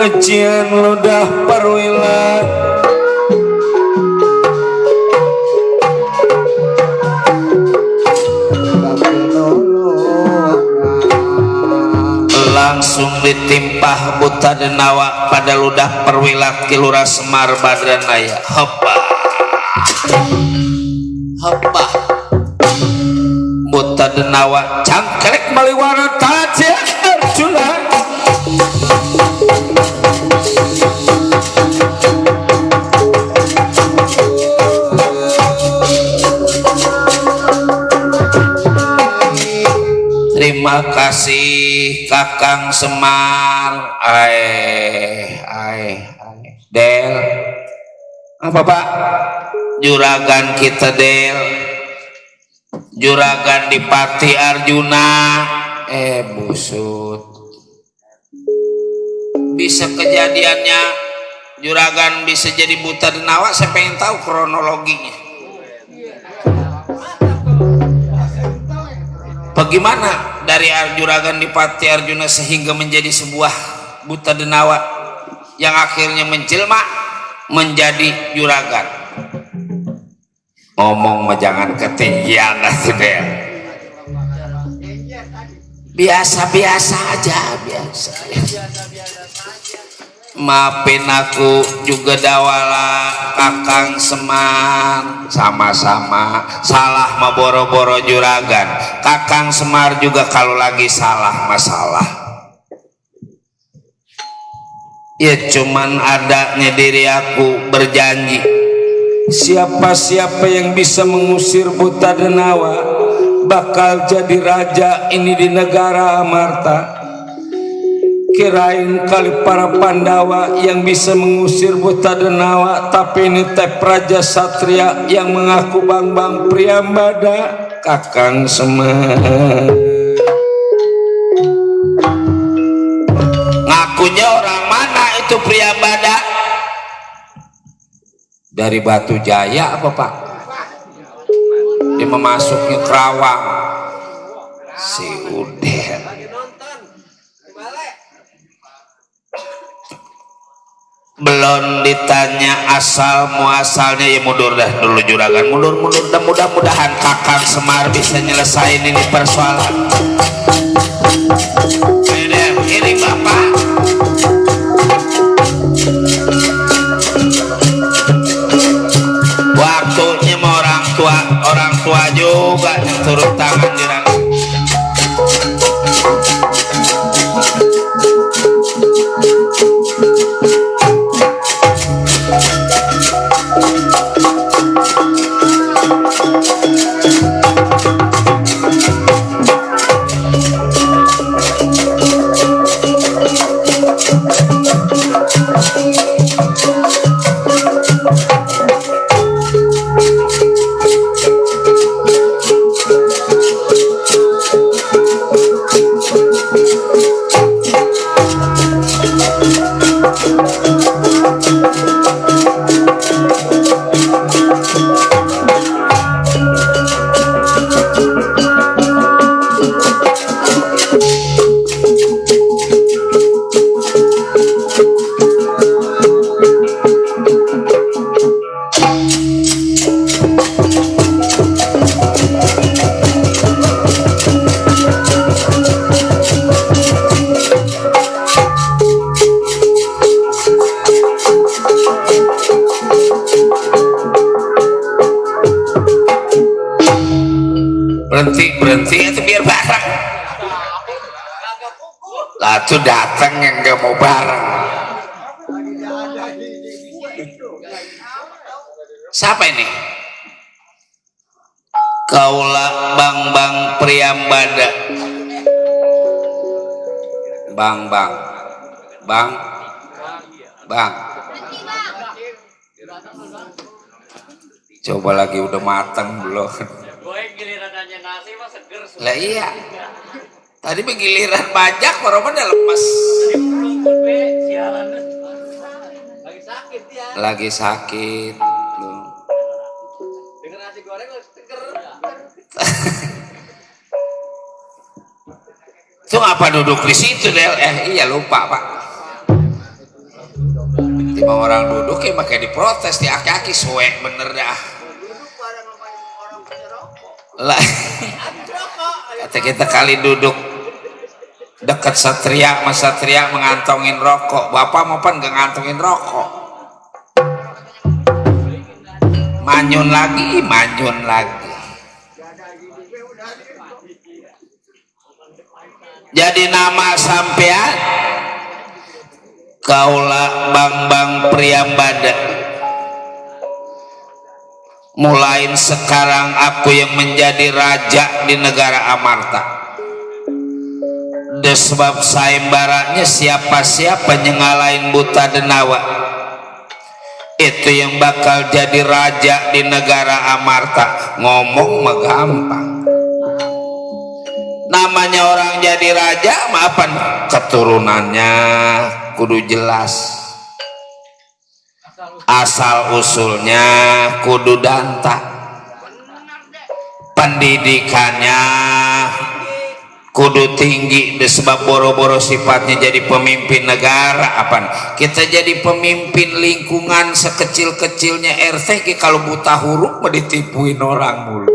Ajian ludah perwilan. Langsung ditimpah buta denawa pada ludah perwilat Kilura Semar Badranaya. Hoppa buta denawa cangkrek maliwara tajah Arjuna. Terima kasih Kakang Semar. Del apa Pak? Juragan kita Del, Juragan Dipati Arjuna. Busut. Bisa kejadiannya Juragan bisa jadi buta denawa, saya pengen tahu kronologinya. Bagaimana dari Juragan Dipati Arjuna sehingga menjadi sebuah buta denawa yang akhirnya menjelma menjadi juragan? Ngomong mah jangan ketinggian Del. Biasa-biasa aja, biasa. Maafin aku juga dawala Kakang Semar, sama-sama salah mah boro-boro juragan. Kakang Semar juga kalau lagi salah masalah. Ya cuman adanya diri aku berjanji, siapa-siapa yang bisa mengusir buta denawa bakal jadi raja ini di negara Amarta. Kirain kali para Pandawa yang bisa mengusir buta denawa, tapi ini teh Praja Satria yang mengaku Bang Priyambada. Kakang Semar ngakunya orang mana itu Priyambada? Dari Batu Jaya apa Pak? Dia memasuknya Kerawang. Si Udel belum ditanya asal muasalnya, ya mundur dah dulu juragan, mundur dan mudah-mudahan Kakang Semar bisa nyelesain ini persoalan. Ini Bapak waktunya mau orang tua juga yang turun tangan juragan. berhenti itu biar bareng lah tuh datang yang gak mau bareng. Siapa ini? Kaula Bang Priambada. Bang. Coba lagi udah matang belum? Gue giliran nanya nasi mah seger. Lah iya. Tadi begiliran pajak baru udah lemes. Lagi sakit. Dengan nasi goreng seger. Itu ngapa duduk di situ Del? Iya lupa Pak. Tiba orang duduk ya makanya diprotes di aki-aki suwe bener dah. Lah. Kata kita kali duduk dekat Satria, Mas Satria mengantongin rokok. Bapak mau pan gak ngantongin rokok. Manyun lagi. Jadi nama sampean kaula Bang Priambada. Mulai sekarang aku yang menjadi raja di negara Amarta. Sebab sayembaranya siapa-siapa yang ngalahin buta denawa itu yang bakal jadi raja di negara Amarta. Ngomong mah gampang. Namanya orang jadi raja maafan keturunannya kudu jelas, asal usulnya kudu danta, pendidikannya kudu tinggi. Sebab boro-boro sifatnya jadi pemimpin negara apaan kita jadi pemimpin lingkungan sekecil-kecilnya RT kalau buta huruf mah ditipuin orang mulu,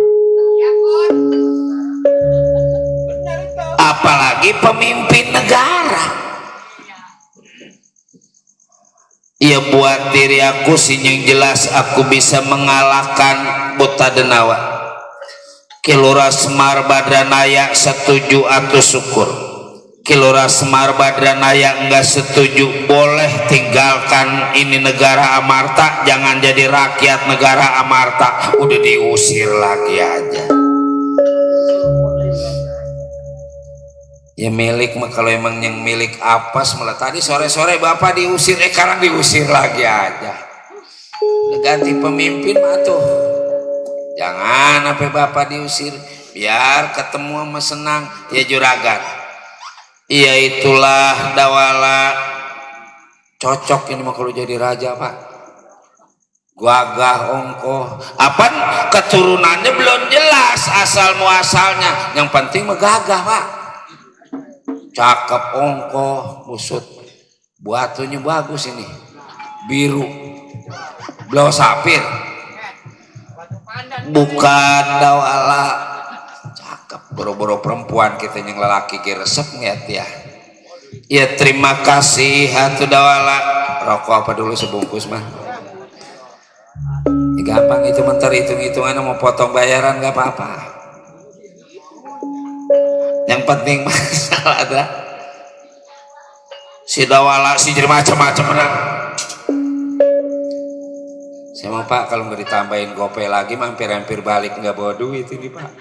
apalagi pemimpin negara. Ya buat diri aku sih yang jelas aku bisa mengalahkan buta denawa. Kilora Semar Badranaya setuju atau syukur. Kilora Semar Badranaya enggak setuju, boleh tinggalkan ini negara Amarta, jangan jadi rakyat negara Amarta. Udah diusir lagi aja. Ya milik mah kalau emang yang milik apes malah tadi sore-sore bapak diusir, sekarang diusir lagi aja. Ganti pemimpin mah tuh. Jangan sampai bapak diusir, biar ketemu sama senang ya juragan. Iya itulah dawala cocok ini mah kalau jadi raja Pak. Gagah ongkoh. Apaan keturunannya belum jelas asal muasalnya. Yang penting mah gagah Pak. Cakep ongkoh, busut. Batunya bagus ini. Biru. Blau sapir. Bukan dawala. Cakep. Boro-boro perempuan kita yang lelaki resep ngeliat ya. Ya terima kasih hatu dawala. Rokok apa dulu sebungkus mah? Ya, gampang itu mentar hitung-hitungan mau potong bayaran gak apa-apa. Yang penting masalah ada si dawala si jadi macam-macam benar. Saya mau Pak kalau nggak ditambahin gopay lagi hampir balik nggak bawa duit ini Pak.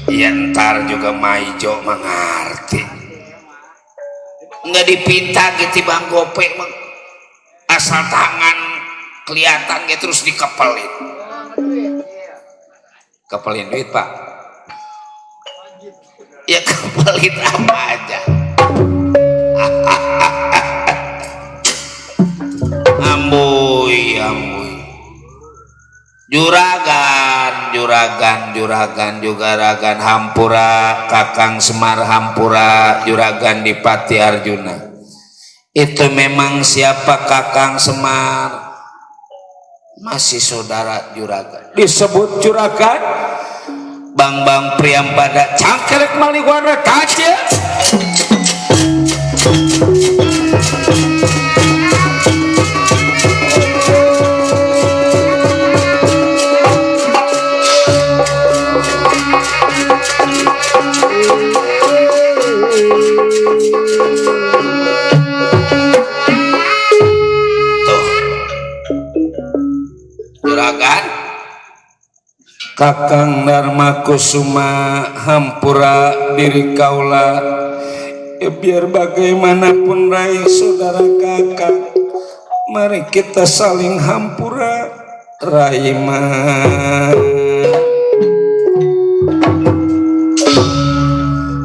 Ya ntar juga Maijo mengerti. Nggak dipinta gitu bang gopay asal tangan kelihatan gitu terus dikepelin. Kepelin duit Pak. Ya kepelin apa aja. Ambuy. Juragan juga ragan Hampura, Kakang Semar Hampura, juragan di Pati Arjuna. Itu memang siapa Kakang Semar? Masih saudara juragan. Disebut juragan Bang Priambada cangkelek maliguana kaca. Kakang Dharma Kusuma hampura diri kaula ya, biar bagaimanapun rai saudara kakang, mari kita saling hampura rai mah.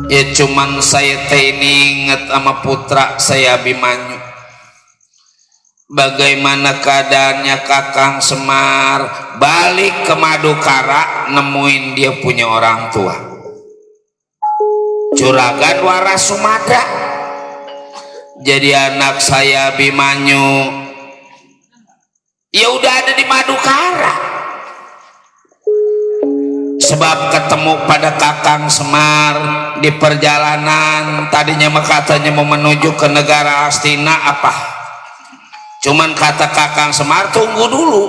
Ya cuman saya teh ini inget sama putra saya Abimanyu, bagaimana keadaannya Kakang Semar balik ke Madukara nemuin dia punya orang tua Juragan Waras Sumada. Jadi anak saya Abimanyu ya udah ada di Madukara, sebab ketemu pada Kakang Semar di perjalanan. Tadinya mah katanya mau menuju ke negara Astina apa, cuman kata Kakang Semar tunggu dulu,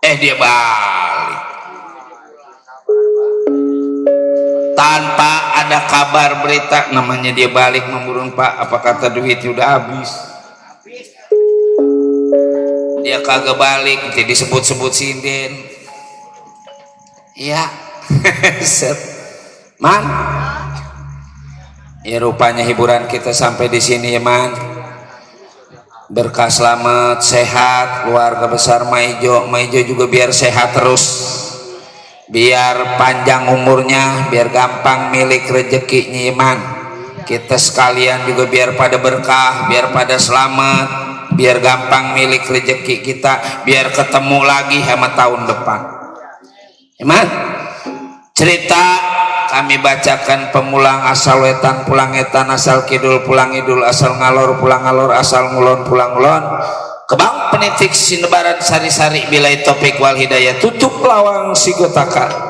dia balik tanpa ada kabar berita. Namanya dia balik memurun Pak, apa kata duit udah habis, dia kagak balik, jadi disebut-sebut sinden. Iya. Set. Man. Ya rupanya hiburan kita sampai di sini ya Man. Berkah selamat, sehat, keluarga besar Maijo juga biar sehat terus, biar panjang umurnya, biar gampang milik rezekinya Iman. Kita sekalian juga biar pada berkah, biar pada selamat, biar gampang milik rezeki kita, biar ketemu lagi sama tahun depan. Iman, cerita kami bacakan pemulang asal wetan pulang etan, asal kidul pulang idul, asal ngalor pulang ngalor, asal ngulon pulang ngulon. Kebang penitik sinebaran sari-sari bilai topik wal hidayah, tutup lawang sigotaka.